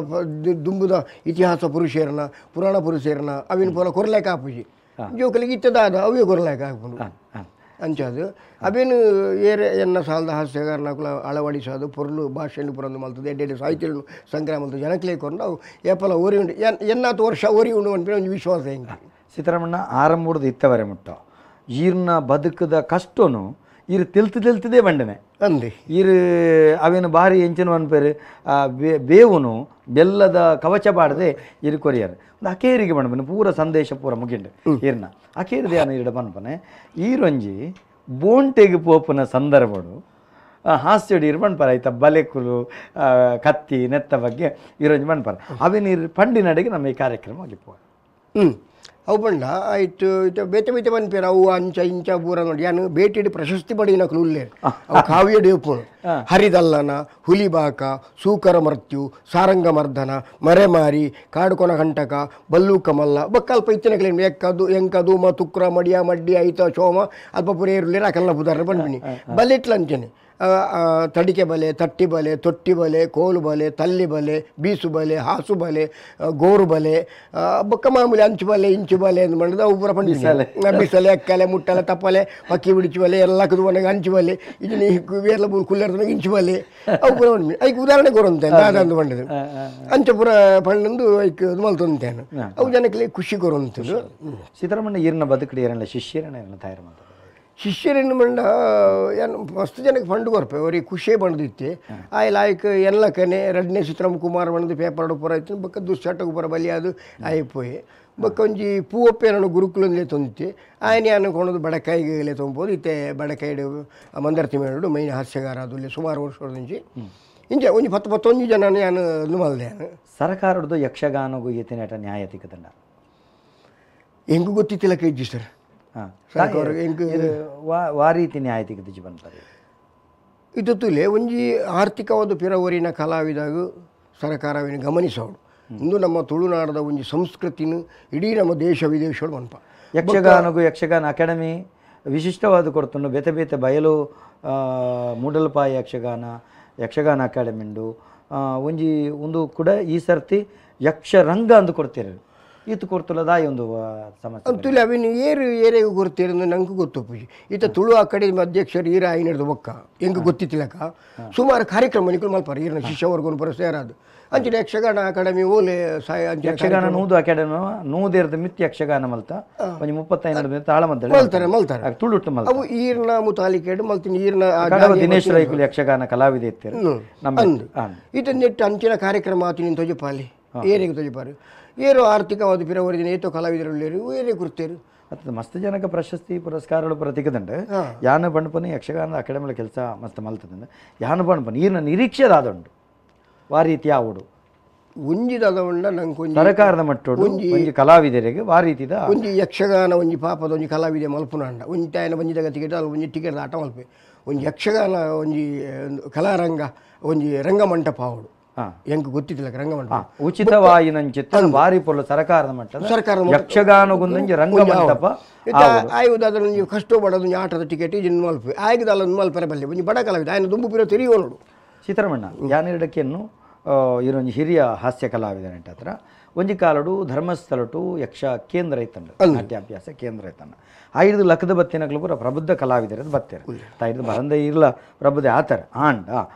ದುಂಬುದ ಇತಿಹಾಸ ಪುರುಷೇರನ ಪುರಾಣ ಪುರುಷೇರನ ಅವಿನ ಪುರ ಕೊರಲೆ ಕಾಪುಜಿ ಜೋಕಲಿಗೆ ಇತ್ತದಾದ ಅವೇ ಕೊರಲೆ ಕಾಪುಂಡು ಅಂಚಾದು ಅವೇನು ಏರೆ ಎನ್ನ ಸಾಲದ ಹಾಸ್ಯಗಾರನಕುಲ ಅಳವಡಿಸೋದು ಪೊರ್ಲು ಭಾಷೆಯನ್ನು ಪುರಂದು ಮಲ್ತದೆ ಎಡ್ಡೆ ಎಡ್ಡೆ ಸಾಹಿತ್ಯಗಳನ್ನು ಸಂಗ್ರಹ ಮಲ್ತದೆ ಜನಕ್ಲೇ ಕೊಂಡು ಅವು ಏಪಲ ಓರಿ ಉಂಡು ಎನ್ನಾತು ವರ್ಷ ಓರಿ ಉಂಡು ಅನ್ಪಿನ ಒಂದು ವಿಶ್ವಾಸ ಹೆಂಗೆ. ಸೀತಾರಾಮಣ್ಣ ಆರಂಭದ ಇತ್ತವರೆ ಮುಟ್ಟ ಈರ್ನ ಬದುಕದ ಕಷ್ಟನು ಈರು ತೆಲ್ತು ತೆಲ್ತದೇ ಬಂಡನೆ ಅಂದೆ ಈರು ಅವೇನು ಭಾರಿ ಎಂಚಿನ ಪನ್ಪೇರು ಬೇವುನು ಬೆಲ್ಲದ ಕವಚ ಬಾಡದೆ ಇರು ಕೊರಿಯರ್ ಒಂದು ಅಕೇರಿಗೆ ಪನ್ಪನೆ ಪೂರ ಸಂದೇಶ ಪೂರ ಮುಗಿಂಡು ಈರ್ನ ಅಕೇರಿದೆ ಅನ್ನ ಇಡ ಪನ್ಪನೆ ಈರೊಂಜಿ ಬೋಂಟೆಗೆ ಪೋಪುನ ಸಂದರ್ಭಡು ಹಾಸ್ಯಡಿ ಇರು ಪನ್ಪರ ಆಯ್ತಾ ಬಲೆಕುಲು ಕತ್ತಿ ನೆತ್ತ ಬಗ್ಗೆ ಈರೊಂಜಿ ಪನ್ಪರ ಅವೇನು ಪಂಡಿನಡೆಗೆ ನಮ್ಮ ಈ ಕಾರ್ಯಕ್ರಮ ಆಗಿಪ್ಪ. ಅವು ಬಂಡ ಆಯ್ತು ಇತ್ತ ಬೇತೆ ಬೇತೆ ಪನ್ಪೇರು ಅವು ಅಂಚ ಇಂಚ ಪೂರ ನೋಡಿ ಯಾನು ಬೇಟಿಡು ಪ್ರಶಸ್ತಿ ಪಡೆಯಿನಕಲು ಉಲ್ಲೇರು ಅವು ಕಾವ್ಯಡು ಇಪ್ಪುನು ಹರಿದಲ್ಲನ ಹುಲಿಬಾಕ ಸೂಕರ ಮೃತ್ಯು ಸಾರಂಗ ಮರ್ದನ ಮರೆಮಾರಿ ಕಾಡುಕೊನ ಕಂಟಕ ಬಲ್ಲೂಕ ಮಲ್ಲ ಬೊಕ್ಕ ಅಲ್ಪ ಇತ್ತಿನಕಲೇನು ಎಕ್ಕದು ಎಂಕ ದೂಮ ತುಕ್ರ ಮಡಿಯ ಮಡ್ಡಿ ಐತ ಸೋಮ ಅಲ್ಪ ಪೂರ ಏರುಲ್ಲೇರು ಅಕಲ್ನ ಪುದಾರ ಪನ್ಪಿನಿ ಬಲೆಟ್ಲ ಅಂಚನೆ ತಡಿಕೆ ಬಲೆ ತಟ್ಟಿ ಬಲೆ ತೊಟ್ಟಿ ಬಲೆ ಕೋಲು ಬಲೆ ತಲ್ಲಿ ಬಲೆ ಬೀಸು ಬಲೆ ಹಾಸು ಬಲೆ ಗೋರು ಬಲೆ ಬೊಕ್ಕ ಮಾಮೂಲಿ ಅಂಚು ಬಲೆ ಇಂಚು ಬಲೆ ಅಂತ ಮಾಡಿದ ಅವು ಪೂರ ಪಂಡಿಸಲೆ ಬಿಸಲೆ ಎಕ್ಕಲೆ ಮುಟ್ಟಲೆ ತಪ್ಪಲೆ ಪಕ್ಕಿ ಬಿಡಿಚು ಬಲೆ ಎಲ್ಲ ಕುದುವನೆಗೆ ಅಂಚು ಬಲೆ ಇದನ್ನ ವೇರ್ಲ ಕುಲ್ಲೇರ್ದನಾಗ ಇಂಚು ಬಲೆ ಅವು ಪೂರ ಐಕ್ ಉದಾಹರಣೆ ಕೊರಂತೆ ದಾದ ಪಂಡದು ಅಂಚ ಪೂರ ಪಂಡಂದು ಐಕ್ ಇದು ಮಲ್ತೊಂತೇನು ಅವು ಜನಕ್ಕೆ ಖುಷಿ ಕೊರಂತದ್ದು. ಸೀತಾರಾಮಣ್ಣ ಈರ್ನ ಬದುಕಡಿ ಏರಲ್ಲ ಶಿಷ್ಯರನ್ನ ಏರಲ್ಲ ತಯಾರು ಮಾಡ್ತಾರೆ ಶಿಷ್ಯರನ್ನು ಮಂಡ ಏನು ಮಸ್ತ್ ಜನಕ್ಕೆ ಫಂಡ್ ಕೊರ್ಪೆ ಅವ್ರಿಗೆ ಖುಷಿಯೇ ಬಂದಿತ್ತು ಆಯ್ತು ಲಾಯ್ಕ್ ಎಲ್ಲಕ್ಕನೆ ಎರಡನೇ ಸೀತಾರಾಮ ಕುಮಾರ್ ಬಂದು ಪೇಪರ್ ಪೂರ ಆಯ್ತು ಬೊಕ್ಕ ದುಶ್ಚಟకు ಪೂರ ಬಲಿ ಅದು ಆಯ್ಪೋಯಿ ಬೊಕ್ಕ ಒಂಜಿ ಪೂವಪ್ಪೆ ನಾನು ಗುರುಕುಲಂದಲೇ ತೊಂದಿತ್ತು ಆಯನ ಅನ್ಕೊಳೋದು ಬಡಕಾಯಿಗೆ ತೊಂಬೋದು ಇತ್ತೆ ಬಡಕಾಯಿಡು ಮಂದರ್ತಿ ಮೇಡು ಮೈನ್ ಹಾಸ್ಯಗಾರ ಅದು ಸುಮಾರು ವರ್ಷ ಇಂಚ ಒಂಜಿ 10 11 ಜನ ನಾನು ಇದು ಮಲ್ದೆ. ಸರಕಾರದ್ದು ಯಕ್ಷಗಾನಗೂ ಎತ್ತಿನೇಟ ನ್ಯಾಯ ತಿಕ್ಕದಂಡ ಹೆಂಗೂ ಗೊತ್ತಿತ್ತಿಲ್ಲ ಕೈಜಿ ಸರ್. ವಾರೀತಿ ನ್ಯಾಯ ತಿಕ್ಕದಿಜಿ ಬಂತಾರೆ ಇದು ತುಲೆ ಒಂಜಿ ಆರ್ಥಿಕವಾದ ಪಿರವರಿನ ಕಲಾವಿದಾಗ ಸರಕಾರವಿನ ಗಮನಿಸೋಡು ಇಂದು ನಮ್ಮ ತುಳುನಾಡದ ಒಂಜಿ ಸಂಸ್ಕೃತಿನ ಇಡೀ ನಮ್ಮ ದೇಶ ವಿದೇಶಗಳು ಮನ್ಪ ಯಕ್ಷಗಾನಗೂ ಯಕ್ಷಗಾನ ಅಕಾಡೆಮಿ ವಿಶಿಷ್ಟವಾದ ಕೊಡ್ತುಂಡು ಬೇತೆ ಬೇತೆ ಬಯಲು ಮೂಡಲ್ಪಾಯ ಯಕ್ಷಗಾನ ಯಕ್ಷಗಾನ ಅಕಾಡೆಮಿಂಡು ಒಂಜಿ ಒಂದು ಕೂಡ ಈ ಸರ್ತಿ ಯಕ್ಷರಂಗ ಅಂದು ಕೊಡ್ತೀರಿ ಈತ ಕೊಡ್ತುಲದ ಒಂದು ಸಮಸ್ಯೆ ಅಂತುಲೆ ಅವಿನ ಏರು ಏರೆಗೆ ಕೊಡ್ತೀರಿ ನಂಗೆ ಗೊತ್ತೊಪ್ಪುಜಿ ಈತ ತುಳು ಅಕಾಡೆಮಿ ಅಧ್ಯಕ್ಷರು ಈರ ಐನರ್ದು ಬೊಕ್ಕ ಹೆಂಗೆ ಗೊತ್ತಿತ್ತಿಲ್ಲಕ ಸುಮಾರು ಕಾರ್ಯಕ್ರಮ ನಿಕುಲು ಮಲ್ಪಾರ ಈರನ ಶಿಷ್ಯವರ್ಗನು ಪೂರ ಸೇರಾದು ಅಂಚಿನ ಯಕ್ಷಗಾನ ಅಕಾಡೆಮಿ ಓಲೆ ಸಾಯ ಯಕ್ಷಗಾನ ನೂದು ಅಕಾಡೆಮಿ ನೂದೇರ್ದ ಮಿತ್ ಯಕ್ಷಗಾನ ಮಲ್ತ ಒಂಜಿ 35 ತಾಳಮದ್ದಳೆ ಮಲ್ತಾರೆ ಮಲ್ತಾರೆ ತುಳುಟ್ಟು ಮಲ್ತ ಅವು ಈರ್ನ ಮುತಾಲಿಕೇಡು ಮಲ್ತಿನ ಈರ್ನ ದಿನೇಶ್ ರೈಕುಲು ಯಕ್ಷಗಾನ ಕಲಾವಿದ ಇತ್ತೀರಿ ನಮ್ಮ ಈತ ನೆಟ್ಟು ಅಂಚಿನ ಕಾರ್ಯಕ್ರಮ ಆತು ನಿನ್ ತೊಜಪಾಲಿ ಏರಿಗೆ ತೊಜಪಾರು ಏರೋ ಆರ್ಥಿಕವಾದ ಪಿರವರಿನ ಏತೋ ಕಲಾವಿದರು ಏರೇ ಕೊಡ್ತೇರು ಅದು ಮಸ್ತ್ ಜನಕ್ಕೆ ಪ್ರಶಸ್ತಿ ಪುರಸ್ಕಾರಗಳು ಪ್ರತಿಕದಂಡು ಯಾನ ಪಂಡ್ಪನಿ ಯಕ್ಷಗಾನದ ಅಕಾಡೆಮಿಲ ಕೆಲಸ ಮಸ್ತ್ ಮಲ್ತದಂಡು ಯಾನ ಪಂಡ್ಪನಿ ಈರ್ನ ನಿರೀಕ್ಷೆದಾದುಂಡು ವಾ ರೀತಿ ಆವುಡು ಒಂಜಿದಾದ ನಂಗೆ ಸರಕಾರದ ಮಟ್ಟೋಡು ಒಂಜಿ ಕಲಾವಿದರಿಗೆ ವಾ ರೀತಿದ ಒಂಜಿ ಯಕ್ಷಗಾನ ಒಂಜಿ ಪಾಪದ ಒಂಜಿ ಕಲಾವಿದೆ ಮಲ್ಪುನಾಂಡ ಒಂಜಿ ತಾಯನ ಒಂಜಿದ ಟಿಕೆಟ್ ಅಲ್ಲಿ ಒಂಜಿ ಟಿಕೆಟ್ ಆಟ ಮಲ್ಪೆ ಒಂಜಿ ಯಕ್ಷಗಾನ ಒಂಜಿ ಕಲಾರಂಗ ಒಂಜಿ ರಂಗಮಂಟಪ ಆವಡು ಎಂಕ್ ಗೊತ್ತಿತ್ತಿಲ್ಲ ರಂಗಮಂಟಪ ಉಚಿತವಾಯಿನಂಚಿತ್ತ ಭಾರಿ ಪೊರ್ಲು ಸರಕಾರದ ಮಟ್ಟದ ಸರ್ಕಾರದ ಯಕ್ಷಗಾನಗೊಂದೊಂಜಿ ರಂಗಮಂಟಪ ಆಯುದಾದ್ರೆ ಒಂಜಿ ಕಷ್ಟ ಬಡೋದು ಒಂಜಿ ಆಟದ ಟಿಕೆಟ್ ಇದನ್ನು ಮಲ್ಪೆ ಆಯ್ದಲ್ಲ ಒಂದು ಮಲ್ಪರೆ ಬಲ್ಲೆ ಒಂಜಿ ಬಡ ಕಲಾವಿದ ಆಯ್ನ ದುಂಬು ಪಿರೋ ತೆರಿಯೋ ನೋಡು. ಸೀತಾರಾಮಣ್ಣ ಯಾನೆರಡಕ್ಕೆನ್ನು ಇರೊಂಜಿ ಹಿರಿಯ ಹಾಸ್ಯ ಕಲಾವಿದನಂಟ ಹತ್ರ ಒಂಜಿ ಕಾಲಡು ಧರ್ಮಸ್ಥಳಟು ಯಕ್ಷ ಕೇಂದ್ರ ಇತ್ತಂಡು ನಾಟ್ಯಾಭ್ಯಾಸ ಕೇಂದ್ರ ಇತ್ತಂಡ ಐದು ಲಕ್ಕದ ಬತ್ತಿನಕ್ಲು ಪೂರ ಪ್ರಬುದ್ಧ ಕಲಾವಿದರದ್ದು ಬತ್ತೇರು ಐದು ಬರಂದ ಇರ್ಲ ಪ್ರಬುದ್ಧ ಆತರ ಆಂಡ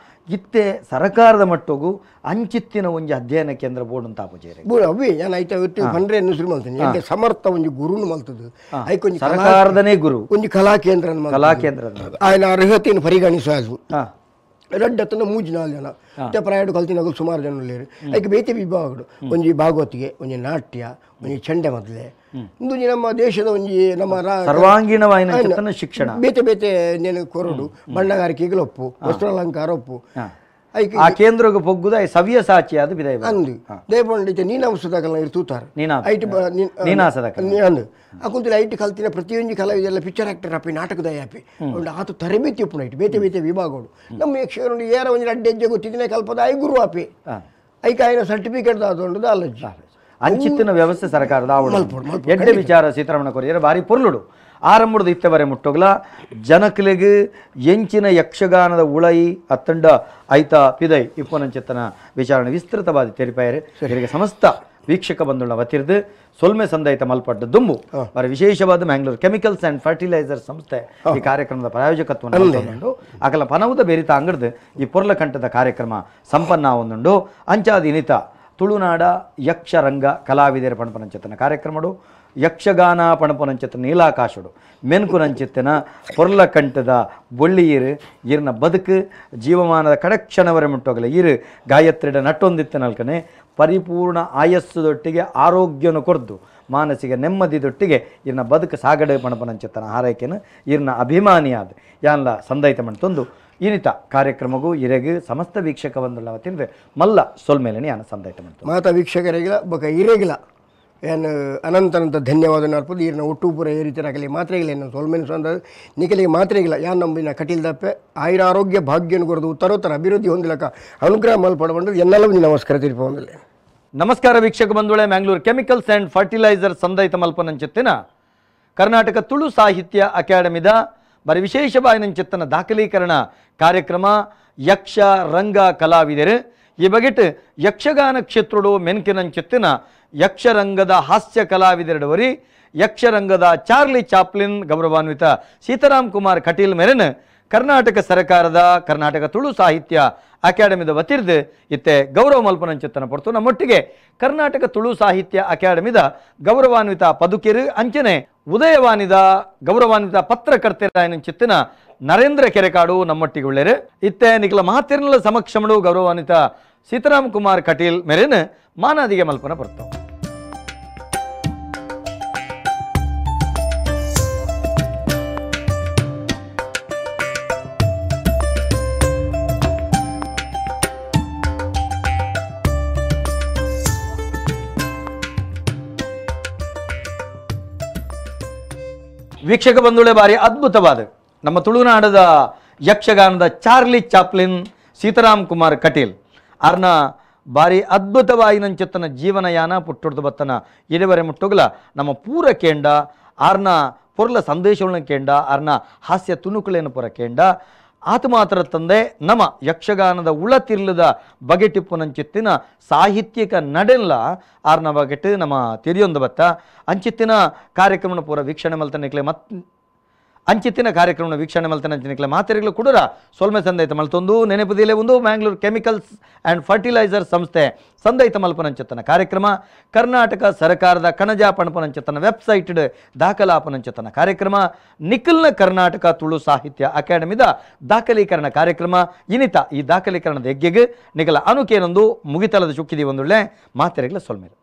ಇತ್ತೆ ಸರಕಾರದ ಮಟ್ಟಗೂ ಅಂಚಿತ್ತಿನ ಒಂಜಿ ಅಧ್ಯಯನ ಕೇಂದ್ರ ಬೋರ್ಡ್ ಅಂತ ಆಪುಜೇರಿ ಅವೇ ನಾನು ಐತ ಪಂಡ್ರೆ ಶುರು ಮಲ್ತೀನಿ ಸಮರ್ಥ ಒಂಜಿ ಗುರುನು ಮಲ್ತದು ಐಕೊಂಜಿ ಸರಕಾರದನೇ ಗುರು ಒಂಜಿ ಕಲಾ ಕೇಂದ್ರ ಕಲಾ ಕೇಂದ್ರ ఆయన ಅರ್ಹತೆಯನ್ನು ಪರಿಗಣಿಸೋದು ರಡ್ಡತ್ತನ ಮೂಜಿ ನಾಲ್ಕು ಜನ ಮತ್ತೆ ಪ್ರಾಯಡು ಕಲ್ತಿನಾಗಲು ಸುಮಾರು ಜನ ಉಳ್ಳೇರು ಐಕೆ ಬೇತೆ ವಿಭಾಗಗಳು ಒಂಜಿ ಭಾಗವತಿಗೆ ಒಂಜಿ ನಾಟ್ಯ ಒಂಜಿ ಚಂಡೆ ಮೊದಲೇ ಒಂಜಿ ನಮ್ಮ ದೇಶದ ಒಂಜಿ ನಮ್ಮ ಸರ್ವಾಂಗೀಣವಾಯಿನ ಶಿಕ್ಷಣ ಬೇತೆ ಬೇತೆ ನೇನು ಕೊರಡು ಬಣ್ಣಗಾರಿಕೆಗಳು ಒಪ್ಪು ವಸ್ತ್ರಾಲಂಕಾರ ಒಪ್ಪು ಆ ಕೇಂದ್ರಕ್ಕೆ ಪೊಗ್ಗುದ ಸವ್ಯ ಸಾಚಿ ಅದು ಬಿದಾಯ ಅಂದು ದೇಪಂಡಿತ ನೀನಾಂಶದಾಗಲ್ಲ ಇರ್ತೂತಾರೆ ಐಟ್ ಅಂದು ಆ ಕುಂತಿಲ್ಲ ಐಟ್ ಕಲ್ತಿನ ಪ್ರತಿಯೊಂದು ಕಲಾವಿದೆಲ್ಲ ಪಿಕ್ಚರ್ ಆಕ್ಟರ್ ಅಪ್ಪಿ ನಾಟಕದ ಯಾಪಿ ಒಂದು ಆತು ತರಬೇತಿ ಉಪ್ಪು ಐಟ್ ಬೇತೆ ಬೇತೆ ವಿಭಾಗಗಳು ನಮ್ಮ ಯಕ್ಷಗಾನ ಏರ ಒಂದು ಅಡ್ಡ ಹೆಜ್ಜೆ ಗೊತ್ತಿದ್ದೀನಿ ಕಲ್ಪದ I ಗುರು ಅಪಿ ಐಕ ಆಯ್ನ ಸರ್ಟಿಫಿಕೇಟ್ ದಾದೊಂಡು ಅಲ್ಲಜ್ಜಿ ಅಂಚಿತ್ತಿನ ವ್ಯವಸ್ಥೆ ಸರ್ಕಾರದ ಎಡ್ಡೆ ವಿಚಾರ ಸೀತಾರಾಮಣ್ಣ ಕೊರಿಯರ ಭಾರಿ ಪೊರ್ಲುಡು ಆರಂಭದ ಇತ್ತವರೆ ಮುಟ್ಟೋಗ್ಲ ಜನಕ್ಲೆಗ್ ಎಂಚಿನ ಯಕ್ಷಗಾನದ ಉಳೈ ಅತ್ತಂಡ ಐತ ಪಿದೈ ಇಪ್ಪನಂಚಿತ್ತನ ವಿಚಾರಣೆ ವಿಸ್ತೃತವಾದ ತೆರಿಪಾಯರು ಇವರಿಗೆ ಸಮಸ್ತ ವೀಕ್ಷಕ ಬಂಧುಗಳ ವತಿರ್ದು ಸೊಲ್ಮೆ ಸಂದೈತ ಮಲ್ಪಟ್ಟ ದುಂಬು ಅವರ ವಿಶೇಷವಾದ ಮ್ಯಾಂಗ್ಳೂರ್ chemicals and fertiliser ಸಂಸ್ಥೆ ಈ ಕಾರ್ಯಕ್ರಮದ ಪ್ರಾಯೋಜಕತ್ವವನ್ನು ಹೊಂದುಂಡು ಅಕಲ ಪನವುದ ಬೇರಿತ ಅಂಗಡ್ದು ಈ ಪೊರ್ಲಕಂಠದ ಕಾರ್ಯಕ್ರಮ ಸಂಪನ್ನ ಒಂದುಂಡು ಅಂಚಾದಿ ಇನಿತ ತುಳುನಾಡ ಯಕ್ಷರಂಗ ಕಲಾವಿದರ ಪಣಪನಂಚತನ ಕಾರ್ಯಕ್ರಮಡು Yakshagana ಪಣಪುನಂಚಿತ್ತ ನೀಲಾಕಾಶುಡು ಮೆನ್ಕುನಂಚಿತ್ತಿನ ಪೊರ್ಲಕಂಠದ ಬೊಳ್ಳಿಯೀರು ಈರ್ನ ಬದುಕು ಜೀವಮಾನದ ಕಡಕ್ಷಣವರೆ ಮುಟ್ಟೋಗಲ್ಲ ಈರು ಗಾಯತ್ರಿಡ ನಟ್ಟೊಂದಿತ್ತನಲ್ಕನೆ ಪರಿಪೂರ್ಣ ಆಯಸ್ಸುದೊಟ್ಟಿಗೆ ಆರೋಗ್ಯನು ಕೊರ್ದು ಮಾನಸಿಕ ನೆಮ್ಮದಿದೊಟ್ಟಿಗೆ ಇರ್ನ ಬದುಕು ಸಾಗಡೆ ಪಣಪನಂಚಿತ್ತನ ಹಾರೈಕೆನು ಇರ್ನ ಅಭಿಮಾನಿಯಾದ ಯಾನ್ಲ ಸಂದೈತ ಮಂತೊಂದು ಇನಿತ ಕಾರ್ಯಕ್ರಮಗೂ ಇರೆಗು ಸಮಸ್ತ ವೀಕ್ಷಕ ಬಂದುಲ್ಲ ತಿಂದು ಮಲ್ಲ ಸೊಲ್ಮೇಲೆ ಯಾನ ಸಂದೈತ ಮಂತು ಮಾತಾ ವೀಕ್ಷಕರಿಗಿಲ್ಲ ಬೊಕ ಇರೆಗಿಲ್ಲ ಏನು ಅನಂತನಂತ ಧನ್ಯವಾದ ಅರ್ಪದು ಈರ್ನ ಒಟ್ಟುಪುರ ಏರಿತರಾಗಲಿ ಮಾತ್ರೆಗಿಲ್ಲ ಏನು ಸೊಲ್ಮೇಲೆ ಸಂದ ನಿಖಲಿಗೆ ಮಾತ್ರೆಗಿಲ್ಲ ಯಾನ್ ನಂಬಿನ ಕಟೀಲ್ದಪ್ಪೆ ಆಯುರ ಆರೋಗ್ಯ ಭಾಗ್ಯನು ಕೊರದು ಉತ್ತರೋತ್ತರ ಅಭಿವೃದ್ಧಿ ಹೊಂದಲಕ ಅನುಗ್ರಹ ಮಲ್ಪಡಬಂದು ಎನ್ನೆಲ್ಲವೂ ನಮಸ್ಕಾರ ತಿರುಪೊಂದಿಲ್ಲ. ನಮಸ್ಕಾರ ವೀಕ್ಷಕ ಬಂಧುಗಳೇ, Mangalore chemicals and fertiliser ಸಂದೈತ ಮಲ್ಪನಂಚಿತ್ತಿನ Karnataka Tulu ಸಾಹಿತ್ಯ ಅಕಾಡೆಮಿದ ಬರಿ ವಿಶೇಷವಾಯಿನಂಚಿತ್ತನ ದಾಖಲೀಕರಣ ಕಾರ್ಯಕ್ರಮ ಯಕ್ಷ ರಂಗ ಕಲಾವಿದರು ಈ ಬಗೆಟ್ ಯಕ್ಷಗಾನ ಕ್ಷೇತ್ರಡು ಮೆನ್ಕಿನಂಚಿತ್ತಿನ ಯಕ್ಷರಂಗದ ಹಾಸ್ಯ ಕಲಾವಿದರಡವರಿ ಯಕ್ಷರಂಗದ ಚಾರ್ಲಿ ಚಾಪ್ಲಿನ್ ಗೌರವಾನ್ವಿತ ಸೀತಾರಾಮ್ ಕುಮಾರ್ ಕಟೀಲ್ ಮೇರೆನ ಕರ್ನಾಟಕ ಸರ್ಕಾರದ ಕರ್ನಾಟಕ ತುಳು ಸಾಹಿತ್ಯ ಅಕಾಡೆಮಿದ ವತಿರ್ದು ಇತ್ತೆ ಗೌರವ ಮಲ್ಪನಂಚಿತ್ತನ ಪಡ್ತು. ನಮ್ಮೊಟ್ಟಿಗೆ ಕರ್ನಾಟಕ ತುಳು ಸಾಹಿತ್ಯ ಅಕಾಡೆಮಿದ ಗೌರವಾನ್ವಿತ ಪದುಕಿರು ಅಂಚನೆ ಉದಯವಾನಿದ ಗೌರವಾನ್ವಿತ ಪತ್ರಕರ್ತರಾಯನಂಚಿತ್ತಿನ ನರೇಂದ್ರ ಕೆರೆಕಾಡು ನಮ್ಮೊಟ್ಟಿಗೆ ಉಳ್ಳೇರು. ಇತ್ತೆ ನಿಖಲ ಮಹಾತಿರ್ನಲ ಸಮಕ್ಷಮಡು ಗೌರವಾನ್ವಿತ ಸೀತಾರಾಮ್ ಕುಮಾರ್ ಕಟೀಲ್ ಮೇರೆನ ಮಾನಾದಿಗೆ ಮಲ್ಪನ ಪಡ್ತು. ವೀಕ್ಷಕ ಬಂಧುಗಳೇ, ಬಾರಿ ಅದ್ಭುತವಾದ ನಮ್ಮ ತುಳುನಾಡದ ಯಕ್ಷಗಾನದ ಚಾರ್ಲಿ ಚಾಪ್ಲಿನ್ ಸೀತಾರಾಮ್ ಕುಮಾರ್ ಕಟೀಲ್ ಅರ್ನ ಬಾರಿ ಅದ್ಭುತವಾಯಿನಂಚಿತ್ತನ ಜೀವನಯಾನ ಪುಟ್ಟುಡ್ದು ಬತ್ತನ ಇರುವರೆ ಮುಟ್ಟುಗಲ ನಮ್ಮ ಪೂರ ಕೇಂಡ ಆರ್ನ ಪೊರ್ಲ ಸಂದೇಶಗಳನ್ನ ಕೇಂಡ ಆರ್ನ ಹಾಸ್ಯ ತುಣುಕುಳೇನು ಪೂರ ಕೇಂಡ ಆತ ಮಾತ್ರ ತಂದೆ ನಮ್ಮ ಯಕ್ಷಗಾನದ ಉಳತಿರ್ಲದ ಬಗೆಟಿಪ್ಪುನಂಚಿತ್ತಿನ ಸಾಹಿತ್ಯಿಕ ನಡೆಲ್ಲ ಆರ್ನ ಬಗೆಟ್ ನಮ್ಮ ತಿರಿಯೊಂದು ಬತ್ತ ಅಂಚಿತ್ತಿನ ಕಾರ್ಯಕ್ರಮನ ಪೂರ ವೀಕ್ಷಣೆ ಮಲ್ತನಿಕ್ಲೆ ಮತ್ ಅಂಚಿತ್ತಿನ ಕಾರ್ಯಕ್ರಮನ ವೀಕ್ಷಣೆ ಮಲ್ತನಂಚಿನಿಕ್ಲೆ ಮಾತೆರೆಗಳು ಕೂಡ ಸೊಲ್ಮೆ ಸಂದೈತ ಮಲ್ತೊಂದು ನೆನಪುದಿಲೆ ಒಂದು ಮ್ಯಾಂಗ್ಳೂರ್ chemicals and fertiliser ಸಂಸ್ಥೆ ಸಂದೈತ ಮಲ್ಪನಂಚಿತ್ತನ ಕಾರ್ಯಕ್ರಮ ಕರ್ನಾಟಕ ಸರ್ಕಾರದ ಕಣಜ ಪಣಪನಂಚಿತ್ತನ ವೆಬ್ಸೈಟ್ ದಾಖಲಾಪನಂಚಿತ್ತನ ಕಾರ್ಯಕ್ರಮ ನಿಖಿಲ್ನ ಕರ್ನಾಟಕ ತುಳು ಸಾಹಿತ್ಯ ಅಕಾಡೆಮಿದ ದಾಖಲೀಕರಣ ಕಾರ್ಯಕ್ರಮ ಇನಿತ ಈ ದಾಖಲೀಕರಣದ ಹೆಗ್ಗೆಗೆ ನಿಖಲ ಅನುಕೇನೊಂದು ಮುಗಿತಲದ ಚುಕ್ಕಿದಿ ಒಂದುಳ್ಳೆ ಮಾತೆರೆಗಳ ಸೊಲ್ಮೇಲೆ.